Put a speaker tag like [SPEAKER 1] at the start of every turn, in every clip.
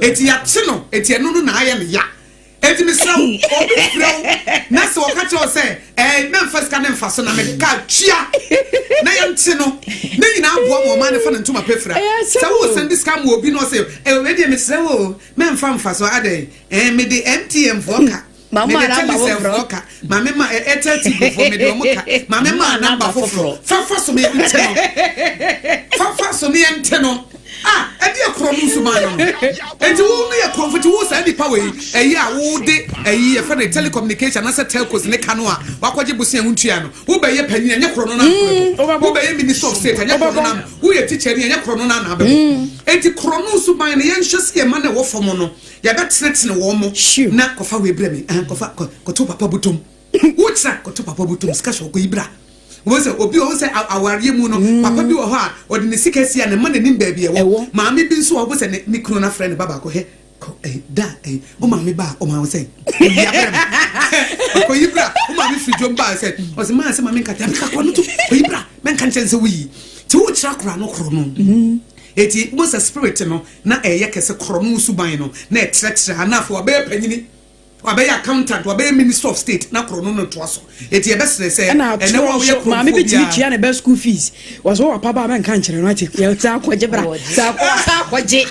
[SPEAKER 1] Eti yɛakye no, eti ɛno no na ayɛ no ya. Eti mesrɛ wo, obi frɛ wo na sɛ ɔka kyerɛ wo sɛ ɛɛ mɛmfa sika ne mfa so na mede kaa tua na yɛnte no, ne nyinaa boa ma ɔman no fa ne ntoma pɛ fira. Sɛ wo sɛnde sika ma obi na ɔsɛ ɛɛ wei deɛ mesrɛ wo o, mɛmfa mfa so adɛn, ɛɛ mede MTN foɔ ka, mede Telecel foɔ ka, ma me ma Airtel Tigo foɔ mede wɔn ka, ma me ma namba foforɔ, fafa so ne yɛnte no, fafa so ne yɛnte no. Ah, ɛdeɛ korɔ no nsuman no no. Enti wo no yɛ korɔmfo nti wo saa nipa wei ɛyi a wo de ɛyi yɛfrɛ no telecommunication anaasɛ telcos ne ka no a wakɔgye bosea wo ntua no wo bɛyɛ panyin ɛnyɛ korɔ no na mm. wo bɛyɛ minister of state ɛnyɛ korɔ no na wo yɛ teacher ni ɛnyɛ korɔ no na na abɛbɔ mm. enti korɔ no nsuman no yɛnhwɛ sɛ yɛma no ɛwɔ fam no yɛbɛtenetene wɔn mo na kɔfa wei brɛ me kɔfa kɔto papa butom Wokyerɛ kɔto papa bɔtɔm sika hyɛ ɔkɔyi bra. Wobɛhu sɛ obi wɔ hɔ sɛ awareɛ mu no mm. papa bi wɔ hɔ a ɔde ne sika si a ne mma n'anim baabi ɛwɔ. Maame bi nso wɔ hɔ sɛ ne ne kunu no afrɛ ne ba baako hɛ kɔ ɛyi da ɛyi wo maame ba a ɔmaa wo sɛ oyi abrɛ me ɔkɔyi bra wo maame firi dwom baa sɛ ɔsɛ maa sɛ maame nkata abika kɔ no to kɔyi bra mɛnka nkyɛn sɛ woyi te wokyerɛ akora no korɔ no mm. Eti mo sɛ spirit no na ɛyɛ kɛse korɔ no suban no na ɛtrɛtrɛ anaafo wabɛyɛ panyini. Wabɛyɛ accountant, wabɛyɛ minister of state na korɔ no no toa so. Eti yɛbɛsrɛ sɛ
[SPEAKER 2] Ɛna
[SPEAKER 1] ɛnɛ wo
[SPEAKER 2] atorɔ
[SPEAKER 1] a woyɛ
[SPEAKER 2] nso maame
[SPEAKER 1] korɔmfoɔ
[SPEAKER 2] bi tumi
[SPEAKER 1] biara.
[SPEAKER 2] tua ne ba school fees wɔsɛ wɔ papa ba a mɛnka nkyerɛ no ate yɛ saa akɔgye bra saa akɔ saa akɔgye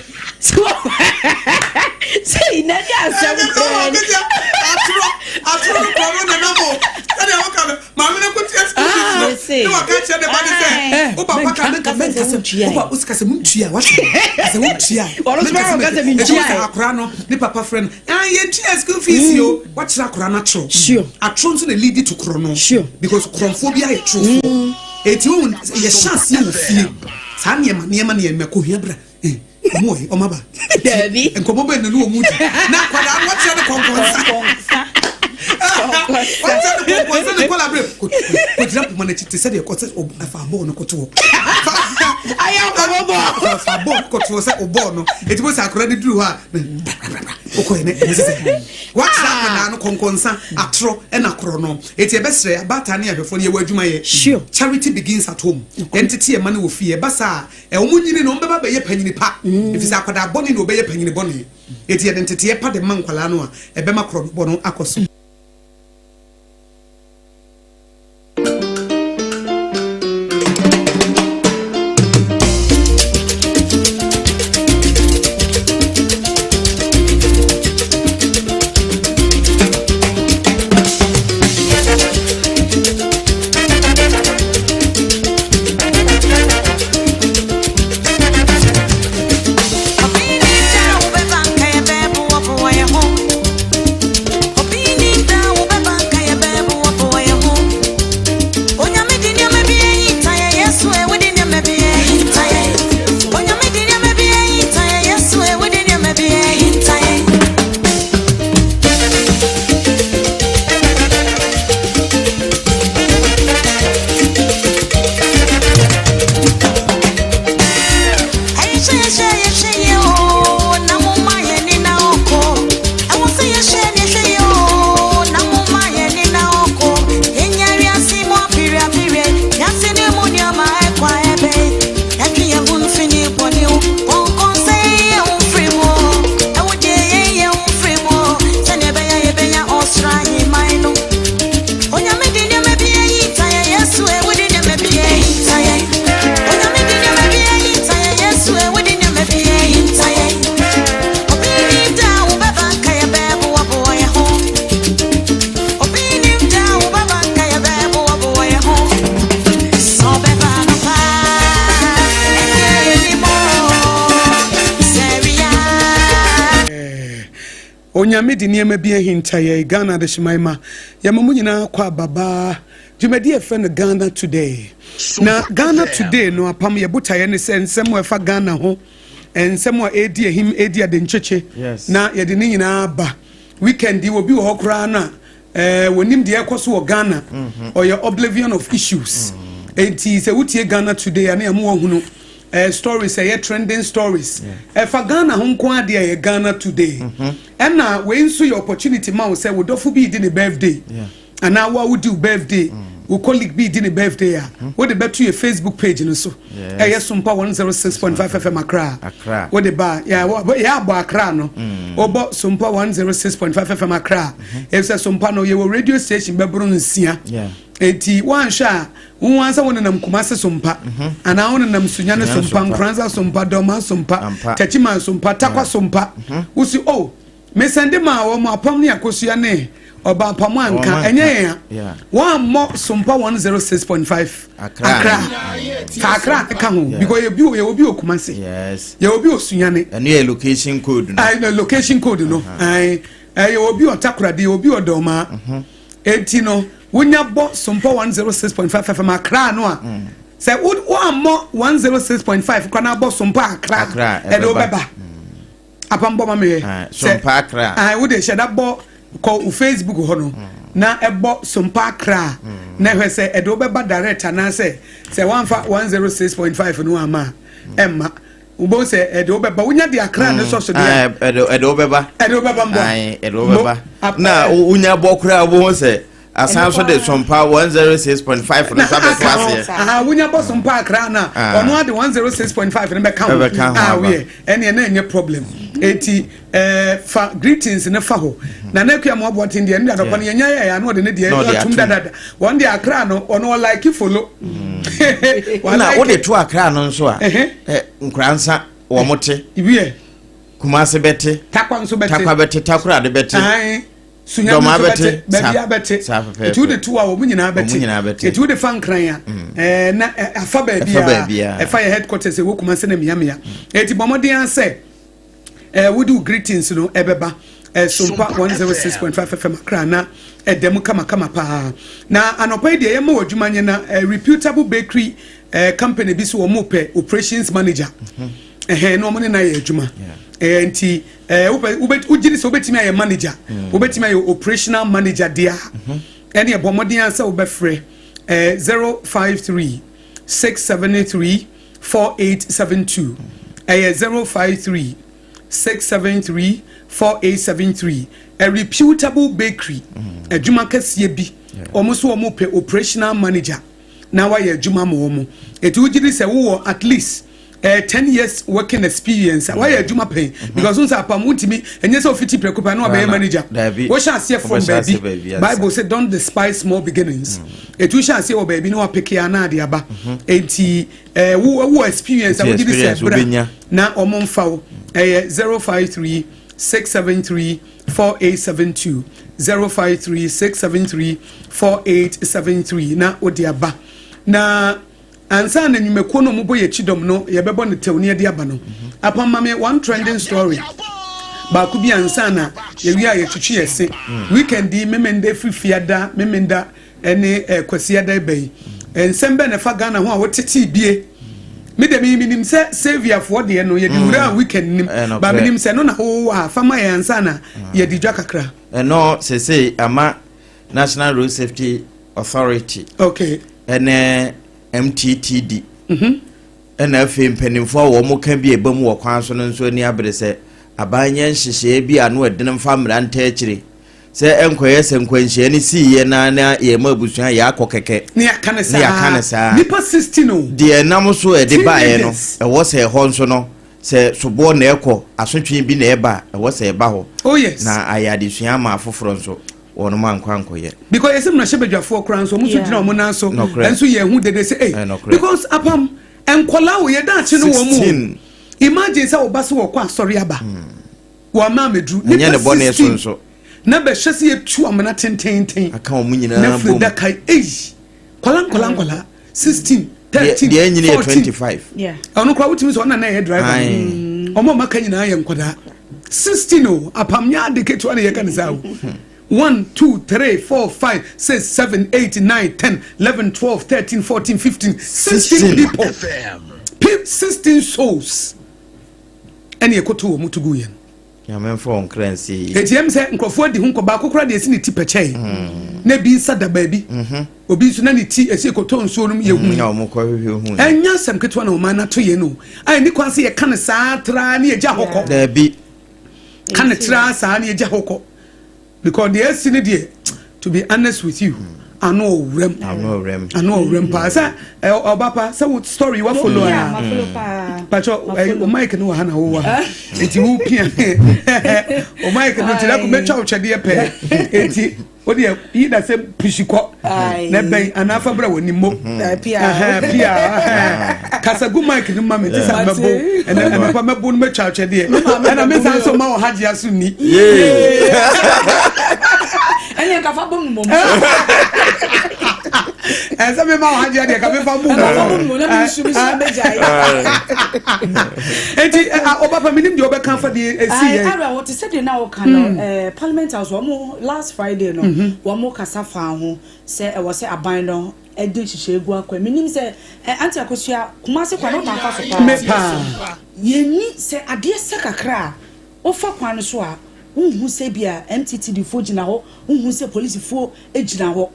[SPEAKER 2] sɛ na de asɛm koraa ni
[SPEAKER 1] Atorɔ atorɔ no korɔ no nenam o sɛdeɛ woka no maame no kɔtua school fees no na waka kyerɛ ne ba no sɛ wo papa ka menka menka sɛ wo pa wo sika sɛ montua wate sɛ wontua
[SPEAKER 2] Ɔno nso
[SPEAKER 1] menka
[SPEAKER 2] bɛka
[SPEAKER 1] sɛ
[SPEAKER 2] sɛ mentua
[SPEAKER 1] ɛti wo sɛ akora no ne papa frɛ no Ah, yɛntua school fees yo. Mm. Wakyerɛ akora no atorɔ.
[SPEAKER 2] Sure.
[SPEAKER 1] Atorɔ nso na lead to korɔ no.
[SPEAKER 2] Sure.
[SPEAKER 1] Because korɔmfoɔ bi ayɛ torofoɔ. Mm. Eti wo yɛhyɛ aseɛ wɔ fie. Saa nneɛma nneɛma nneɛma kɔ hia bra. Eh, ɔmo wɔ he ɔmo aba.
[SPEAKER 3] Dabi.
[SPEAKER 1] Nkɔmɔ bɛn na ne wɔn di. Na akwadaa no wakyerɛ no kɔnkɔnsa.
[SPEAKER 3] Kɔnkɔnsa.
[SPEAKER 1] Wakyerɛ no kɔnkɔnsa ne nkɔla bere. Kɔgyina poma n'akyi te sɛ deɛ kɔsɛ ɛfa bɔɔl no kɔto hɔ.
[SPEAKER 2] Ayɛ nkɔmɔ bɔɔl.
[SPEAKER 1] Fa bɔɔl no kɔto hɔ sɛ ɔbɔɔl no. Eti mo sɛ akwadaa no duru hɔ a. Wokɔɛ ne ɛne sɛ woakyerɛ akwadaa no kɔnkɔnsa atorɔ ɛna korɔ no eti ɛbɛsrɛ abaatan ne ahwɛfoɔ no yɛwɔ adwuma yɛ.
[SPEAKER 2] Sure.
[SPEAKER 1] Charity begins at home. Yɛn tete yɛn mma no wɔ fie ɛba saa a wɔn nyini no wɔn bɛba bɛyɛ panyini pa efisɛ akwadaa bɔne na ɔbɛyɛ panyini bɔne eti yɛde nteteɛ pa de ma nkwadaa no a ɛbɛma korɔnobɔ no akɔ so. Onyame de nneɛma bi ahinta yɛn Ghana adehyeman ma yɛma mo nyinaa kɔ ababaa dwumadi a yɛfrɛ no Ghana Today. Na Ghana Today no apam yɛ botaeɛ ne sɛ nsɛm a ɛfa Ghana ho, nsɛm a ɛredi ahim, ɛredi adenkyekye, na yɛde ne nyinaa ba. Weekend yi obi wɔ hɔ koraa no a eh, wɔnim deɛ ɛkɔ so wɔ Ghana, mhm. ɔyɛ oblivion of issues. Mm. Enti sɛ wotie Ghana Today a ne ɛmo wahunu eh, stories ɛyɛ trending stories ɛfa Ghana ho nko adeɛ ɛyɛ Ghana Today. Mhm. Ɛna wei nso yɛ opportunity ma wo sɛ wo dɔfo bi di ne birthday anaa wo a wodi wo birthday. Mm. Wo colleague bi di ne birthday a, wode bɛto yɛ Facebook page no so. Ɛyɛ Sompa 106.5 FM Accra.
[SPEAKER 3] Accra.
[SPEAKER 1] Wode ba yɛ abɔ Accra no, wobɔ Sompa 106.5 FM Accra, ɛfisɛ Sompa no yɛwɔ radio station bɛboro 6. Eti woanhwɛ a, wo ansa wo nenam Kumase Sompa anaa wo nenam Sunyane Sompa, Nkoranza Sompa, Dɔma Sompa, Techiman Sompa, Takwa Sompa, wosi o mesɛnde ma wɔn apam ne Akosua ne ɔba apam anka ɛnyɛ yɛn a wɔammɔ Sompa 106.5 Accra fa Accra ka ho, because yɛ bi yɛ obi wɔ Kumase, yɛ obi wɔ Sunyane.
[SPEAKER 3] Ɛno yɛ location code no.
[SPEAKER 1] Ayi, location code no ayi, ɛyɛ obi wɔ Takoradi, obi wɔ Dɔma. Eti no wonya bɔ Sompa 106.5 FM Accra no a, sɛ woammɔ 106.5 kora na abɔ Sompa Accra, ɛde wobɛba apam bɔ ma meyɛ.
[SPEAKER 3] Sompa Accra.
[SPEAKER 1] Wode hyɛ da bɔ kɔ wo Facebook hɔ no na ɛbɔ Sompa Accra na ɛhwɛ sɛ ɛde wobɛba direct anaasɛ sɛ woamfa 106.5 no ama a, ɛmma wobɛhu sɛ ɛde wobɛba. Wonya de Accra ne sɔ so deɛ,
[SPEAKER 3] ɛde wobɛba.
[SPEAKER 1] Ɛde wobɛba mbɔ.
[SPEAKER 3] Ɛde wobɛba na wonya bɔ koraa, wobɛhu sɛ asan so de Sompa 106.5 no nso abɛto aseɛ.
[SPEAKER 1] Wonya bɔ Sompa Accra na ɔno ade 106.5 no bɛka ho.
[SPEAKER 3] Ɛbɛka ho.
[SPEAKER 1] Woyɛ ɛneɛ na ɛnyɛ problem. Eti fa greetings ne fa hɔ na na akua mo aboɔten deɛ ne adɔpɔ no yɛnya yɛ ya na ɔde ne deɛ atum dadada. Wɔn de Accra no, ɔno ɔlike follow.
[SPEAKER 3] Na wode to Accra no nso a, Nkoransa wɔ mo te, Kumase bɛte,
[SPEAKER 1] Takwa nso bɛte.
[SPEAKER 3] Takwa bɛte, Takoradi bɛte,
[SPEAKER 1] Sunyani nso bɛte, baabi abɛte. Eti wode to a, wɔn nyinaa bɛte. Eti wode fa Nkran a, na afa baabi a ɛfa yɛ headquarters ɛwɔ Kumase na miamia. Eti bɔ mmɔden asɛ wode wo greetings no ɛbɛba Sompa 106.5 FM Accra na ɛda mu kamakama paa. Na anɔpa yi deɛ, yɛma wɔ adwuma nyɛ na reputable bakery company bi so, wɔn pɛ operations manager ɛhɛn na wɔn ne na yɛ adwuma. Nti wopɛ wobɛ wogyiri sɛ wobɛtumi ayɛ manager, wobɛtumi ayɛ operational manager deɛ, ɛne ɛbɔ mmɔden sɛ wobɛfrɛ 0536734872. Ɛyɛ 0536734873. A reputable bakery, adwuma kɛseɛ bi, wɔn nso wɔn pɛ operational manager na wayɛ adwuma ma wɔn. Eti wogyiri sɛ wowɔ at least 10 years working experience a wayɛ adwuma pɛn, because n sɛ apam wontumi ɛnyɛ sɛ ofiti prɛko pɛ na wabɛyɛ manager. Wohyɛ aseɛ from baabi. Bible say, "Don't despise small beginnings." Etu hyɛ aseɛ wɔ baabi na wapeke ana ade aba. Eti wo experience a wogye di sɛ bra na ɔmo nfa wo, ɛyɛ 0536734872, 0536734873 na wode aba. Na ansa na nnwumakuo no ɔmobɔ yɛ kyidɔm no, yɛbɛbɔ no tɛw ne yɛde aba no, apamma me one trending story baako bi ansa na yɛwie a yɛtwitwi yɛ se. Weekend yi, Memenda firi Fiada, Memenda ne Kwasiada ba yi, nsɛm bɛɛ na ɛfa Ghana ho a wotete bie. Me de mi minim sɛ Saviorfoɔ deɛ no yɛde wura weekend nim ba, menim sɛ no na wowɔ a fama yɛ ansa na yɛde dwa kakra.
[SPEAKER 3] Ɛno sese ama National Road Safety Authority ɛne MTTD ɛna afei mpanimfoɔ a wɔn ka bi ɛba mu wɔ kwan so no nso ani abere sɛ aban nyɛ nhyehyɛeɛ bi a no ɛdene mfa mmara nta akyire sɛ ɛnkɔyɛ sɛ nkwanhyia no siiɛ na na yɛma abusua yɛakɔ kɛkɛ.
[SPEAKER 1] Ne yɛaka ne saa.
[SPEAKER 3] Ne yɛaka ne saa.
[SPEAKER 1] Nipa 16 o.
[SPEAKER 3] Deɛ ɛnam so ɛde baeɛ no, ɛwɔ sɛ ɛhɔ nso no, sɛ soboɔ na ɛkɔ asotwe bi na ɛba, ɛwɔ sɛ ɛba hɔ. Na ayɛ adesua ama afoforɔ nso wɔn ankɔ ankɔyɛ.
[SPEAKER 1] Because yɛsɛ mmarahyɛ badwafoɔ koraa nso, ɔmo nso gyina ɔmo nan so ɛnso yɛn ho dede sɛ ɛy, because apam nkɔlaa wɔ yɛ daakye no wɔn mu. Imagine sɛ ɔba so wɔkɔ asɔre aba, wɔn ama ameduru
[SPEAKER 3] nipa 16
[SPEAKER 1] na bɛhwɛ sɛ yɛtu amena tententen
[SPEAKER 3] aka wɔn nyinaa.
[SPEAKER 1] Na firi daka eyi nkɔla nkɔla nkɔla 16, 13,
[SPEAKER 3] deɛ ɛnyini yɛ
[SPEAKER 1] 14.
[SPEAKER 3] 25.
[SPEAKER 1] Ɔno koraa wotumi sɛ ɔna na ɛyɛ driver. Ɔmo a ɔmaka nyinaa yɛ nkɔdaa 16 o. Apam nyɛ ade ketewa na yɛka ne saa o. 1, 2, 3, 4, 5, 6, 7, 8, 9, 10, 11, 12, 13, 14, 15, 16
[SPEAKER 3] 16.
[SPEAKER 1] people, 16 souls ɛne yɛkɔto wɔ mu to gu yɛn.
[SPEAKER 3] Nyame mfa wɔn kra nsie yi.
[SPEAKER 1] Eti ɛm sɛ nkurɔfoɔ adi ho nkɔ baako koraa deɛ esi ne ti pɛkyɛe na ebi nsa da baabi, obi nso na ne ti esi ekɔtɔ nsuo no mu yɛ hu.
[SPEAKER 3] Na wɔn kɔ hwehwɛ hu.
[SPEAKER 1] Ɛnyɛ asɛm ketewa na ɔman no ato yɛn no a ɛni kwan sɛ yɛka ne saa traa ne yɛgya hɔ kɔ.
[SPEAKER 3] Daabi.
[SPEAKER 1] Ka ne traa saa ne yɛgya hɔ kɔ, because deɛ asi ne deɛ, to be honest with you. Ano ɔwuram.
[SPEAKER 3] Ano ɔwuram.
[SPEAKER 1] Ano ɔwuram paa sɛ ɔba pa sɛ wo story wa follow
[SPEAKER 2] Yeah,
[SPEAKER 1] ana.
[SPEAKER 2] ma follow paa.
[SPEAKER 1] Patro
[SPEAKER 2] Ma
[SPEAKER 1] ɛ
[SPEAKER 2] follow.
[SPEAKER 1] o mic no wɔ ha na wo wɔ ha. Eti wo pia. O mic no ti na ko metwa wo twɛdeɛ pɛɛ. Eti o deɛ yi na sɛ pusi kɔ.
[SPEAKER 2] Aye.
[SPEAKER 1] Na bɛn anaa fa bra wɔ ni mo.
[SPEAKER 2] Pia.
[SPEAKER 1] Ɛhɛn, pia. Ɛhɛn. Kasa gu mic no ma me ti sɛ mɛbo. Ɛnɛ ɛnɛ pa mɛbo no metwa wo twɛdeɛ. Ɛna me san so ma wɔ ha gye aso ni.
[SPEAKER 3] Yee.
[SPEAKER 2] Ɛne nkafa bɔ mu mom.
[SPEAKER 1] Ɛsɛ mi ma wɔ ha gye adeɛ ka mi fa mu.
[SPEAKER 2] Nkafa bɔ mu na mi nsu mi nsu bɛ gya yi.
[SPEAKER 1] Eti ɔba pa mi nim deɛ ɔbɛka fa deɛ esi yɛ.
[SPEAKER 2] Ara wɔte sɛ deɛ na wɔka no Parliament House wɔn last Friday no wɔn kasa fa ho sɛ ɛwɔ sɛ aban no ɛde nhyehyɛ egu akɔ. Mi nim sɛ Auntie Akosua, Kumasi kwan no ɔtan fa so paa.
[SPEAKER 1] Me paa.
[SPEAKER 2] Yɛni sɛ adeɛ sɛ kakra a wofa kwan no so a, wonhu sɛ bi a MTTD foɔ gyina hɔ, wonhu sɛ polisifoɔ gyina hɔ,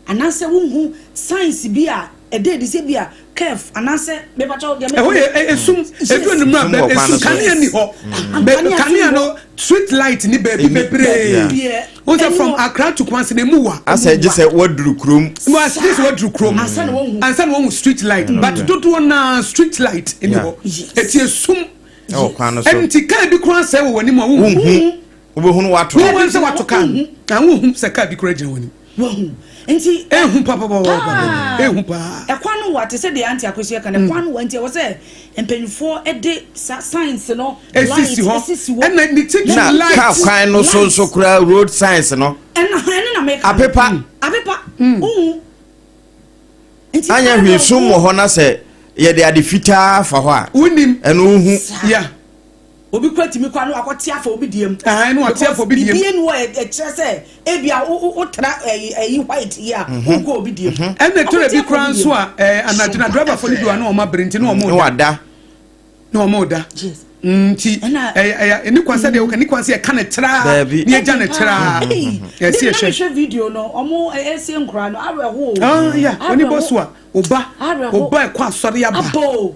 [SPEAKER 2] anaasɛ wonhu signs bi a ɛda adi sɛ bi a curve anaasɛ mepakyɛw deɛ
[SPEAKER 1] Ɛhɔ yɛ esum edu enum a
[SPEAKER 3] Esum wɔ kwan no
[SPEAKER 1] esum
[SPEAKER 3] so.
[SPEAKER 1] Kanea ni hɔ.
[SPEAKER 2] Kanea
[SPEAKER 1] Kanea
[SPEAKER 2] so
[SPEAKER 1] no, street light ni baabi
[SPEAKER 3] Emi-
[SPEAKER 1] bebree. Wɔn sɛ
[SPEAKER 2] Ɛni
[SPEAKER 1] from
[SPEAKER 2] hɔ.
[SPEAKER 1] Accra to Kumasi na emu wa.
[SPEAKER 3] Asɛ gye sɛ waduru kurom.
[SPEAKER 1] Mo asɛ sɛ waduru kurom
[SPEAKER 2] Ansa na wɔnhu.
[SPEAKER 1] ansa na wɔnhu street light, but dodoɔ naa street light ni hɔ. Eti esum
[SPEAKER 3] Ɛwɔ kwan no so.
[SPEAKER 1] Ɛnti kaa bi kura sɛ wɔ wɔn anim a wɔnhu.
[SPEAKER 3] Wonhu. Wobɛhunu wato.
[SPEAKER 1] Wɔn wɔn sɛ wato kaa no na wɔnhu sɛ kaa bi kura gyina wɔn anim.
[SPEAKER 2] Wahu nti
[SPEAKER 1] Ehu papapapa.
[SPEAKER 2] Paa.
[SPEAKER 1] Ehu paa.
[SPEAKER 2] Ɛkwan no wa te sɛ deɛ Auntie Akosua ka no, ɛkwan no wa nti ɛwɔ sɛ mpanyinfoɔ de sa signs no, light
[SPEAKER 1] esisi hɔ
[SPEAKER 2] esisi hɔ.
[SPEAKER 1] Ɛna ne ti
[SPEAKER 3] Na
[SPEAKER 1] light.
[SPEAKER 3] kaa kwan no so
[SPEAKER 2] Light.
[SPEAKER 3] nso koraa, road signs no
[SPEAKER 2] ɛna ɛne na meka no.
[SPEAKER 3] Apepa.
[SPEAKER 2] Apepa wohu nti
[SPEAKER 3] Anyɛ hwee, sum wɔ hɔ na sɛ yɛde ade fitaa fa hɔ a,
[SPEAKER 1] wonim
[SPEAKER 3] ɛno wohu.
[SPEAKER 2] Obi kura tumi kɔ ano akɔte afa obi deɛ mu.
[SPEAKER 1] Ahan, na wate afa obi deɛ mu.
[SPEAKER 2] Bibie ni wɔ ɛkyerɛ sɛ ebi a wo tra ɛyi white yi a, wokɔ obi deɛ mu.
[SPEAKER 1] Ɛna tore bi
[SPEAKER 2] Ɔkɔte afa
[SPEAKER 1] kura
[SPEAKER 2] obi deɛ
[SPEAKER 1] nso
[SPEAKER 2] mu.
[SPEAKER 1] a anadwo na driver fo no bi wɔ na wɔn abere nti na wɔn
[SPEAKER 3] Na
[SPEAKER 1] da
[SPEAKER 3] wada.
[SPEAKER 1] Na wɔn da. Nti
[SPEAKER 2] Ɛna-
[SPEAKER 1] ɛyɛ ɛyɛ ne kwan sɛ deɛ wɔka ne kwan sɛ yɛka ne traa
[SPEAKER 3] Daabi.
[SPEAKER 1] ne yɛgya ne traa
[SPEAKER 2] Ei,
[SPEAKER 1] yɛsi
[SPEAKER 2] de na
[SPEAKER 1] ɛhwɛ.
[SPEAKER 2] mehwɛ video no, ɔmo ɛsie nkora no, awerɛho o.
[SPEAKER 1] Ah ya, oni bɔ so a ɔba
[SPEAKER 2] Awerɛho.
[SPEAKER 1] ɔba ɛkɔ asɔre aba.
[SPEAKER 2] Abo.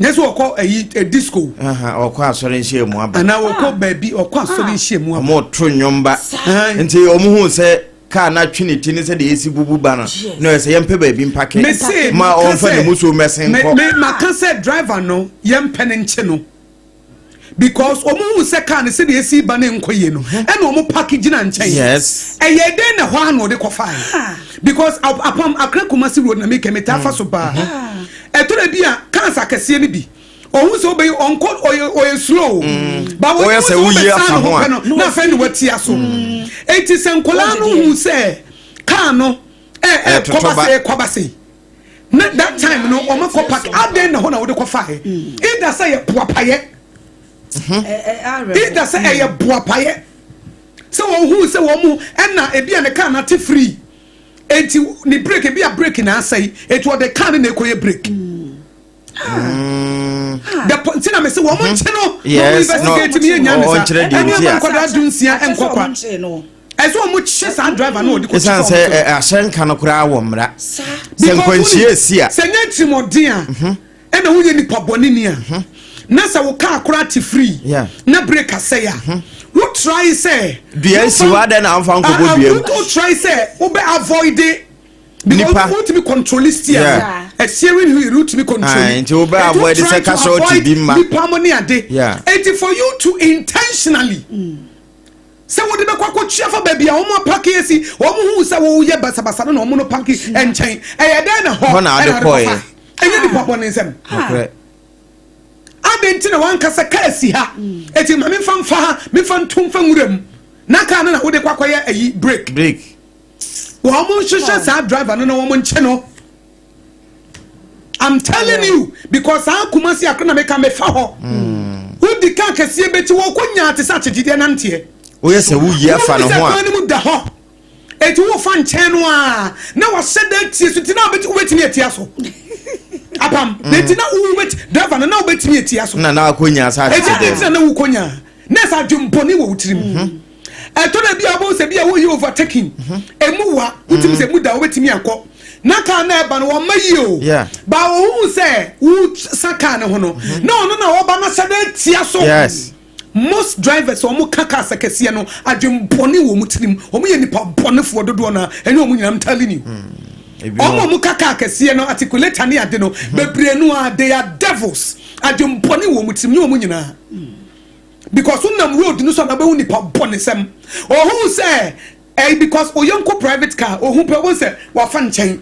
[SPEAKER 1] Nyɛ sɛ ɔkɔ ɛyi disco.
[SPEAKER 3] Aha, ɔkɔ asɔre nhyia mu aba.
[SPEAKER 1] Anaa ɔkɔ baabi, ɔkɔ asɔre nhyia mu aba.
[SPEAKER 3] Ɔmo to nnwom ba. Nti ɔmo hu sɛ kaa na atwe ne ti ne sɛ deɛ esi bubu ba no na ɔyɛ sɛ yɛmpɛ baabi mpake
[SPEAKER 1] Mese
[SPEAKER 3] ma
[SPEAKER 1] maka
[SPEAKER 3] ɔmfa ne
[SPEAKER 1] sɛ
[SPEAKER 3] mu so mmɛsen
[SPEAKER 1] me
[SPEAKER 3] kɔ.
[SPEAKER 1] me maka sɛ driver no, yɛmpɛ ne nkye no because ɔmo hu sɛ kaa no sɛdeɛ esi ba ne nkɔ yie no, ɛna ɔmo park gyina nkyɛn. Ɛyɛ dɛn na hɔ ano ɔde kɔfa? Because apam Accra Kumasi road na mi kɛ mi taa fa so paa. Ɛtɔrɔ bi a cars akɛseɛ no bi ɔhu sɛ ɔbɛyi ɔnkɔ, ɔyɛ slow ba wɔn
[SPEAKER 3] Ɔyɛ sɛ woyi
[SPEAKER 1] ɔbɛsan
[SPEAKER 3] afa
[SPEAKER 1] ne ho
[SPEAKER 3] ho a.
[SPEAKER 1] pɛ no na afɛn ne watia so. Eti sɛ nkɔlaa no hu sɛ kaa no ɛ ɛ
[SPEAKER 3] Ɛtotɔ
[SPEAKER 1] kɔba
[SPEAKER 3] ba.
[SPEAKER 1] sɛ kɔba sɛ na that time no ɔmo kɔ park adan na hɔ na wɔde kɔ fa yɛ, either sɛ yɛ boapayɛ,
[SPEAKER 2] Awerɛho.
[SPEAKER 1] Either sɛ ɛyɛ boapayɛ sɛ wɔn hu sɛ wɔn mu ɛna ebi a ne kaa nate free, eti ne brake, ebi a brake na asɛe, eti ɔde kaa no na ekɔ yɛ brake. The point na me sɛ wɔn nkye no na wɔn investigate mi yɛ nya ne sa
[SPEAKER 3] ɔnkyerɛ deɛ
[SPEAKER 1] ɛne
[SPEAKER 3] nti
[SPEAKER 1] ɛma
[SPEAKER 3] a.
[SPEAKER 1] nkwadaa 16
[SPEAKER 2] Akyɛ sɛ
[SPEAKER 1] nkɔ kwa
[SPEAKER 2] ɔmo nkyee no.
[SPEAKER 1] Ɛsɛ wɔn kye saa driver no ɔde kɔ.
[SPEAKER 3] Ɛsiane sɛ ahyɛnka no koraa wɔ mmara sɛ nkwanhyia esi a.
[SPEAKER 1] Sɛ nyɛ tirimɔden a ɛna wonyɛ nipa bɔne ni a, na sɛ wo kaa koraa te free na brake asɛe a, wo try sɛ
[SPEAKER 3] Dua si hɔ, adɛn na womfa nkɔbɔ dua mu?
[SPEAKER 1] Wo try sɛ wobɛ avoid because
[SPEAKER 3] Nipa.
[SPEAKER 1] wotumi control steer no, steering wheel wotumi control.
[SPEAKER 3] Ah, nti wobɛ
[SPEAKER 1] Enti wo
[SPEAKER 3] avoid
[SPEAKER 1] try
[SPEAKER 3] sɛ
[SPEAKER 1] to
[SPEAKER 3] casualty
[SPEAKER 1] avoid
[SPEAKER 3] bi mma.
[SPEAKER 1] nipa mo ne ade. Enti for you to intentionally sɛ wode bɛkɔ akɔtua fa baabi a wɔn apark asi, wɔn hu sɛ wɔyɛ basabasa no na wɔn no park nkyɛn, ɛyɛ dɛn na hɔ
[SPEAKER 3] Hɔ na ade
[SPEAKER 1] ɛna ade
[SPEAKER 3] kɔeɛ.
[SPEAKER 1] kɔfa? Ɛnyɛ nipa bɔ ne nsɛm. Ade nti na wankasa kaa si ha, eti ma memfa mfa ha, memfa nto mfa nwura mu na kaa no na wode kɔ akɔyɛ ayi brake.
[SPEAKER 3] Brake.
[SPEAKER 1] Wɔn mo nhyehyɛ saa driver no na wɔn nkye no. I'm telling you, because saa Kumasi akoro na meka mefa hɔ, wodi kaa kɛseɛ bɛkyi wɔn kɔ nyaa te sɛ akyekyedeɛ nanteɛ.
[SPEAKER 3] Woyɛ sɛ woyi afa ne
[SPEAKER 1] Wɔn
[SPEAKER 3] ho
[SPEAKER 1] sɛ kwan
[SPEAKER 3] a
[SPEAKER 1] no mu da hɔ, eti wofa nkyɛn no a na wahyɛ da tie so, ti na wobɛtumi atia so apam na eti na wobɛti driver no na wobɛtumi atia so.
[SPEAKER 3] Na akɔnya sɛ
[SPEAKER 1] Eti adi
[SPEAKER 3] akyekyedeɛ
[SPEAKER 1] ntina na wokɔnya na ɛsɛ adwembɔne wɔ wo tirim. Ɛtɔ da bi a wobɛhu sɛ bi a woyɛ overtaking, emu wa wotumi sɛ emu da wobɛtumi akɔ na kaa na ɛba no wɔmma yie o. Ba wɔhu sɛ wosa kaa ne ho no na ɔno na wɔba no hyɛ da atia so. Most drivers a wɔn ka cars akɛseɛ no, adwenbɔne wɔ wɔn tirim. Wɔn yɛ nipa bɔnefoɔ dodoɔ no ara, ɛnyɛ wɔn nyinaa, I'm telling you. Wɔn a wɔn ka car akɛseɛ no, articulator ne ade no, bebree no ara, they are devils. Adwenbɔne wɔ wɔn tirim, nyɛ wɔn nyinaa. Because wonam road no so a na wobɛhu nipa bɔnesɛm. Ohuu sɛ Ɛy because oyɔnko private car ohu pɛ wohu sɛ wafa nkyɛn.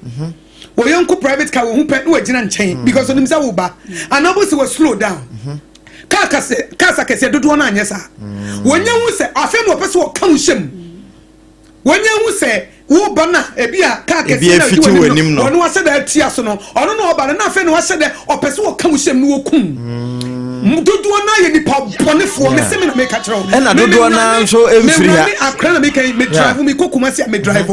[SPEAKER 1] Oyɔnko private car ohu pɛ na wagyina nkyɛn because onim sɛ woba. Anaa wohu sɛ wa slow down. Car kɛse cars akɛseɛ dodoɔ no anyɛ saa. Wɔnya hu sɛ afei na wɔpɛ sɛ wɔka wo hyɛ mu. Wɔnya hu sɛ woba no a ebi a car
[SPEAKER 3] Ebi
[SPEAKER 1] kɛseɛ na
[SPEAKER 3] afiti
[SPEAKER 1] ɛdi
[SPEAKER 3] w'anim
[SPEAKER 1] w'anim
[SPEAKER 3] no.
[SPEAKER 1] no ɔno wahyɛ da atia so no ɔno na ɔba no na afei na wahyɛ dɛ ɔpɛ sɛ wɔka wo hyɛ mu na wɔkum. Dodoɔ no ara yɛ nipa bɔnefoɔ. Mese me na meka kyerɛ wo.
[SPEAKER 3] Ɛna dodoɔ no ara nso mfiri ha.
[SPEAKER 1] Me akra na meka yi, me drive, me kɔ Kumasi a me drive.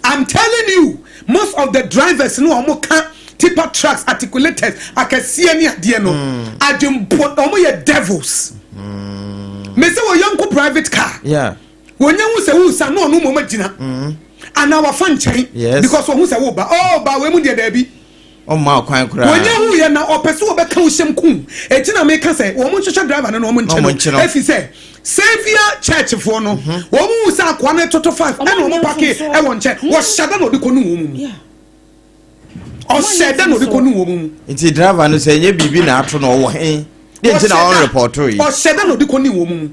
[SPEAKER 1] I'm telling you, most of the drivers no a wɔn ka tipper trucks, articulators, akɛseɛ ne adeɛ no, adwembɔ, wɔn yɛ devils. Mese wɔ yɔnko private car.
[SPEAKER 3] Yeah.
[SPEAKER 1] Wɔnya hu sɛ wosa na ɔno mmom agyina. Anaa wafa nkyɛn. Because wɔhu sɛ woba. Oh, ba wei mu deɛ daabi.
[SPEAKER 3] Ɔmma wo kwan koraa.
[SPEAKER 1] Wɔnya hu yɛ na ɔpɛ sɛ ɔbɛka wo hyɛm kum. Eti na meka sɛ wɔn nhwehwɛ driver no na wɔn nkyɛ no. Efi sɛ Saviour Church foɔ no mhm. wɔn hu sɛ akoa no toto five ɛna wɔn pake ɛwɔ nkyɛn. Mhm. Wɔhyɛ da na ɔde kɔ nu wɔn mu. Ɔhyɛ da na ɔde kɔ nu wɔn mu.
[SPEAKER 3] Nti driver no sɛ ɛnyɛ biribi na ato na ɔwɔ he. Deɛ nti na wɔn repɔto yi.
[SPEAKER 1] Ɔhyɛ da na ɔde kɔ nu wɔn mu.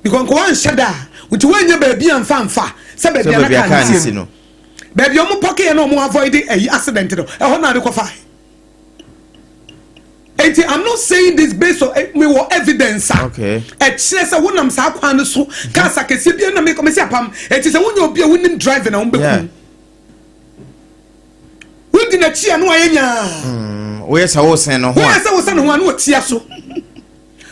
[SPEAKER 1] Because nka wɔnhyɛ da a nti wɔnyɛ baabi a nfa nfa sɛ baabi a na kaa ne si no. Baabi a wɔn pɔke yɛ na wɔn avoid ɛyi accident no ɛhɔ na ade kɔ fa. Nti I'm not saying this based on eh, me wɔ evidence a ɛkyerɛ sɛ wonam saa kwan no so mhm. cars akɛseɛ bi na mekɔ mesi apam eti sɛ wonyɛ obi a wonim driving na wɔn bɛkum wodi n'akyi a no ayɛ nyaa.
[SPEAKER 3] Mm, woyɛ sɛ wosen no ho a
[SPEAKER 1] woyɛ sɛ wosen no ho a no wɔtia so.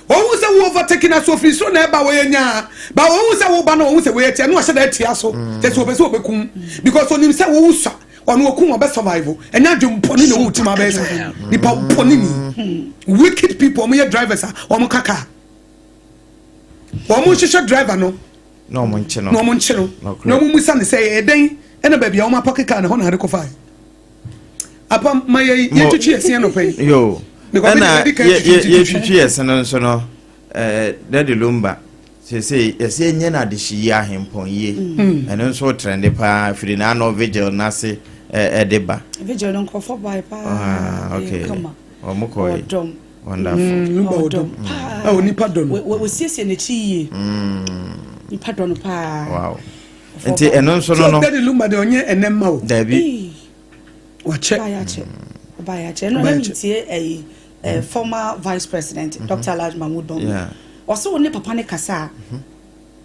[SPEAKER 1] Wɔhu sɛ wo overtake na so ofiri soro na ɛba wɔyɛ nyaa ba wɔhu sɛ woba na wɔhu sɛ wɔyɛ tia na wɔhyɛ da atia so kyɛ sɛ wɔpɛ sɛ wɔbɛkum because onim sɛ wowu sua ɔno okum ɔbɛ survive ɛnyɛ adwene bɔne na ɛwɔ wo tirim abɛyɛ saa nipa bɔne ni wicked people wɔn yɛ drivers a wɔn ka car wɔn nhyehyɛ driver no
[SPEAKER 3] na wɔn nkye no
[SPEAKER 1] na wɔn nkye no na wɔn musa ne sɛ ɛyɛ dɛn ɛna baabi a wɔn apɔke car na hɔ na ade kɔfa apam ma yɛ yɛtwitwi yɛ se anɔpa yi.
[SPEAKER 3] Yo ɛna yɛtwitwi yɛ se no nso no ɛɛ Daddy Lumba sese yɛsɛ yɛnyɛ no adehye yie ahempɔn yie mm. ɛno nso trɛnde paa firi n'ano vigil n'ase ɛde ba.
[SPEAKER 2] Vigil no nkurɔfoɔ bae paa.
[SPEAKER 3] Ah, okay wɔn kɔ yi wonderful.
[SPEAKER 1] Mm, Lumba ɔdɔm paa. Onipa dɔ no.
[SPEAKER 2] Wɔsiesie n'akyi yie. Mm. Nipa dɔ no paa.
[SPEAKER 3] Wow. Nti ɛno nso no no.
[SPEAKER 1] Daddy Lumba deɛ ɔnyɛ ɛnɛ mma o.
[SPEAKER 3] Dabi.
[SPEAKER 1] Wakyɛ.
[SPEAKER 2] Ɔbaayɛ akyɛ. Ɔbaayɛ akyɛ. Ɛno na mi tie ɛyi eh, former vice president mm -hmm. Dr. Alhaji Mahmood Bawumia. Ɔsɛ wo ne papa ne kasa a,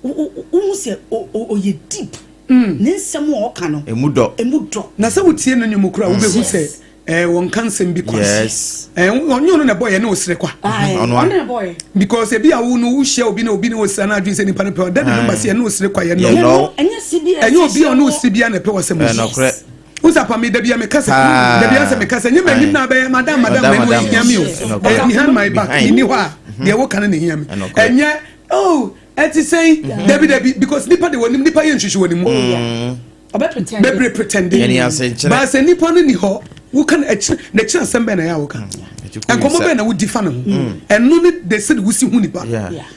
[SPEAKER 2] wohu sɛ ɔyɛ deep. Mm. Ne nsɛm a ɔka no.
[SPEAKER 3] Emu dɔ.
[SPEAKER 2] Emu dɔ.
[SPEAKER 1] Na sɛ wotie no nnwom kura wobɛhu sɛ Eh, wɔn ka nsɛm bi kwa.
[SPEAKER 3] Yes.
[SPEAKER 1] Eh, ɔnyɛ ɔno na ɛbɔ yɛ ne osere kwa.
[SPEAKER 2] Ɔno na ɛbɔ yɛ.
[SPEAKER 1] Because ebi a wo no wohyia obi na obi ne osere na adwene sɛ nipa no pɛ ɔda ne number sɛ ɛne osere kwa yɛ no.
[SPEAKER 2] Ɛnyɛ si bi
[SPEAKER 1] ɛnyɛ obi a ɔne osere bi a na ɛpɛ wɔ sɛ mo.
[SPEAKER 3] Ɛnɔkorɛ.
[SPEAKER 1] Wosa pa mi dabi a meka sɛ dabi a sɛ meka sɛ nyɛ m'anim na abɛyɛ madam madam na ɛno hia mi o. Ɛyɛ behind my back ni hɔ a deɛ woka no na hia mi. Ɛnyɛ oh ɛte sɛn dabi dabi because nipa de wɔnim nipa yɛ nhwehwɛ wɔn mu. Bebree pretende. But sɛ nipa no ni hɔ, woka no akyiri n'akyiri asɛm bɛn na ɛyɛ a woka? Mm. Nkɔmmɔ bɛn na wodi fa ne ho? Mm. Ɛno ne de sɛ de wosi hu nipa.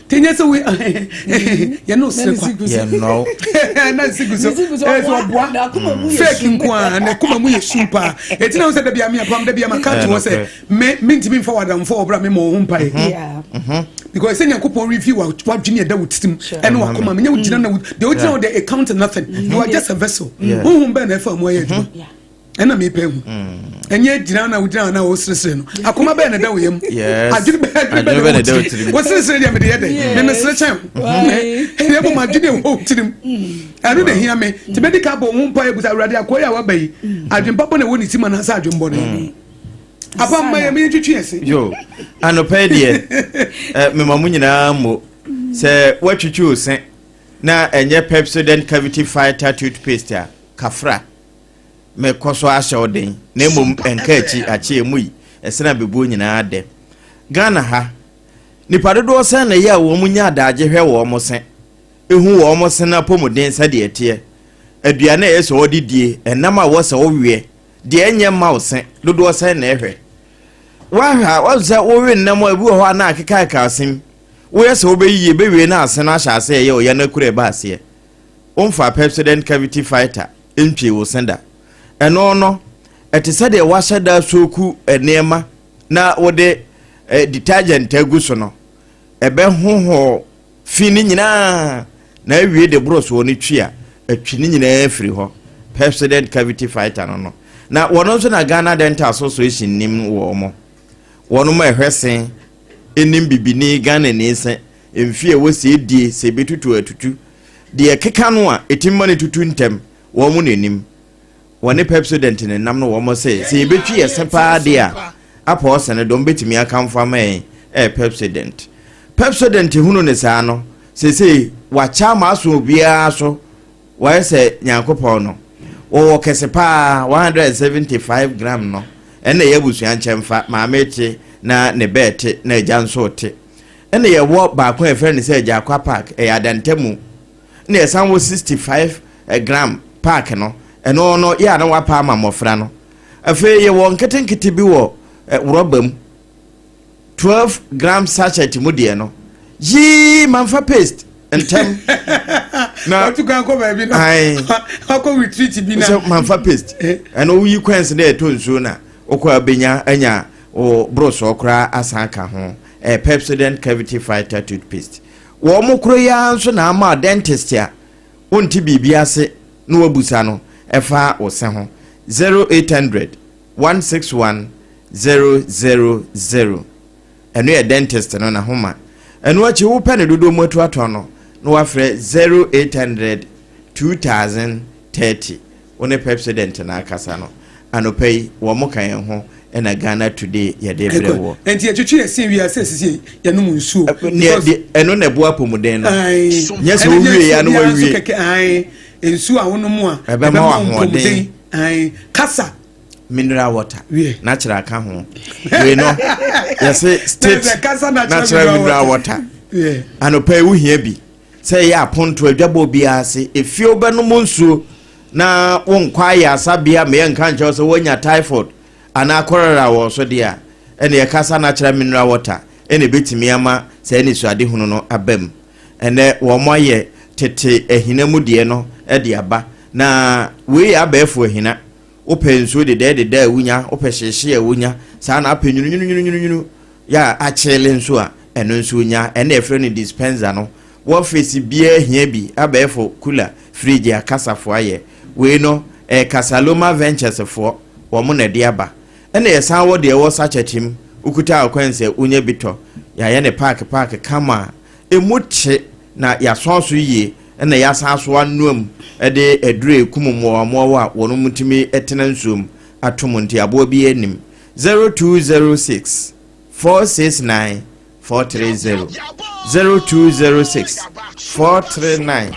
[SPEAKER 1] Te nyɛ sɛ wo yɛne osere kwa. Na nsi gu so. Ɛsɛ ɔboa. Fake nko a na kuma mu yɛ sum paa. Eti na wo sɛ dabi ame apam dabi ama ka to hɔ sɛ me mentumi mfa w'adamfo wɔ bra me ma wo ho mpae. Mm-hmm. Because sɛ Nyankopɔn review w'adwene ɛda wo tirim ɛne w'akoma menyɛ wo gyina na deɛ wogyina wo deɛ it count nothing. Mm-hmm. You are just a vessel. Honhom bɛn na ɛfa mu ayɛ adwuma. Mm-hmm. Ɛna mepɛ hu. Mm. Ɛnyɛ gyina na wogyina na woseresere no. Akoma bɛn na ɛda wo yam. Adwene bɛn na ɛda wo tirim. Woseresere deɛ mede yɛ dɛ. Memesere kyɛn wo. Ɛdeɛ mmom adwene ɛwɔ wo tirim. Ɛno na ɛhia me. Nti mɛdi ka bɔ wo ho mpaeɛ busa Awurade akoa yi a waba yi. Adwene papa na ɛwɔ ne tirim anaasɛ adwene bɔne. Apam ma yɛ yɛntwitwi yɛ se.
[SPEAKER 3] Yo, anɔpa yi deɛ eh, mema mo nyinaa mmo sɛ woatwitwi wo se na ɛnyɛ Pepsodent Cavity Fighter toothpaste a kafra mekɔ so ahyɛ wo den na mmom ɛnka akyi akye emu yi ɛsena bebuo nyinaa dɛ Ghana ha nipa dodoɔ sɛn na ɛyɛ a wɔn nya adagye hwɛ wɔn se ehu wɔn se no apɔmuden sɛdeɛ ɛteɛ aduane a ɛyɛ sɛ wɔde die ɛnam a wɔ sɛ woweɛ Deɛ ɛnyɛ mma wo se dodoɔ sɛn na ɛhwɛ? Woahwɛ a, woahu sɛ wowe nnam a ebi wɔ hɔ a na akekaakeka asem. Woyɛ sɛ wobɛyiyi, ɛbɛwie na ase no ahyɛ aseɛ ɛyɛ ɔya no akura ɛba aseɛ. Womfa Pepsodent Cavity Fighter ntwii wo se da. Ɛno no, ɛte sɛ deɛ woahyɛ da soaku nneɛma na wode detergent agu so no, ɛbɛhohoro fi no nyinaa na awie de borɔsoɔ no twi a, atwi ne nyinaa firi hɔ. Pepsodent Cavity Fighter no no. Na wɔn nso na Ghana Dental Association nim wɔn. Wɔn ma ɛhwɛ se, ɛnim bibini Ghanani se, mfie a ɛwɔ sɛ ɛdie, sɛ ɛbɛtutu atutu. Deɛ ɛkeka no a, ɛtumi ma no tutu ntɛm, wɔn na ɛnim. Wɔne Pepsodent ne nam no wɔn se, sɛ yɛbɛtwi yɛ se paa deɛ a, apɔ ɔse no deɛ wɔbɛtumi akamfo ama yɛn ɛyɛ Pepsodent. Pepsodent hunu ne saa no, seesei wakyɛ ama aso obiara so, wɔayɛ sɛ Nyankopɔn no. Wɔwɔ kɛse paa, 175 gram no, ɛnna ɛyɛ abusua nkyɛmfa, maame te na ne bɛɛ te na agya nso te. Ɛnna yɛwɔ baako a yɛfrɛ no sɛ Agyakwa Park, ɛyɛ adantamu. Ɛnna yɛsan wɔ 65 gram park no, ɛno no yɛ a na wapa ama mmɔfra no. Afei yɛwɔ nketenkete bi wɔ rɔba mu, 12 gram sachet mu deɛ no, yii mamfa paste ntɛm.
[SPEAKER 1] Na watu kwan kɔ baabi no, wakɔ retreat bi na.
[SPEAKER 3] Sɛ mamfa paste, ɛno woyi coins na ɛtɔ nsuo na wokɔ abɛnya anya wo borosɔɔ koraa asan aka ho. Ɛyɛ Pepsodent Cavity Fighter toothpaste. Wɔn koro yi ara nso na ama dentist a wonte biribi ase na wabusa no ɛfa wo se ho. 0800 161 000. Ɛno yɛ dentist no n'ahoma. Ɛno akyi wopɛ ne dodoɔ mu atu atɔn no na wafrɛ 0800 2030. Wo ne Pepsodent na akasa no. Anɔpa yi, wɔn ka yɛn ho na Ghana Today yɛde brɛ woɔ.
[SPEAKER 1] Nti yɛtwetwe yɛn se wie a sɛ sisi yɛnom nsuo.
[SPEAKER 3] Ɛno na ɛboa apɔmuden no. Nyɛ sɛ wowie ya na wawie.
[SPEAKER 1] Nsuo a wonom a
[SPEAKER 3] ɛbɛma wo ahoɔden.
[SPEAKER 1] Kasa.
[SPEAKER 3] Mineral water. Natural ka ho. Wei no yɛse state natural mineral water. Anɔpa yi wohia bi. Sɛ ɛyɛ apontow, adwabɔ biara ase, efie wobɛnom nsuo na wonkɔ ayaresabea ma yɛnka nkyerɛ wo sɛ woanya typhoid anaa cholera wɔ so deɛ a, ɛnna yɛkasa natural mineral water ɛna ɛbɛtumi ama saa anisoadehunu no aba mu. Ɛnɛ wɔayɛ tete ahina mu deɛ no de aba, na wei yɛ abɛɛfo ahina. Wopɛ nsuo dedɛɛdedɛ a wonya, wopɛ hyeehyee a wonya, saa na apɛ nwununwununwunu yɛ a akyele nso a, ɛno nso wonya. Ɛnna yɛfrɛ no dispenser no. Wɔfese biara hia bi, abɛɛfo cooler, fridge a Kasafo ayɛ. Wei no, ɛyɛ Kasaloma Ventures foɔ, wɔn na ɛde aba. Ɛnna yɛsan wɔ deɛ ɛwɔ sachet mu, wokuta ɔkwan sɛ wonya bi tɔ. Yɛayɛ no paake paake kama a ɛmu te na yɛasɔn so yie na yɛasan aso anoa mu de aduro a ɛkum mmoawammoawa a wɔn tumi tena nsuo mu ato mu nti aboa biara nnim. 0206 469 430 0206 439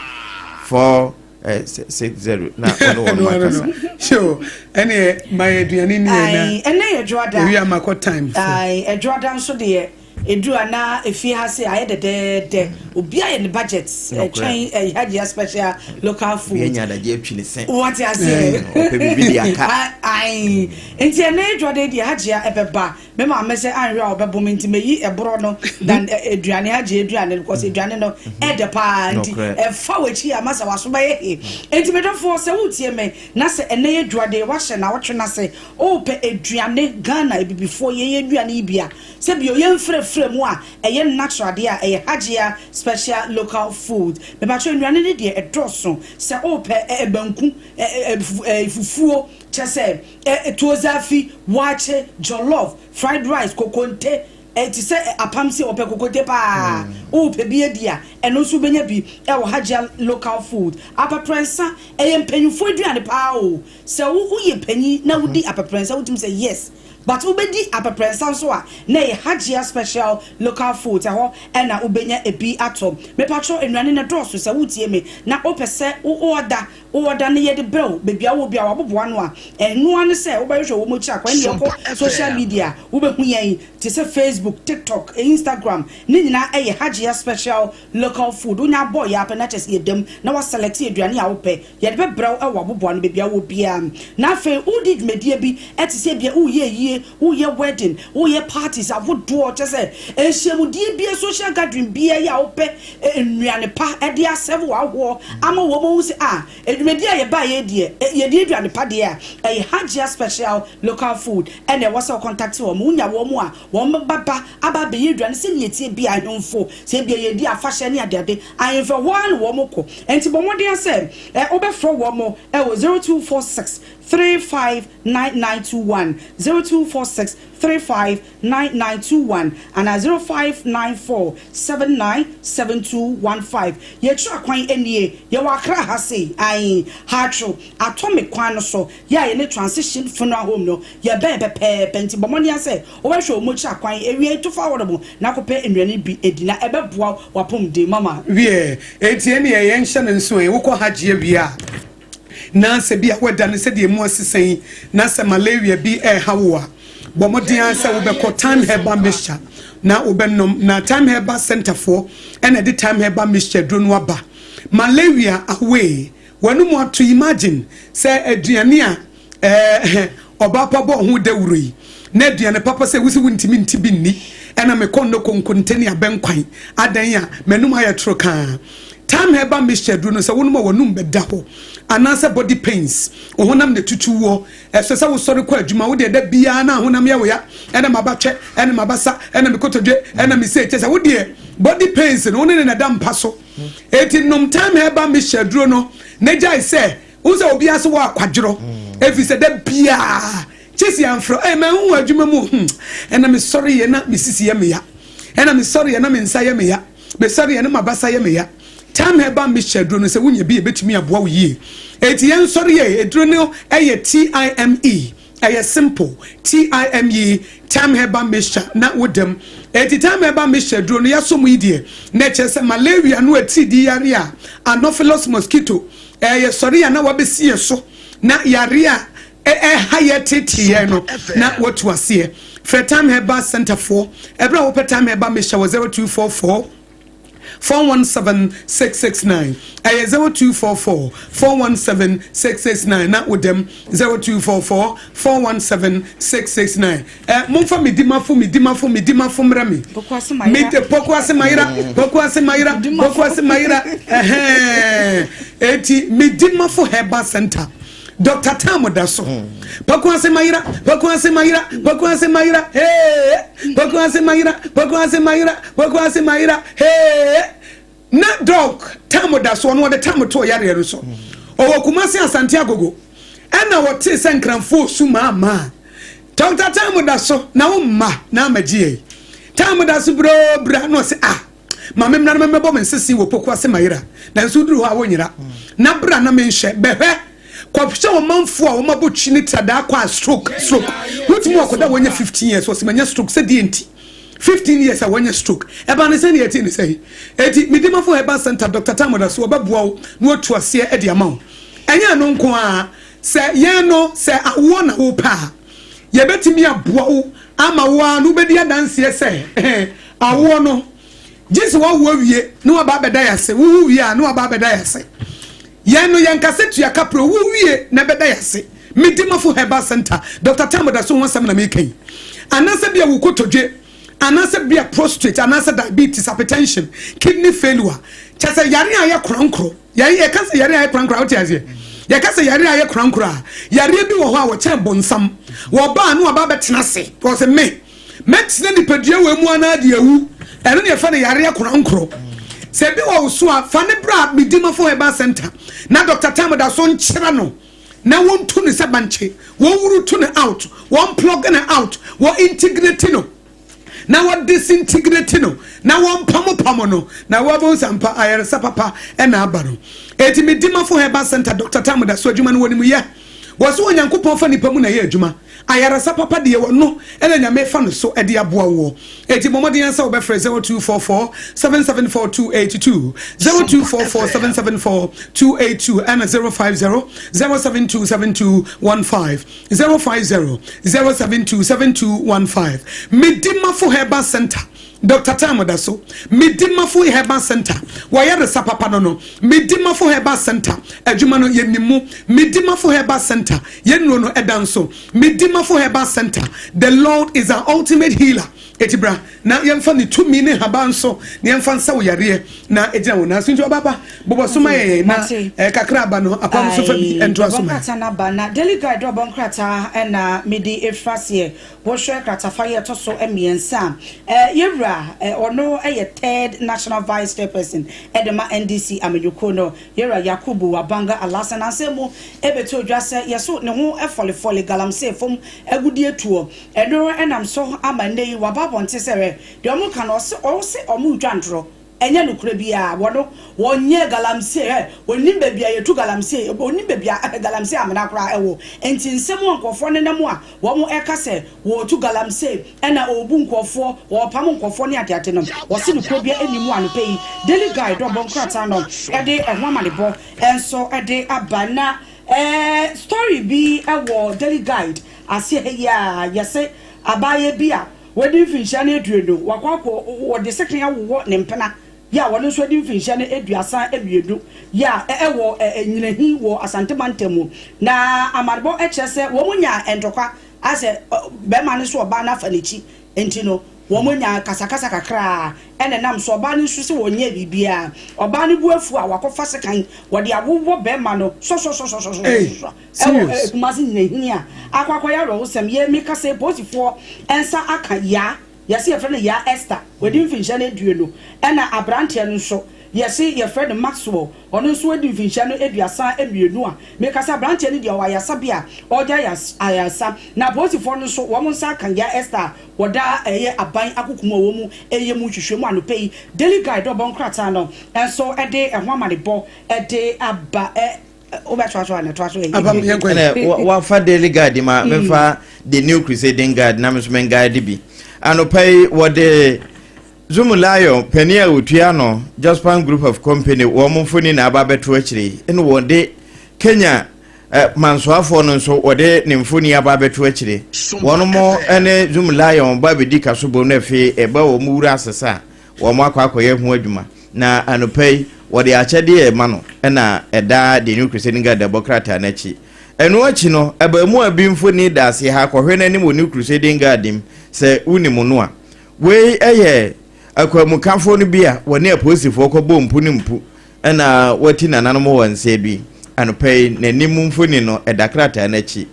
[SPEAKER 3] 460 na ɔne wɔn akasa.
[SPEAKER 1] So ɛne ma yɛ aduane ni yɛ na
[SPEAKER 2] ɛnɛ yɛ dwoada
[SPEAKER 1] ewi amakɔ time
[SPEAKER 2] fo ɛdwoada nso deɛ Ɛduru a na efie ha sei ayɛ dɛdɛɛdɛ. Obiara yɛ ne budget. Ɛtwɛn ɛyi Hajia special local food.
[SPEAKER 3] Obiara nya adagye atwi ne se.
[SPEAKER 2] Wate aseɛ.
[SPEAKER 3] Ɔpɛ biribi de aka.
[SPEAKER 2] Ae. Nti ɛnɛ adwada yi deɛ Hajia ɛbɛba. Me maame sɛ anhwɛ a ɔbɛbo me nti meyi ɛborɔ no than aduane Hajia aduane no because aduane no ɛdɛ paa nti ɛfa w'akyi a masa w'aso bɛyɛ he. Nti me dɔfoɔ sɛ wotie me na sɛ ɛnɛ yɛ dwada yi wahyɛ nawɔtwe no ase wopɛ aduane Ghana abibifoɔ yɛn aduane yi bi a Sɛ bio yɛ mfrɛfrɛ mu a ɛyɛ natural deɛ a ɛyɛ Hajia special local food. Mepakyɛw nnuane no deɛ ɛdɔɔso sɛ wopɛ ɛ banku ɛ ɛ fufuo kyerɛ sɛ ɛ tuozafi, waakye, jollof, fried rice, kokonte ɛ te sɛ ɛ apam se wɔpɛ kokonte paa wopɛ bi adi a ɛno nso wobɛnya bi ɛwɔ Hajia local food. Aprɛprɛnsa ɛyɛ mpanyinfoɔ aduane paa o sɛ wo woyɛ panyin na wodi aprɛprɛnsa wotumi sɛ yes But wobɛdi apɛprɛnsa nso a na ɛyɛ Hajia special local foods ɛhɔ na wobɛnya ɛbi atɔ. Mepakyɛw nnuane no dɔɔso sɛ wotie me na wopɛ sɛ wo order wo order no yɛde brɛ wo baabi a wowɔ biara wɔaboboa ano a ɛno ara ne sɛ wobɛhwehwɛ wɔn akyiri akwan ɛnneɛ kɔ social media wobɛhu yɛn te sɛ Facebook, TikTok, Instagram ne nyinaa ɛyɛ Hajia special local food wonya bɔɔ yɛ ara pɛ na kyerɛ sɛ yɛda mu na wa select aduane a wopɛ Yɛde bɛbrɛ wo wɔ aboboano baabi a wowɔ biara. Na afei woredi dwumadie bi te sɛ ebia woreyɛ ayie, ayie, woyɛ wedding, woyɛ parties ahodoɔ, kyɛ sɛ nhyiamudie bia, social gathering bia yi a wopɛ nnuane pa ɛde asɛm wɔ ahoɔ ama wɔn mo sɛ a edwumadie a yɛba yɛ deɛ, yɛde aduane pa deɛ a ɛyɛ Hajia Special Local Food ɛna ɛwɔ sɛ ɔcontact wɔn. Wonya wɔn a wɔn baba aba abɛyɛ aduane sɛ nea tie bi ahemfo sɛ ebi yɛdi afahyɛ ne adeade, ahemfo hɔ ara na wɔn kɔ. Nti bɔ mmɔden sɛ wobɛfrɛ wɔn ɛwɔ 0246359921, 0246359921 ana 0594797215. Yɛtwerɛ kwan nie, yɛwɔ Akra ha sei ayi Haatso Atomic kwan no so, yɛ a yɛne Transition Funeral Home no yɛbɛn pɛpɛɛpɛ. Nti bɔ mmɔden sɛ wobɛhwɛ wɔn akyi akwan ewie tufa hɔ nom na akɔpɛ nnuane bi edi na ɛbɛboa wapɔmuden mama.
[SPEAKER 1] Wie eti ɛne yɛn hyɛ ne nso yɛ wokɔ Hajj wie a, na sɛ bi a wɔda no sɛdeɛ mu asesa na sɛ malaria bi ɛɛha wo a, bɔ mmɔden sɛ wobɛkɔ Time Herbal Mixture na wobɛnom. Na Time Herbal Center foɔ ɛna ɛde Time Herbal Mixture duro no aba. Malaria away, wɔn mu ato. Imagine sɛ aduane a ɔbaa pa bɔ ɔho dawuro yi na aduane papa sɛ wosi wontumi nti bi nni, ɛna mekɔ nnɔ konkonte ne abɛnkwan adan a m'anum ayɛ toro kaa. Time Herbal Mixture duro no, sɛ wonom a, wɔnum bɛda hɔ, anaasɛ body pains, honam na tutu wɔ ɛsɛ sɛ wosɔre kɔ adwuma, wode ɛda biara na honam yɛ wo ya, ɛna mabatwɛ, ɛna mabasa, ɛna mekotodwe, ɛna mesɛ kyɛ sɛ wodeɛ body pains no, wo ne ne nada mpa so. Eti nom Time Herbal Mixture duro no na gyae sɛ wo sɛ obiara sɛ wɔ akwadworɔ, ɛfiri sɛ da biara kyesi amfrɛ ɛ ma hu adwuma mu, ɛna mesɔre yɛ na mesisi yɛ meya, ɛna mesɔre yɛ na me nsa yɛ meya, mesɔre yɛ na mabasa yɛ meya. Time Herbal Mixture duro no, sɛ wonya bi, ebɛtumi aboa wo yie. Eti yɛn nsɔre yɛ eduro no ɛyɛ TIME, ɛyɛ simple, TIME, Time Herbal Mixture na wodam. Eti Time Herbal Mixture duro no yɛasɔ mu yi deɛ, na ɛkyerɛ sɛ malaria no ati di yare a Anopheles mosquito ɛyɛ sɔre a na wabɛsi yɛ so na yare a ɛha yɛ tete yɛn no na watu aseɛ. Frɛ Time Herbal Center foɔ ɛberɛ a wopɛ Time Herbal Mixture wɔ 0244417669. Ɛyɛ 0244417669 na wodam 0244417669. Momfa medimafo, medimafo, medimafo mmerɛ me. Mede Pokuase Mayera, Pokuase Mayera, Pokuase Mayera. Ɛhɛn, eti Medimafo Herbal Center, Dr Tam da so. Pokuase Mayera, Pokuase Mayera, Pokuase Mayera, hee! Pokuase Mayera, Pokuase Mayera, Pokuase Mayera, hee! Na Doc Tam da so ɔno ɔde tam to yareɛ no so. Ɔwɔ Kumase, Asante Agogo, ɛna wɔte sɛ Nkranfoɔ su maamaa Dr Tam da so na wo mma na amagye yɛ tam da so brobra na ɔsɛ ah, maame mmra na mɛbɔ me nsese wɔ Pokuase Mayera. Nanso woduru hɔ a, wonyera na bra na menhyɛ bɛhwɛ kɔhwɛ ɔmanfoɔ a wɔn abɔ twi ne tradaa kɔ a stroke wotumi wakɔda wɔnyɛ 15 years, wɔsɛ manya stroke sɛ deɛ nti 15 years a wɔnyɛ stroke ɛba ne sɛ ne yɛte ne sɛ. Eti Medimafo Herbal Center, Dr Tamoda so wɔbɛboa wo na watu aseɛ de ama wo. Ɛnyɛ ɛno nko a, sɛ yɛn no sɛ awoɔ na wopɛ a, yɛbɛtumi aboa wo ama wo a na wobɛdi adanseɛ sɛ awoɔ no gye sɛ woawo awie na waba abɛda yɛ ase. Wowo wie a na waba abɛda yɛ ase. Yɛn no yɛnkasɛ tua kapre, wo wie na ɛbɛda yɛ ase. Medimafo Herbal Center, Dr Tamoda so ho asɛm na meka yi. Anaasɛ bia wo kotodwe, anaasɛ bia prostate, anaasɛ diabetes, hypertension, kidney failure, kyɛ sɛ yare a yɛ korankoro. Yɛka sɛ yare a yɛ korankoro a, wote aseɛ? Yɛka sɛ yare a yɛ korankoro a, yareɛ bi wɔ hɔ a wɔkyɛn bonsam. Wɔbaa no wɔba bɛtena ase, wɔsɛ me mɛtena nipadua wɔ mu anaa de awu. Ɛno ne yɛfɛ no yareɛ korankoro. Sɛ bi wɔ wo so a, fa ne bra Medimafo Herbal Center na Dr Tam da so nkyerɛ no na wɔntu ne sɛ bankye, wɔnwuru tu no out, wɔn plug no out, wɔ integrate no na wɔ disintegrate no na wɔn pamopamo no na wɔabɔ nsampa ayaresa papa ɛna aba no. Eti Medimafo Herbal Center, Dr Tam da so adwuma no wɔ ne mu yɛ wɔ so. Onyankopɔn fa nipa mu na ɛyɛ adwuma. Ayaresa papa deɛ, wɔ no ɛna Nyame fa no so ɛde aboa woɔ. Eti bɔ mmɔden sɛ wobɛfrɛ 0244 774 282, 0244 774 282, ɛna 050 072 7215, 050 072 7215. Medimafo Herbal Center. Dr. Time da so. Medimafo Herbal Center, wɔyɛ resa papa no. Medimafo Herbal Center adwuma no yɛnim mu. Medimafo Herbal Center, yɛnnuro no ɛda nso. Medimafo Herbal Center, the Lord is our ultimate healer. Eti bra na yɛmfa ne tumi ne haba nso na yɛmfa nsa wo yareɛ na ɛgyina wo nan so. Nti ɔbaba bobɔ so ma yɛn na
[SPEAKER 2] Mate.
[SPEAKER 1] Kakra aba no apam so fa bi ɛntoa so ma yɛn.
[SPEAKER 2] Krataa no aba na Daily Guide ɔbɔ nkrataa ɛna mede efra seɛ. Wɔhwɛ kratafa yɛ ɛtɔ so mmiɛnsa a yɛwura ɔno ɛyɛ third national vice chairperson ɛde ma NDC amanyɔkuo no, yɛwura Yakubu Abanga Alhassan, asɛm mu ɛbɛto odwa sɛ yɛso ne ho ɛfɔlefɔle galamsey fam agudie tuo. Ɛno ɛnam so ama nnɛ yi waba abɔnte sɛ ɛ deɛ ɔmo ka no, ɔse ɔmo dwa ntorɔ, ɛnyɛ nokora biara. Wɔno wɔnyɛ galamsey ɛ wɔnim baabi a yɛtu galamsey, wɔnim baabi a galamsey amena koraa ɛwɔ. Nti nsɛm a nkɔfoɔ nenam a wɔn ɛka sɛ wɔtu galamsey ɛna ɔbu nkɔfoɔ, wɔpam nkɔfoɔ ne adeade no, wɔsi nokora bi anim. Anɔpɛ yi Daily Guide ɔbɔ nkrataa no ɛde ɛho amanebɔ ɛnso ɛde aba. Na story bi ɛwɔ Daily Guide aseɛ ha yi a yɛsɛ abaayewa bi a wɔde mfinhyia no 20 wakɔ akɔ wɔde sekan awowɔ ne mpena yɛ a wɔn nso de mfinhyia no 32 yɛ a ɛwɔ Nyinahin wɔ Asante mantam mu. Na amanebɔ kyerɛ sɛ wɔn nya ntɔkwa asɛ bɛrima no nso ɔbaa no afa n'akyi, nti no wɔn nya kasakasa kakraa ɛna nam so ɔbaa no nso sɛ wɔnyɛ biribiara. Ɔbaa no bu afu a wakɔfa sekan wɔde awowɔ bɛrima no sɔsɔsɔsɔsɔsɔ ɛwɔ Kumasi Nyinahin a akɔ akɔyɛ awerɛhosɛm. Yɛ meka sɛ polisifoɔ nsa aka yaa yɛsɛ yɛfrɛ no Yaa Esther, wɔde mfinhyia no 20, ɛna aberanteɛ no nso yɛse yɛfrɛ no Maxwell, ɔno nso adi mfinhyia no 32. A meka sɛ aberanteɛ no deɛ ɔwɔ ayasa bi a ɔgye ayasa. Na apolisifoɔ no nso wɔn nsa aka Yaa Esther a wɔda ɛyɛ aban akokum a wɔn mu ɛyɛ mu nhwehwɛ mu. Anɔpɛ yi Daily Guide ɔbɔ nkrataa no ɛnso ɛde ɛho amanebɔ ɛde aba. Ɛ wobɛtoa so a na toa so.
[SPEAKER 1] Abam, yɛnkɔ yi.
[SPEAKER 3] Ɛnɛ wafa Daily Guide ma mefa The New Crusading Guide na me nso men guide bi. Anɔpa yi wɔde Zoomlion panin a otua no, Jospong Group of Company, wɔn mfoni na aba abɛto akyire yi, ɛna wɔde Kenya mansoafoɔ no nso wɔde ne mfoni aba abɛto akyire. Wɔn mo ne Zoomlion ba abɛdi kaso bom no. Afei ɛba wɔn wura asesa a wɔn akɔ akɔyɛ ho adwuma. Na anɔpa yi wɔde akyɛdeɛ ɛma no ɛna ɛda The New Crusading Guide ɛbɔ krataa n'akyi. Ɛno akyi no, abaamuwa bi mfoni da ase ha. Kɔhwɛ n'anim wɔ New Crusading Guide mu sɛ wonim no a, wei ɛyɛ akwamukafoɔ no bi a wɔne apolisifoɔ kɔbɔ mpu ne mpu ɛna wɔati nananom wɔ nsa bi. Anɔpa yi n'anim mfoni no ɛda krataa n'akyi.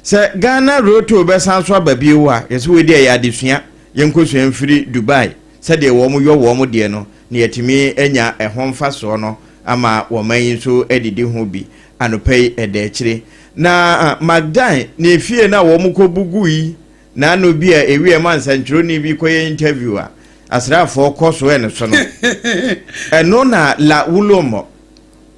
[SPEAKER 3] Sɛ Ghana road toll bɛsan so aba bio a, yɛsɛ wei deɛ ɛyɛ adesua, yɛnkɔsua mfiri Dubai sɛdeɛ wɔn yɔ wɔn deɛ no na yɛtumi anya ɛho mfasoɔ no ama wɔn yi nso adidi ho bi. Anɔpa yi ɛda akyire. Na McDan ne efie no a wɔn kɔ bugu yi n'ano bi a ewi ɛma nsɛntwerɛni bi kɔyɛ interview a asraafoɔ kɔ so ɛno so no, ɛno na la wulomɔ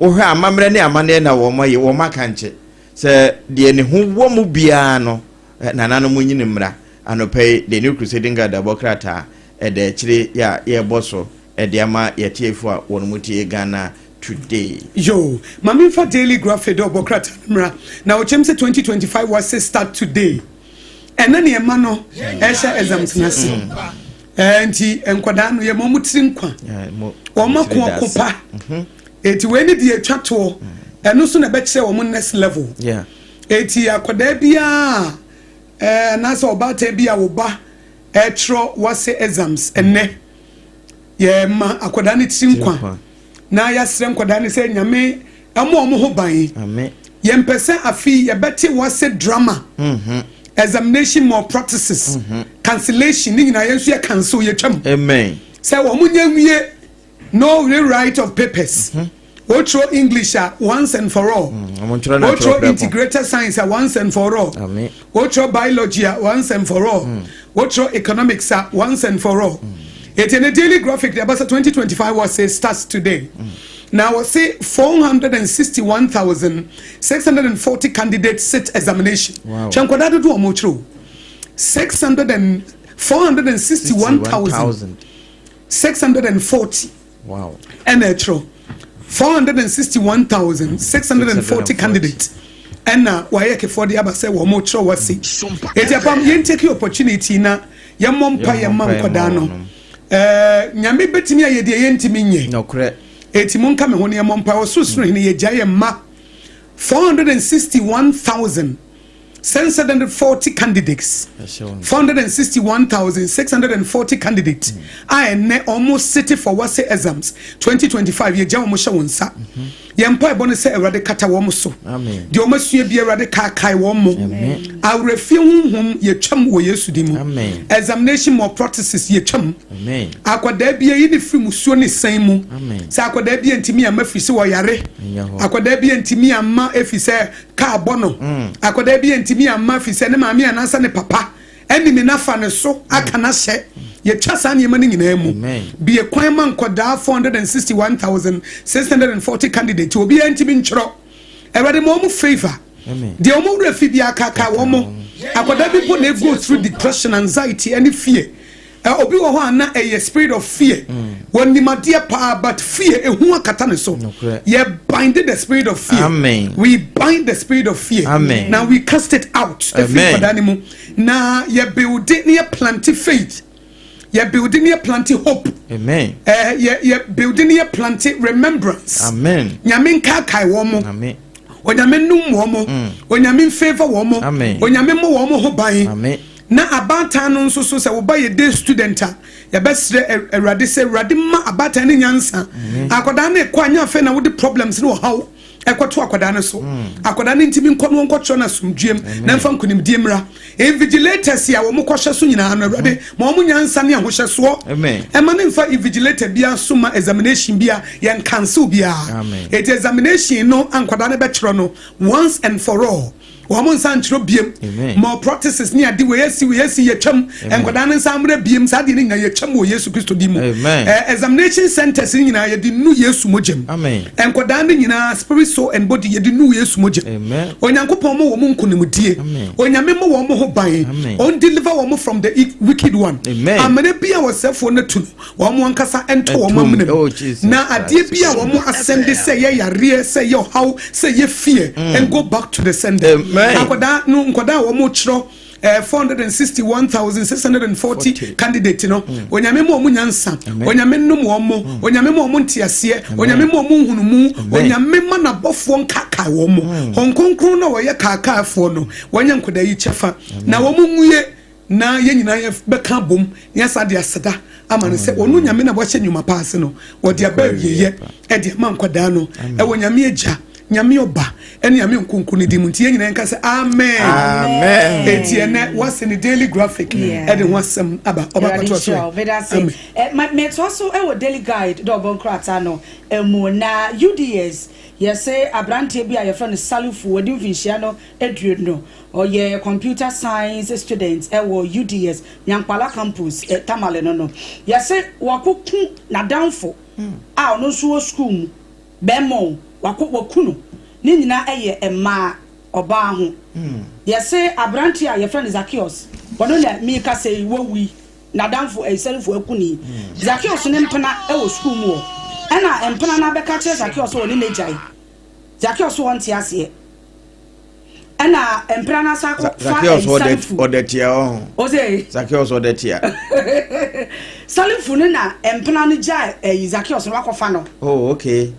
[SPEAKER 3] wohwɛ amammerɛ ne amanneɛ na wɔn ayɛ wɔn aka nkyɛ sɛ deɛ ne ho wɔ mu biara no nananom nyini mmra. Anɔpa yi The New Crusading Guide abɔ krataa ɛda akyire yɛ a yɛrebɔ so ɛde ama yɛtiefo a wɔn mu tie Ghana Today.
[SPEAKER 1] Yo, maame, nfa Daily Graphic dɛ ɔbɔ krataa no mmra na ɔkyɛm sɛ 2025 WASSCE start today. Ɛna nneɛma no ɛhyɛ exams no ase. Nti nkwadaa no yɛma ɔmo tiri nkwa, wɔn ako ɔko pa. Eti wei ne deɛ atwa toɔ, ɛno nso na ɛbɛkyerɛ wɔn next level. Eti akwadaa biara anaasɛ ɔbaatan bi a wo ba ɛtwerɛ WASSCE exams ɛnɛ, yɛma akwadaa no tiri nkwa na yɛasrɛ nkwadaa no sɛ Nyame ɛmo ɔmo ho ban. Yɛmpɛ sɛ afei yɛbɛte WASSCE drama, examination malpractices, cancellation ne nyinaa. Yɛn nso yɛ cancel, yɛtwam.
[SPEAKER 3] Amen.
[SPEAKER 1] Sɛ wɔn nyɛ nwie, no rewrite of papers. Wotwerɛ English a, once and for all. Wotwerɛ integrated science a, once and for all. Wotwerɛ biology a, once and for all. Wotwerɛ economics a, once and for all. Eti ne Daily Graphic de abasa 2025 WASSCE starts today. Na wɔse 461,640 candidates sit examination. Twɛ nkwadaa dodo wɔn kyerɛ o, six hundred and 461,640. Ɛna ɛkyerɛ 461,640 candidates ɛna wɔayɛ kefoɔ de aba sɛ wɔn kyerɛ WASSCE. Eti apam yɛn take opportunity na yɛmmɔ mpa yɛn ma nkwadaa no. Nyame bɛtumi ayɛ deɛ yɛntumi nyɛ.
[SPEAKER 3] Nokorɛ.
[SPEAKER 1] Eti monka me ho ne yɛmmɔ mpae. Ɔsorosoro Hene, yɛgya yɛn mma 461,640 candidates. 461,640 candidates a ɛnɛ ɔmo sit for WASSCE exams 2025, yɛgya wɔn hyɛ wɔn nsa. Yɛn mpaebɔ no sɛ Awurade kata wɔn so.
[SPEAKER 3] Amen.
[SPEAKER 1] Deɛ wɔn asua bi, Awurade kaakae wɔn mo. Awerɛfie honhom, yɛtwam wɔ Yesu din mu.
[SPEAKER 3] Amen.
[SPEAKER 1] Examination malpractices, yɛtwam.
[SPEAKER 3] Amen.
[SPEAKER 1] Akwadaa bi ayi ne firi musuo ne sɛn mu.
[SPEAKER 3] Amen.
[SPEAKER 1] Sɛ akwadaa bi ntumi ama firi sɛ wɔyare,
[SPEAKER 3] Ɛnyɛ hɔ.
[SPEAKER 1] akwadaa bi ntumi ama efi sɛ kaa bɔ no, akwadaa bi ntumi ama fi sɛ ne maame anaasɛ ne papa ɛnim nafa ne so aka n'ahyɛ, yɛtwa saa nneɛma no nyinaa mu.
[SPEAKER 3] Amen.
[SPEAKER 1] Bie kwan ma nkɔdaa 461,640 candidate, obiara ntumi ntwerɛ. Awurade, ma ɔmo favour.
[SPEAKER 3] Amen.
[SPEAKER 1] Deɛ ɔmo wura fi bi akaka wɔn mo. Akwadaa bi po na go through depression, anxiety ɛne fear. Obi wɔ hɔ a na ɛyɛ spirit of fear. Wɔnim adeɛ paa, but fear, ehu akata ne so.
[SPEAKER 3] Nokorɛ.
[SPEAKER 1] Yɛ bind the spirit of fear.
[SPEAKER 3] Amen.
[SPEAKER 1] We bind the spirit of fear.
[SPEAKER 3] Amen.
[SPEAKER 1] Now we cast it out efi
[SPEAKER 3] Amen.
[SPEAKER 1] nkwadaa ne mu, na yɛ build ne yɛ plant faith, yɛ build ne yɛ plant hope.
[SPEAKER 3] Amen.
[SPEAKER 1] Yɛ build ne yɛ plant remembrance.
[SPEAKER 3] Amen.
[SPEAKER 1] Nyame nkaakae wɔn mo.
[SPEAKER 3] Amen.
[SPEAKER 1] Onyame num wɔn mo, Onyame nfavour wɔn mo.
[SPEAKER 3] Amen.
[SPEAKER 1] Onyame mmɔ wɔn mo ho ban.
[SPEAKER 3] Amen.
[SPEAKER 1] Na abaatan no nso so, sɛ woba yɛ day student a, yɛbɛsrɛ Awurade sɛ Awurade ma abaatan no nyansa. Akwadaa no ɛkɔ anya, afei na wode problems ne ɔhaw ɛkɔto akwadaa no so. Akwadaa no ntumi nkɔ no, wɔnkɔtwerɛ no asomdwuem na mfa nkonimdie mmra. Invigilators a wɔn kɔhyɛ so nyinaa no, Awurade ma wɔn nyansa ne ahohyɛsoɔ.
[SPEAKER 3] Amen.
[SPEAKER 1] Ɛma ne mfa invigilator biara so ma examination bia yɛn cancel biara.
[SPEAKER 3] Amen.
[SPEAKER 1] Eti examination no, nkwadaa no bɛtwerɛ no once and for all, wɔn nsa ntwerɛ biem.
[SPEAKER 3] Amen.
[SPEAKER 1] Malpractices ne ade wei esi, wei esi, yɛtwam. Nkwadaa no nsa mmerɛ biem, saa deɛ no nyinaa yɛtwam wɔ Yesu Kristo di mu.
[SPEAKER 3] Amen.
[SPEAKER 1] Examination centers no nyinaa, yɛde nu Yesu mogyam.
[SPEAKER 3] Amen.
[SPEAKER 1] Nkwadaa no nyinaa, spirit, soul and body, yɛde nu Yesu mogyam.
[SPEAKER 3] Amen.
[SPEAKER 1] Onyankopɔn mo wɔn nkonimdie.
[SPEAKER 3] Amen.
[SPEAKER 1] Onyame mo wɔn ho ban.
[SPEAKER 3] Amen.
[SPEAKER 1] On deliver wɔn from the wicked one.
[SPEAKER 3] Amen.
[SPEAKER 1] Amena bi a wɔsɛfoɔ no tu no, wɔn ankasa nto wɔn
[SPEAKER 3] Ɛtom.
[SPEAKER 1] amena mu.
[SPEAKER 3] Oh, Jesus
[SPEAKER 1] Na adeɛ
[SPEAKER 3] Christ.
[SPEAKER 1] bi a wɔn asɛnde, sɛ yɛ yareɛ, sɛ yɛ ɔhaw, sɛ yɛ fear, and go back to the sender.
[SPEAKER 3] Amen.
[SPEAKER 1] Akwadaa no, nkwadaa a wɔn kyerɛ 461,640
[SPEAKER 3] 40.
[SPEAKER 1] candidate no, Onyame mu wɔn nyansa.
[SPEAKER 3] Amen.
[SPEAKER 1] Onyame num wɔn mo, Onyame mu wɔn nteaseɛ, Onyame mu wɔn nhunumu.
[SPEAKER 3] Amen.
[SPEAKER 1] Onyame ma n'abɔfoɔ nkaakae wɔn mo. Wɔn Kronkron na wɔyɛ kaakaafoɔ no, wɔnyɛ nkwadaa yi kyɛfa na wɔn nwie, na yɛn nyinaa yɛ bɛka bom na yɛsa de aseda ama no sɛ ɔno Nyame na wɔahyɛ nnwuma pa ase no, wɔde aba awieyɛ ɛde ama nkwadaa no, ɛwɔ Nyame Agya, Nyame Ɔba ɛne Nyame Nkonko no di mu. Nti yɛn nyinaa yɛnka sɛ amen.
[SPEAKER 3] Amen.
[SPEAKER 1] Eti ɛnɛ wase ne Daily Graphic ɛde ho asɛm aba ɔba
[SPEAKER 2] Awurade
[SPEAKER 1] kɔtoa so.
[SPEAKER 2] nhyira wo. Meda ase.
[SPEAKER 1] Amen.
[SPEAKER 2] Metoa so wɔ Daily Guide dɛ ɔbɔ nkrataa no mu, na UDS yɛsɛ aberanteɛ bi a yɛfrɛ no Salifu, wɔde mfinhyia no 20, ɔyɛ computer science student ɛwɔ UDS Nyankpala Campus, Tamale no, yɛsɛ wakɔku n'adamfo a ɔno nso wɔ school mu bɛrima o, wakɔ waku no. Ne nyinaa ɛyɛ mmaa, ɔbaa ho. Yɛsɛ aberanteɛ a yɛfrɛ no Zakios, ɔno na miika sɛ yi wawi n'adamfo ɛsɛlifo akuni. Zakios ne mpena ɛwɔ sukuu mu hɔ, ɛna mpena no abɛka kyerɛ Zakios sɛ ɔne n'agyae. Zakios wɔn te aseɛ, ɛna mpena no asa akɔ fa
[SPEAKER 3] Zakios ɔdɛ
[SPEAKER 2] Salifu.
[SPEAKER 3] Ɔdɛ tia ɔho.
[SPEAKER 2] Ɔsɛ
[SPEAKER 3] Zakios ɔdɛ tia.
[SPEAKER 2] Salifu no na mpena no gyae ɛyi Zakios no wakɔfa no.
[SPEAKER 3] Oh, okay.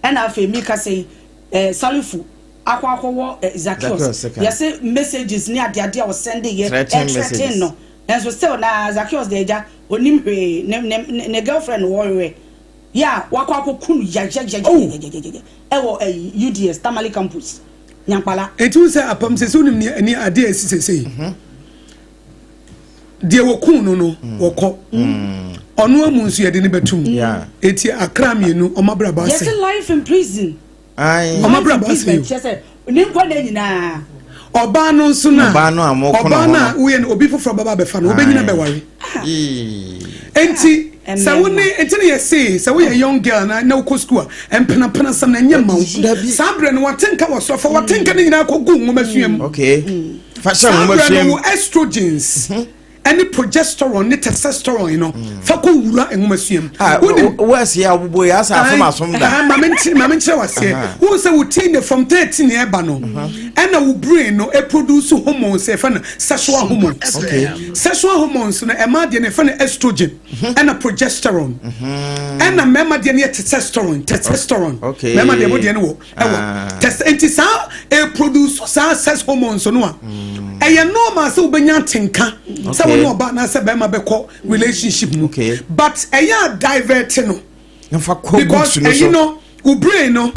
[SPEAKER 2] Ɛna afei mika sɛ Salifu akɔwɔ Zakios.
[SPEAKER 3] Zacchaeus sika.
[SPEAKER 2] Yɛsɛ messages ne adeade a ɔsɛnde yɛ
[SPEAKER 3] Threatening
[SPEAKER 2] ɛthreaten
[SPEAKER 3] messages.
[SPEAKER 2] no, nanso still na Zakios de agya onim hwee, ne girlfriend wɔhwehwɛ yɛ a wakɔ akɔku no yayayayayayaya ɛwɔ ɛyi UDS Tamale Campus, Nyankpala.
[SPEAKER 1] Eti wo sɛ apam sɛ wonim ne adeɛ a ɛsi sɛsei deɛ wɔkuu no, wɔkɔ ɔno amu nso yɛde ne bɛtum. Eti akra mmienu ɔmo abrabɔ
[SPEAKER 2] Yɛsɛ
[SPEAKER 1] asɛ.
[SPEAKER 2] life in prison.
[SPEAKER 3] Ayi.
[SPEAKER 1] Ɔmo abrabɔ
[SPEAKER 2] Life in
[SPEAKER 1] asɛ
[SPEAKER 2] prison
[SPEAKER 1] o.
[SPEAKER 2] kyerɛ sɛ ne nkwa na nyinaa.
[SPEAKER 1] Ɔbaa no nso na
[SPEAKER 3] Ɔbaa no a moko ne
[SPEAKER 1] ɔbaa
[SPEAKER 3] ho
[SPEAKER 1] no a
[SPEAKER 3] no.
[SPEAKER 1] woyɛ no, obi foforɔ bɛba abɛfa no, wobɛnyina bɛware.
[SPEAKER 3] Yee.
[SPEAKER 1] Enti
[SPEAKER 2] Ah,
[SPEAKER 1] sɛ wo ne enti ne yɛ se sɛ woyɛ young girl na wokɔ school a, mpenapena sɛm na ɛnyɛ ma wo.
[SPEAKER 3] Dabi.
[SPEAKER 1] Saa berɛ no watenka wɔ so afa watenka no nyinaa kɔgu nwoma sua mu.
[SPEAKER 3] Okay. Fa hyɛ
[SPEAKER 1] Saa
[SPEAKER 3] nwoma
[SPEAKER 1] berɛ
[SPEAKER 3] sua
[SPEAKER 1] no
[SPEAKER 3] mu.
[SPEAKER 1] wo estrogens. Ɛne progesterone ne testosterone no fa kɔ wura nwomasua mu.
[SPEAKER 3] Ah,
[SPEAKER 1] Wonim
[SPEAKER 3] wɔasi abobɔ yi asa afom asom da.
[SPEAKER 1] Ma menkyerɛ waseɛ. Wohu sɛ wo teen from 13 ɛba no, ɛna wo brain no ɛproduce hormones, ɛfɛ no sexual hormones. Sexual hormones no, ɛma deɛ no ɛfɛ no estrogen ɛna progesterone, ɛna mmarima deɛ no yɛ testosterone. Mmarima deɛ mo deɛ no wɔ ɛwɔ test. Nti saa ɛproduce saa sex hormones no a, ɛyɛ normal sɛ wobɛnya atenka sɛ wo ne ɔba anaasɛ bɛrima bɛkɔ relationship mu. But ɛyɛ a divert no
[SPEAKER 3] nfa kɔ
[SPEAKER 1] because
[SPEAKER 3] books no
[SPEAKER 1] ɛyi
[SPEAKER 3] so.
[SPEAKER 1] no, wo brain no